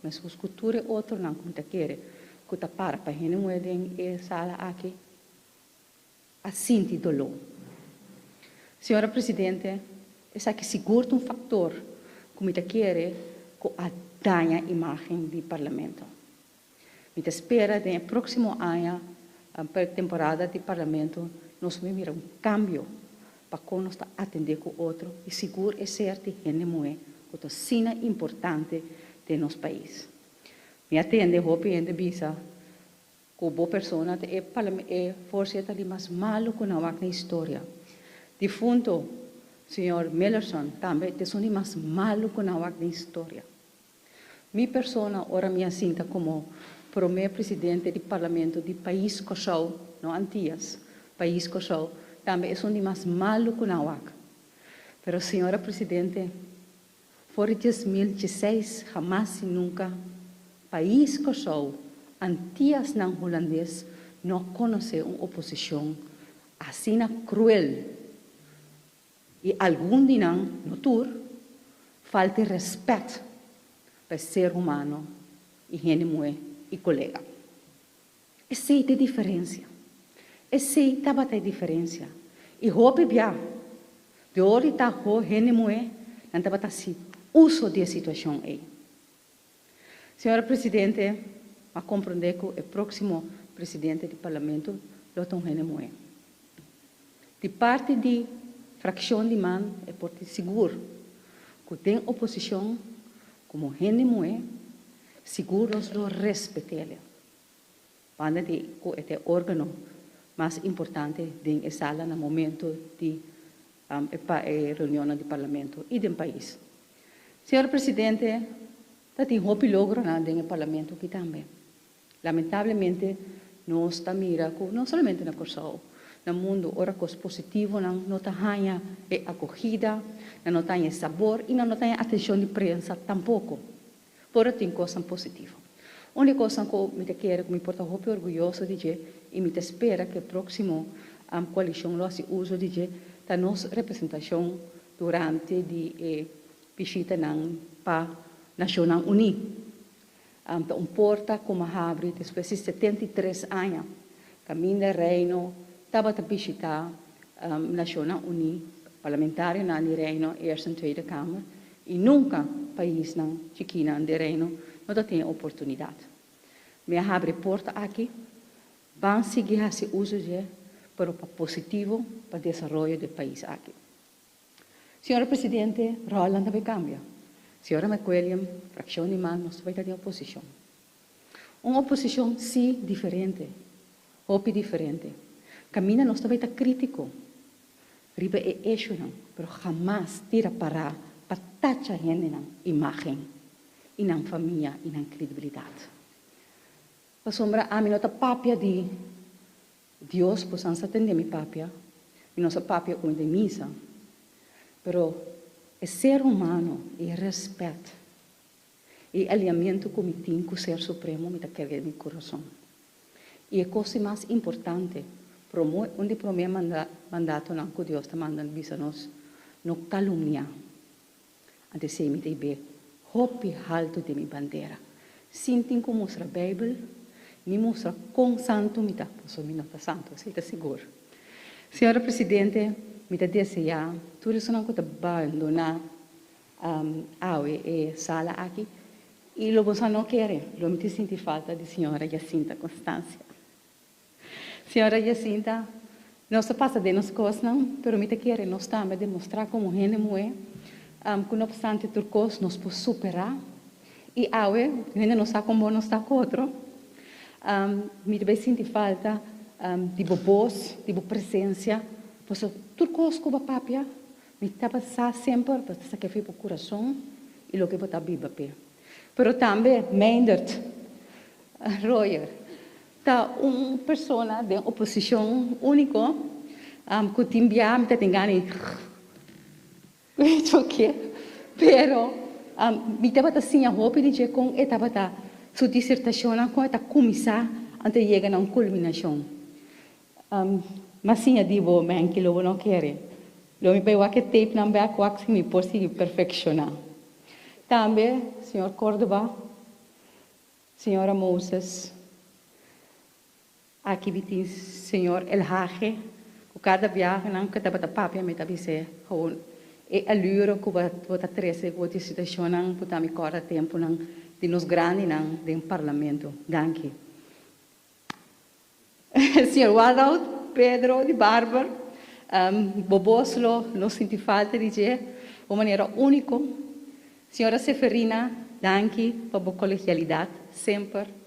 meskos ku tur e otronan ku mi ta kere ku ta para pa hende muhé den e sala aki, a sinti doló. Señora Presidente, esaki sigur ta un factor cu mi ta kere cu a daña imagen di Parlamento. Mi ta spera den e proximo aña, temporada di Parlamento, nos lo mira un cambio pa con nos ta atende cu otro y sigur e ser di hende muhe cu ta asina importante den nos pais. Mi a tende hopi hende bisa Ku bo persona ta e e voorzitter di mas malu ku nan wak na historia. Difunto señor Millerson tambe ta esun di mas malu ku nan wak den historia. Mi persona ora mi a sinta komo prome presidente di parlamento di pais Kòrsou, no Antias, pais Kòrsou, tambe esun di mas malu ku nan wak. Pero señora presidente, For di 2016 hamas i nunka pais Kòrsou, Antiasnan Hulandes no konosé un oposishon asina kruel i algun di nan, no tur, falta rèspèt pa e ser humano i hende muhé i kolega. Esei ta e diferensia. Esei tabata e diferensia. I hopi bia, di ora di ta ho hende muhé, nan tabata hasi uso di e situashon ei. Señora Presidente, m'a komprondé ku e próksimo presidente di Parlamento lo ta un hende muhé. Di parti di frakshon di man e por tin sigur ku den oposishon komo hende muhé, sigur nos lo respet'é. Banda di ku e ta e órgano mas importante den e sala na momento di e reunionnan di Parlamento i den pais. Señor Presidente, ta tin hopi logronan den e Parlamento aki tambe. Lamentablemente nos ta mira ku no solamente na Kòrsou, Na mundu ora kos positivonan no ta haña e akogida, nan no ta haña e sabor i nan no ta haña atenshon di prensa tampoko. Pero tin kosnan positivo. Un di e kosnan ku mi ta kere ku mi por ta hopi orguyoso di dje i mi ta spera ku e próksimo koalishon lo hasi uso di dje ta nos representashon durante di e bishitanan pa Nashonnan Uní. Ta un porta ku a habri despues di 73 aña kaminda Reino tabata bishitá Nashonnan Uní, parlamentarionan di Reino, Eerste en Tweede Kamer, i nunka paisnan chikinan di Reino no ta tin e oportunidat. Mi a habri e porta aki, ban sigui hasi uso dje, pero pa positivo pa desaroyo di e pais aki. Señora Presidente, rolnan ta bay cambia. Señora McWilliam, fraccion di man, nos ta bay ta den oposicion. Un oposicion si diferente, hopi diferente. Caminda nos ta bay ta critico riba e echonan, pero hamas tira para pa tacha hendenan imagen y nan famia y nan credibilidad. Pasobra ami no ta papia di Dios bosan sa tende mi papia, mi no sa papia ku mi den misa, pero e ser humano i e rèspèt i e aliamiento ku mi tin ku Ser Supremo mi ta kerga den mi kurason. I e kos di mas importante, promé un di promé mandatonan ku Dios ta manda bisa nos, no kalumniá. Anto esei mi ta hib'é hopi haltu den mi bandera, sin tin ku mustra Beibel ni mustra kon santu mi ta, pasobra mi no ta santu, esei ta sigur. Señora Presidente, mi ta deseá tur esunnan ku ta bandoná awe e sala aki, i lo bo sa no kere, lo mi tin sinti falta di señora Jacinta Constancia. Señora Jacinta, nos ta pasa den nos kosnan, pero mi ta kere nos tambe demostrá komo hende muhé ku no opstante tur kos nos por superá. I awe hende no sa kon bon nos ta ku otro. Mi ta bai sinti falta di bo bos, di bo presensia, pasobra tur kos ku bo a papia mi tabata sa semper bo ta sa ke for bo kurason i loke bo ta biba p'e. Pero tambe Meindert Royer Ta un persona den oposicion unico cu tin bia mi ta tin gana di choke pero mi tabata siña hopi di dje con e tabata su disertacionnan con e ta cuminsa anto yega na un culminacion. M'a siña di bo Menki lo bo no kere lo mi bay wak e tapenan bek wak si mi por sigui perfecciona. Tambe señor Cordoba. Señora Moses, Aki mi tin señor Elhage, ku kada biaha nan ku tabata papia mi ta bis'é gewoon e allure ku bo ta trese ku bo tin situashonnan ku ta mi kòrda tempunan di nos grandinan den parlamento. Danki. Señor Walroud, Pedro di Barber, bo bos lo no sinti falta di dje, un manera úniko. Señora Seferina, danki pa bo kolegialidat semper.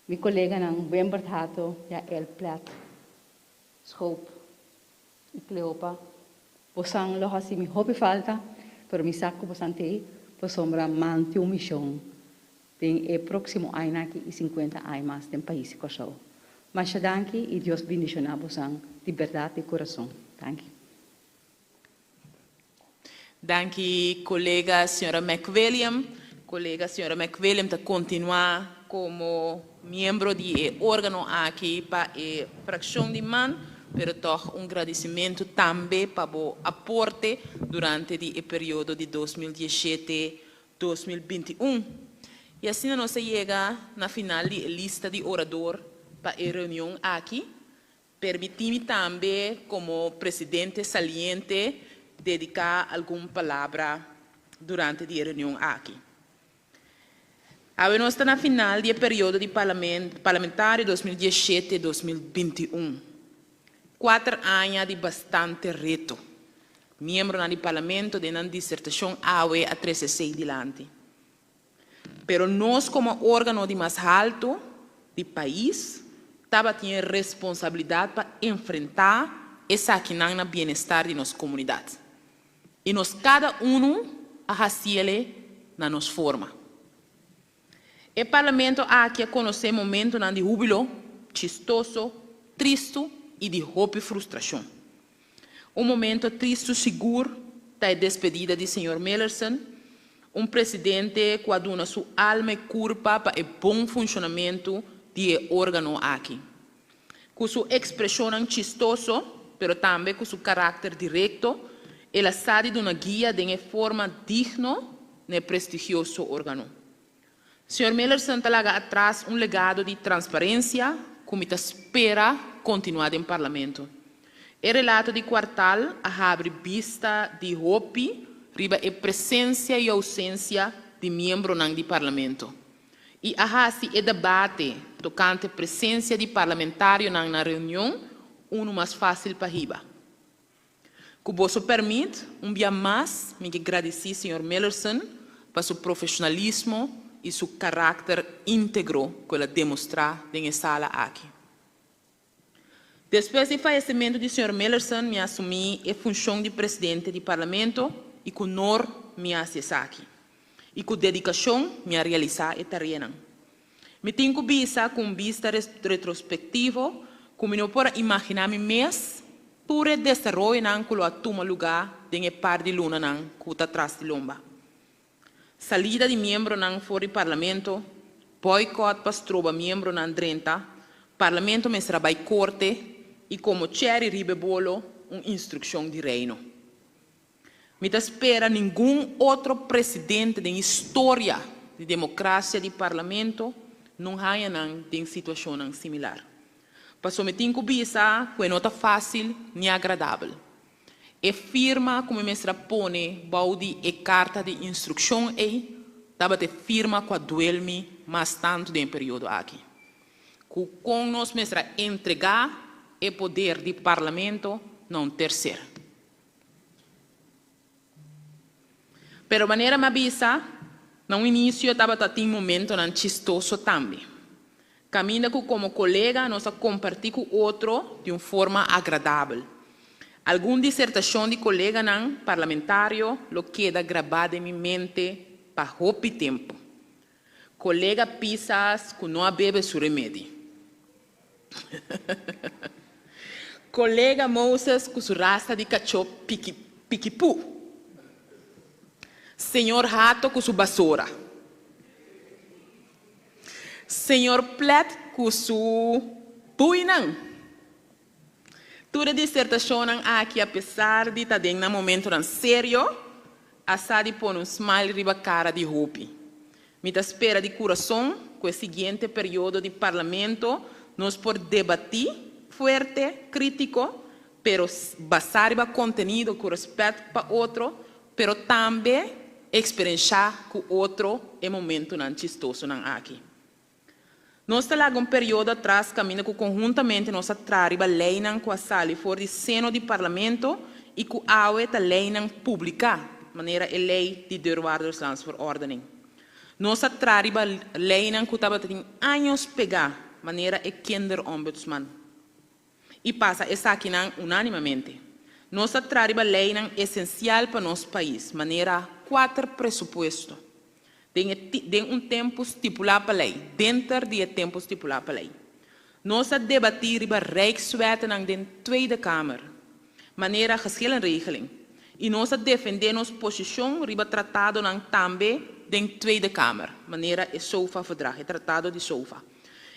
Mi koleganan Wimbert Hato, Yael Plet, Schoop i Cleopa, bosan lo hasi mi hopi falta, pero mi sa ku bosan t'ei pasobra manti un mishon Den e próksimo aña aki i 50 aña mas den pais di Kòrsou. Masha danki i Dios bindishoná bosan di bèrdat di kurason. Danki. Danki kolega señora McWilliam. Kolega señora McWilliam ta kontinuá komo miembro di e órgano aki pa e frakshon di man, pero tòg un gradisimentu tambe pa bo aporte durante di e periodo di 2017 2021. I asina nos a yega na final di e lista di orador pa e reunion aki. Permití mi tambe komo presidente saliente dediká algun palabra durante di e reunion aki. Awe nos ta na final di e periodo di parlamentario 2017, 2021. Kuater aña di bastante reto. Miembronan di Parlamento den nan disertashon awe a trese esei dilanti. Pero nos komo órgano di mas haltu di pais tabatin e responsabilidat pa enfrentá esakinan na bienestar di nos komunidat. I nos kada unu a hasiele na nos forma. E Parlamento aki a konosé momentonan di húbilo, chistoso, tristu. i di hopi frustrashon. Un momento tristu sigur ta e despedida di señor Millerson, un presidente ku a duna su alma i kurpa pa e bon funshonamentu di e órgano aki. Ku su ekspreshonnan chistoso, pero tambe ku su karakter direkto, el a sa di duna guia den e forma digno na e prestigioso órgano. Señor Millerson ta laga atras un legado di transparencia cu mi ta spera continua den Parlamento. E relato di kwartal a habri bista di hopi riba e presencia y ausencia di miembronan di Parlamento y a haci e debate tocante presencia di parlamentarionan na reunion uno mas facil pa hiba. Ku boso pèrmit, un bia mas mi ke gradisí señor Millerson pa su profeshonalismo i su karakter íntegro ku el a demostrá den e sala aki. Despues di fayesimentu di señor Millerson mi a asumí e funshon di presidente di Parlamento i ku nor mi a hasi esaki. I ku dedikashon mi a realisá e tareanan. Mi tin ku bisa ku un bista retrospektivo ku mi no por a imaginá mi mes tur e desaroyonan ku lo a tuma lugá den e par di lunanan ku ta tras di lomba. Salida di miembronan for di Parlamento, bòikòt pa stroba miembronan drenta, Parlamento mester a bai korte i komo chèri riba e bolo un instrukshon di Reino. Mi ta spera ningun otro presidente den historia di democracia di Parlamento no haya nan den situacionnan similar. Paso mi tin cu bisa cu e no ta facil ni agradabel. E firma cu mi mester a pone bou di e carta di instruccion ey tabata e firma cu a duel mi mas tanto den e periodo aki. Cu con nos mester a entrega e poder di Parlamento na un tercer. Pero manera mi a bisa, na un inicio tabata tin momentonan chistoso tambe. Caminda cu como colega nos a comparti cu otro di un forma agradabel. Algun disertacion di coleganan parlamentario lo keda graba den mi mente pa hopi tempo. Colega Pisas cu no a bebe su remedi. Colega Moses cu su rasa di cachó piki pikipú. Señor Hato cu su basora. Señor Plet cu su buinan. Tur e disertacionnan aki apesar di ta den nan momentonan serio, a sa di pone un smile riba cara di hopi. Mi ta spera di curason cu e siguiente periodo di Parlamento nos por debati fuerte, critico, pero basa riba contenido cu respet pa otro, pero tambe experiencia cu otro e momentonan chistosonan aki. Nos ta laga un periodo atras caminda cu conhuntamente nos a traha riba leynan cu a sali for di seno di Parlamento y cu awe ta leynan publica, manera e ley di Deurwaarderslandsverordening. Nos a traha riba leynan cu tabata tin años pega, manera e Kinderombudsman. Y pasa esakinan unanimamente. Nos a traha riba leynan esencial pa nos pais, manera cuater presupuesto, den e den un tempu stipulá pa lei, denter di e tempu stipulá pa lei. Nos a debatí riba Rijkswetnan den Tweede Kamer, manera geschillenregeling, i nos a defendé nos posishon riba tratadonan tambe den Tweede Kamer, manera e SOFA-verdrag, e tratado di SOFA.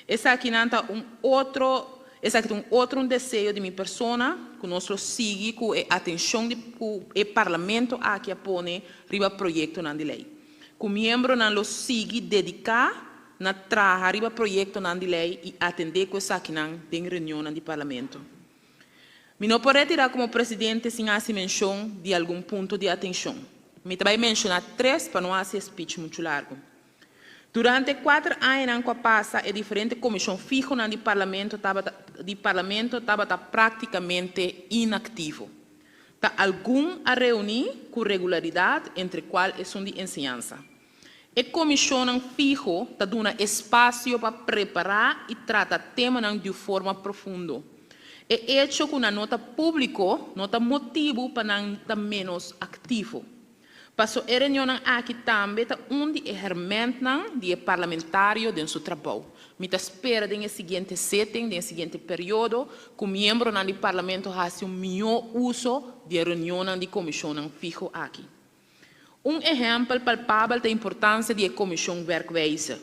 Esakinan ta un otro esaki ta un otro un deseo di mi persona ku nos lo sigui ku e atenshon di ku e Parlamento aki a pone riba proyektonan di lei. Ku miembronan lo sigui dediká na traha riba proyektonan di lei i atendé ku esakinan den reunionnan di Parlamento. Mi no por retirá komo presidente sin hasi menshon di algun punto di atenshon. Mi ta bai menshoná tres pa no hasi e speech muchu largu. Durante e kuater añanan ku a pasa e diferente komishon fihonan di Parlamento tabata di Parlamento tabata práktikamente inaktivo. Ta algun a reuní ku regularidat entre kual esun di enseñansa. E komishonnan fiho ta duna espasio pa prepará i trata temanan di un forma profundo. E echo ku nan no ta públiko no ta motibu pa nan ta ménos aktivo. Paso e reunionnan aki tambe ta un di e hermentnan di e parlamentario den su trabou. Mi ta spera den e siguiente zitting, den e siguiente periodo, ku miembronan di parlamento hasi un mihó uso di e reunionnan di komishonnan fiho aki. Un ehèmpel palpabel ta importansia di e komishon werkwijze.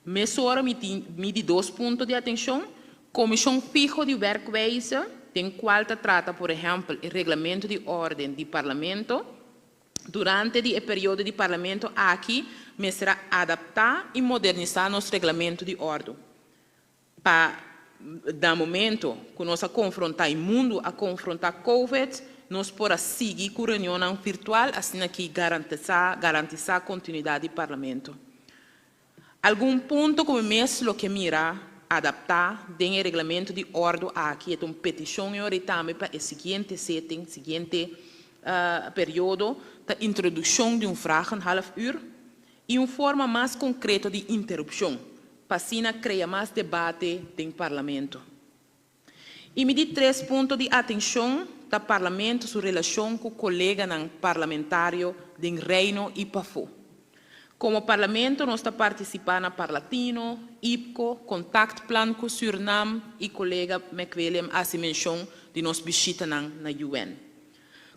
Mesora mi tin mi di dos punto di atenshon, Komishon fiho di werkwijze, den kual ta trata por ehèmpel e reglamento di órden di parlamento, Durante di e periodo di parlamento aki mester a adaptá i modernisá nos reglamento di òrdu. Pa na momento ku nos a konfrontá i mundu a konfrontá Covid, nos por a sigui ku reunionnan virtual asina ki garantisá garantisá kontinuidat di parlamento. Algun punto ku mi mes lo ke mira adaptá den e reglamento di òrdu aki e ta un petishon yori tambe pa e siguiente zitting, siguiente periodo, ta introdukshon di un vragenhalf uur i un forma mas konkreto di interupshon pa asina krea mas debate den parlamento. I mi di tres punto di atenshon ta Parlamento su relashon ku koleganan parlamentario den Reino i pafó. Komo Parlamento nos ta partisipá na Parlatino, IPKO, Kontaktplan ku Sürnam i kolega McWilliam hasi menshon di nos bishitanan na UN.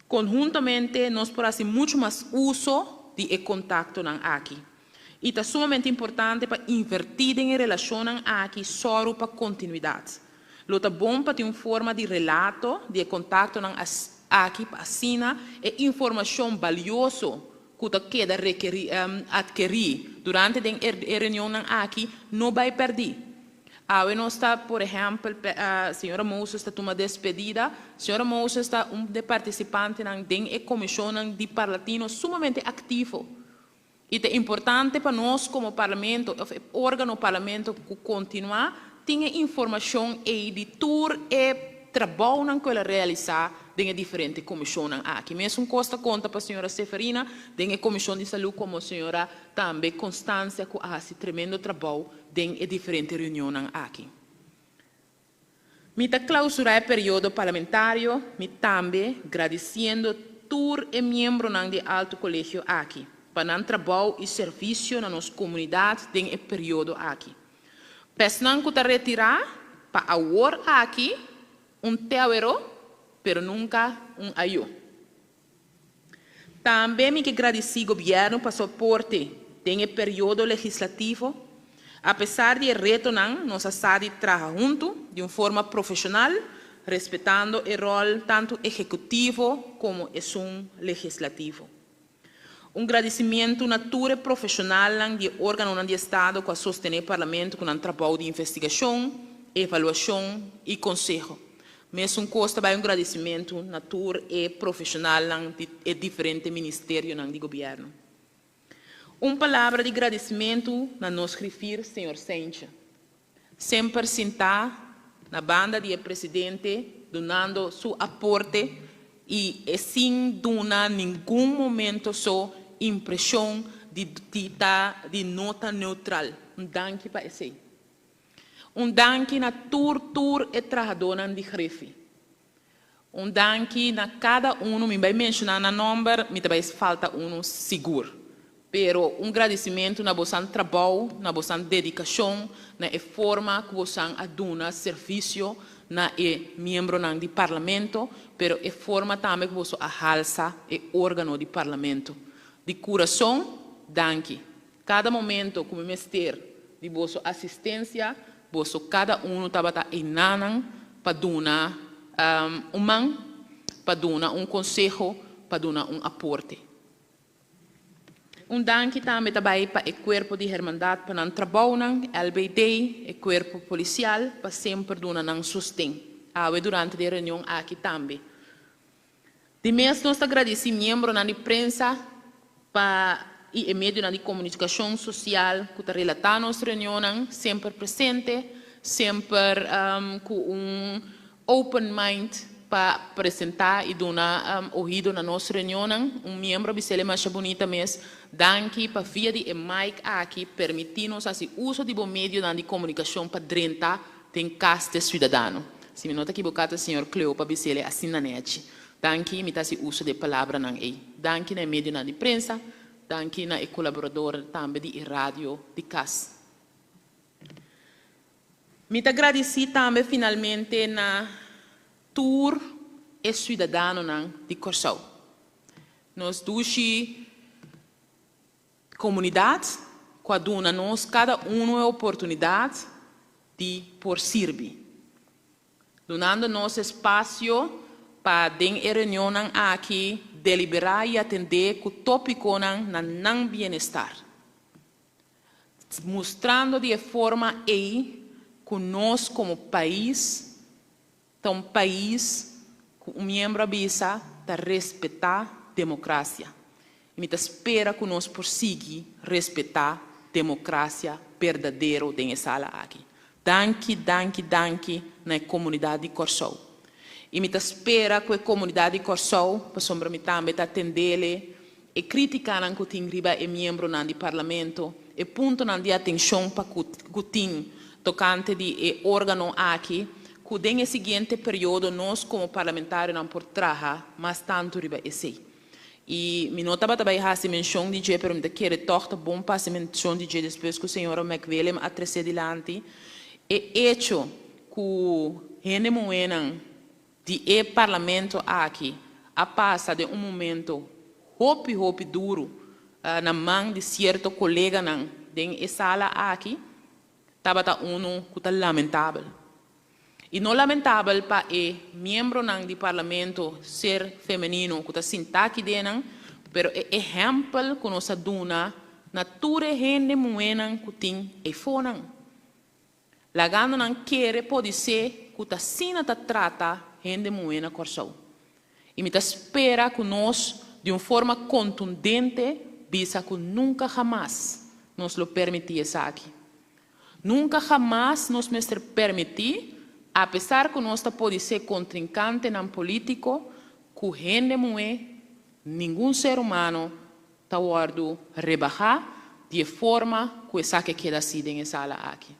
Konhuntamente nos por hasi muchu mas uso di e kontaktonan aki. I ta sumamente importante pa invertí den e relashonnan aki sòru pa kontinuidat. Lo ta bon pa tin un forma di relato di e kontaktonan aki pa asina e informashon balioso ku ta keda rekerí atkerí durante den e reunionnan aki no bai pèrdí. Awe nos ta, por ehèmpel, señora Moses ta tuma despedida. Señora Moses ta un di e partisipantenan den e komishonnan di Parlatino sumamente aktivo. I ta importante pa nos komo Parlamento òf e órgano Parlamento ku kontinuá tin e informashon ei di tur e trabounan ku el a realisá den e diferente komishonnan aki. Mesun kos ta konta pa señora Seferina den e Komishon di Salú komo señora tambe Constancia ku a hasi tremendo trabou den e diferente reunionnan aki. Mi ta klausurá e periodo parlamentario mi tambe gradisiendo tur e miembronan di e Alto Kolegio aki pa nan trabou i servisio na nos komunidat den e periodo aki. P'esnan ku ta retirá pa awor aki un te aweró pero nunka un ayó. Tambe mi ke gradisí gobièrnu pa soporte den e periodo legislativo. Apesar di e retonan, nos a sa di traha huntu di un forma profeshonal, respetando e ròl tantu ehekutivo komo esun legislativo. Un gradisimientu na tur e profeshonalnan di e órganonan di estado ku a sostené Parlamento ku nan trabou di investigashon, evaluashon i konseho. Mesun kos ta bai un gradisimentu na tur e profeshonalnan di e diferente ministerionan di gobièrnu. Un palabra di gradisimentu na nos grifir señor Seintje. Semper sintá na banda di e presidente dunando su aporte i e sin duna ningun momento so impreshon di di ta di no ta neutral. Un danki pa esei. Un danki na tur tur e trahadónan di Griffie. Un danki na kada unu, mi bai menshoná nan nòmber, mi ta bai falta unu sigur. Pero un gradisimentu na bosan trabou, na bosan dedikashon, na e forma ku bosan a duna servisio na e miembronan di Parlamento, pero e forma tambe ku boso a halsa e órgano di Parlamento. Di kurason, danki. Kada momento ku mi mester di boso asistensia, boso kada unu tabata einanan pa duna un man, pa duna un konseho, pa duna un aporte. Un danki tambe ta bai pa e kuerpo di hermandat pa nan trabounan, LBD, e kuerpo polisial pa semper duna nan sosten. Awe durante di e reunion aki tambe. Di mes nos ta gradisí miembronan di prensa pa i e medionan di komunikashon sosial ku ta relatá nos reunionnan, semper presente, semper ku un open mind pa presentá i duna ohido na nos reunionnan. Un miembro a bis'el e masha bunita mes, Danki pa via di e mic aki permití nos hasi uso di bo medionan di komunikashon pa drenta den kas di e siudadano. Si mi no ta ekiboká ta señor Cleopa bis'el e asina nechi. Danki, mi ta hasi uso di e palabranan ei. Danki na e medionan di prensa, danki na e kolaboradornan tambe di e radio di kas. Mi ta gradisí tambe finalmente na tur e siudadanonan di Kòrsou. Nos dushi komunidat ku a duna nos kada unu e oportunidat di por sirbi. Dunando nos espasio pa den e reunionnan aki deliberá i atendé ku tópikonan na nan bienestar. Mustrando di e forma ei ku nos komo pais ta un pais ku un miembro a bisa ta respetá demokrasia. I mi ta spera ku nos por sigui respetá demokrasia berdadero den e sala aki. Danki, danki, danki na e komunidat di Kòrsou. I mi ta spera ku e komunidat di Kòrsou, pasobra mi tambe ta atendele e krítikanan ku tin riba e miembronan di Parlamento, e puntonan di atenshon pa ku ku tin tokante di e órgano aki, ku den e siguiente periodo nos komo parlamentarionan por traha mas tantu riba esei. I mi no tabata bai hasi menshon di dje, pero mi ta kere tòg ta bon pa hasi menshon di dje despues ku señora McWilliam a tres'é dilanti, e echo ku hende muhénan di e parlamento aki a pasa den un momento hopi hopi duru na man di sierto koleganan den e sala aki, tabata unu ku ta lamentabel. I no lamentabel pa e miembronan di parlamento ser femenino ku ta sintá aki den nan, pero e ehèmpel ku nos a duna na tur e hende muhénan ku tin eifonan. Lagando nan kere podisé ku ta asina ta trata hende muhé na Kòrsou. I mi ta spera ku nos di un forma kontundente bisa ku nunka hamas nos lo permití esaki. Nunka hamas nos mester permití, apesar ku nos ta podisé kontrinkantenan polítiko, ku hende muhé, ningun ser humano, ta wòrdu rebahá di e forma ku esaki a keda así den e sala aki.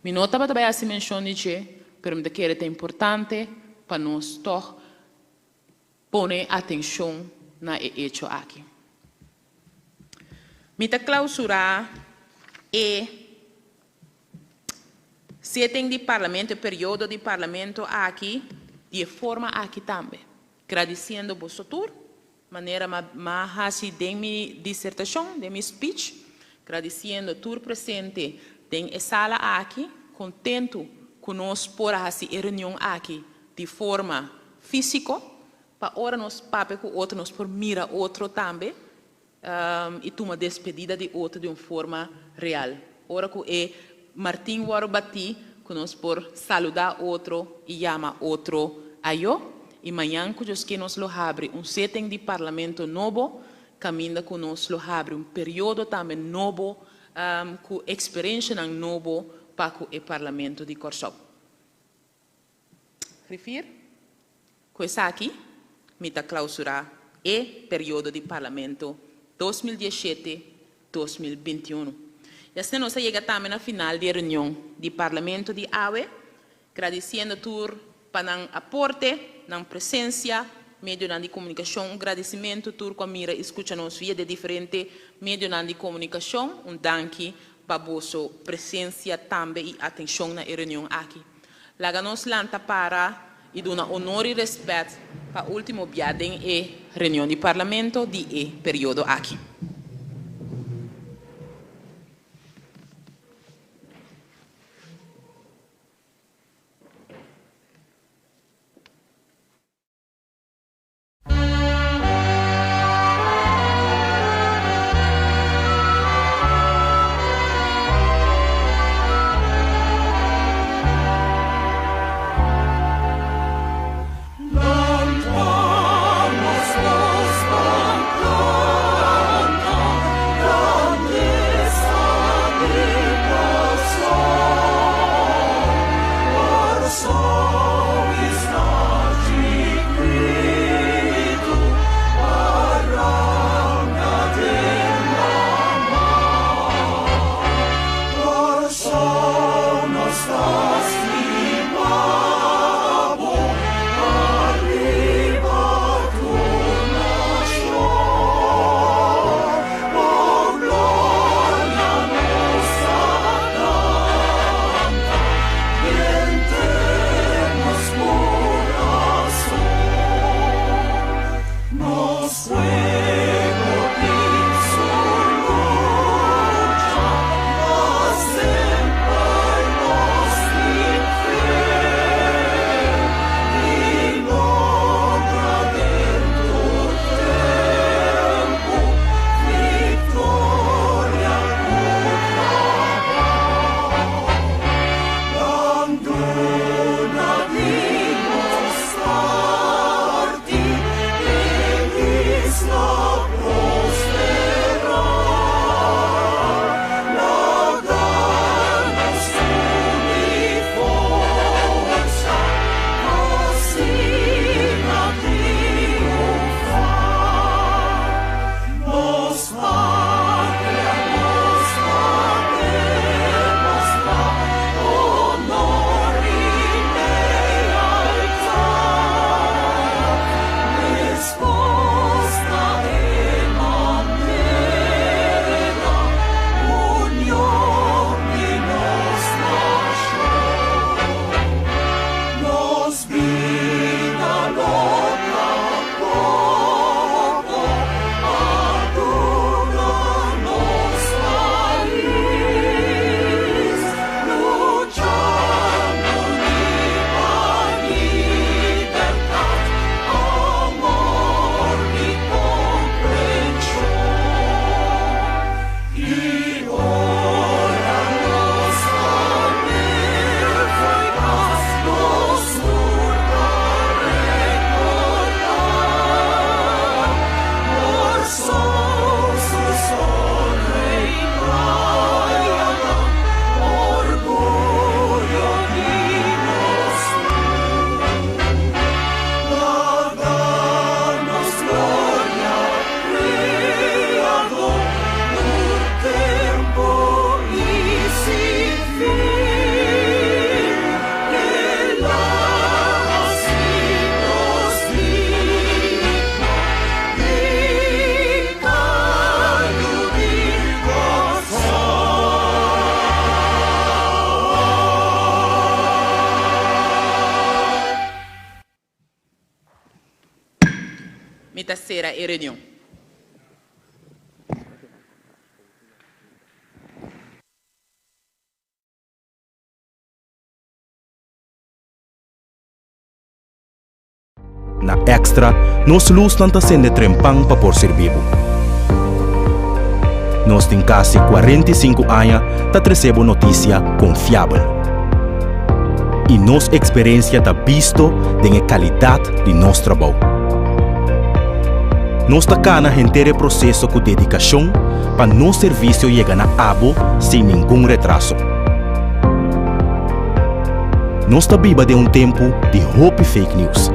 Mi no tabata bai hasi menshon di dje, pero mi ta kere ta importante pa nos tòg pone atenshon na e echo aki. Mi ta klausurá e sitting di Parlamento, e periodo di Parlamento aki di e forma aki tambe, gradisiendo boso tur, manera m'a hasi den mi disertashon, den mi speech, gradisiendo tur presente den e sala aki, kontentu ku nos por a hasi e reunion aki di forma físiko, pa ora nos papia ku otro nos por mira otro tambe i tuma despedida di otro di un forma real. Ora ku e martin wòrdu batí ku nos por saludá otro i yama otro ayó. I mañan ku Dios ke nos lo habri un seten di parlamento nobo kaminda ku nos lo habri un periodo tambe nobo ku eksperenshanan nobo pa ku e parlamento di Kòrsou. Griffier, Ku esaki mi ta klausurá e periodo di Parlamento 2017, 2021. I asina nos a yega tambe na final di e reunion di Parlamento di awe, gradisiendo tur pa nan aporte, nan presensia, medionan di komunikashon. Un gradisimentu tur ku a mira i skucha nos via di e diferente medionan di komunikashon. Un danki pa boso presensia tambe i atenshon na e reunion aki. Laga nos lanta para i duna honor i respet pa ultimo bia den e reunion di Parlamento di e periodo aki. sera e reunion. Na Extra, nos lusnan ta sende trempan pa por sirbi bo. Nos tin kasi 45 aña ta trese bo notisia konfiabel. I nos eksperensia ta bisto den e kalidat di nos trabou. Nos ta kana henter e proseso ku dedikashon pa nos servisio yega na abo sin ningun retraso. Nos ta biba den un tempu di hopi fake news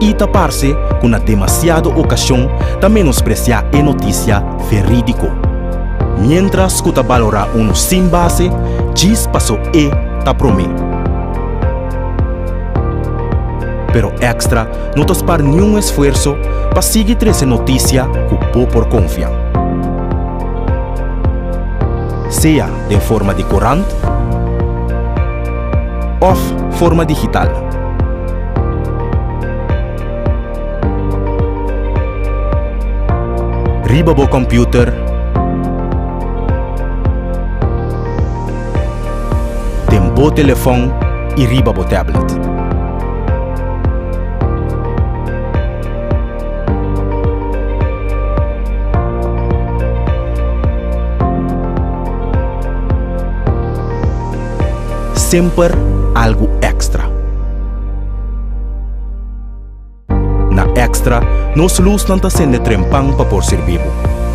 i ta parse ku na demasiado okashon ta menospresiá e notisia verídiko, miéntras ku ta balorá unu sin base djis paso e ta promé. Pero Extra no ta spar niun esfuerso pa sigui trese notisia ku bo por konfia. Sea den forma di korant òf forma digital. Riba bo kòmpiuter, den bo telefòn i riba bo tablet. Semper algu èkstra. Na Extra, nos lusnan ta sende trempan pa por sirbi bo.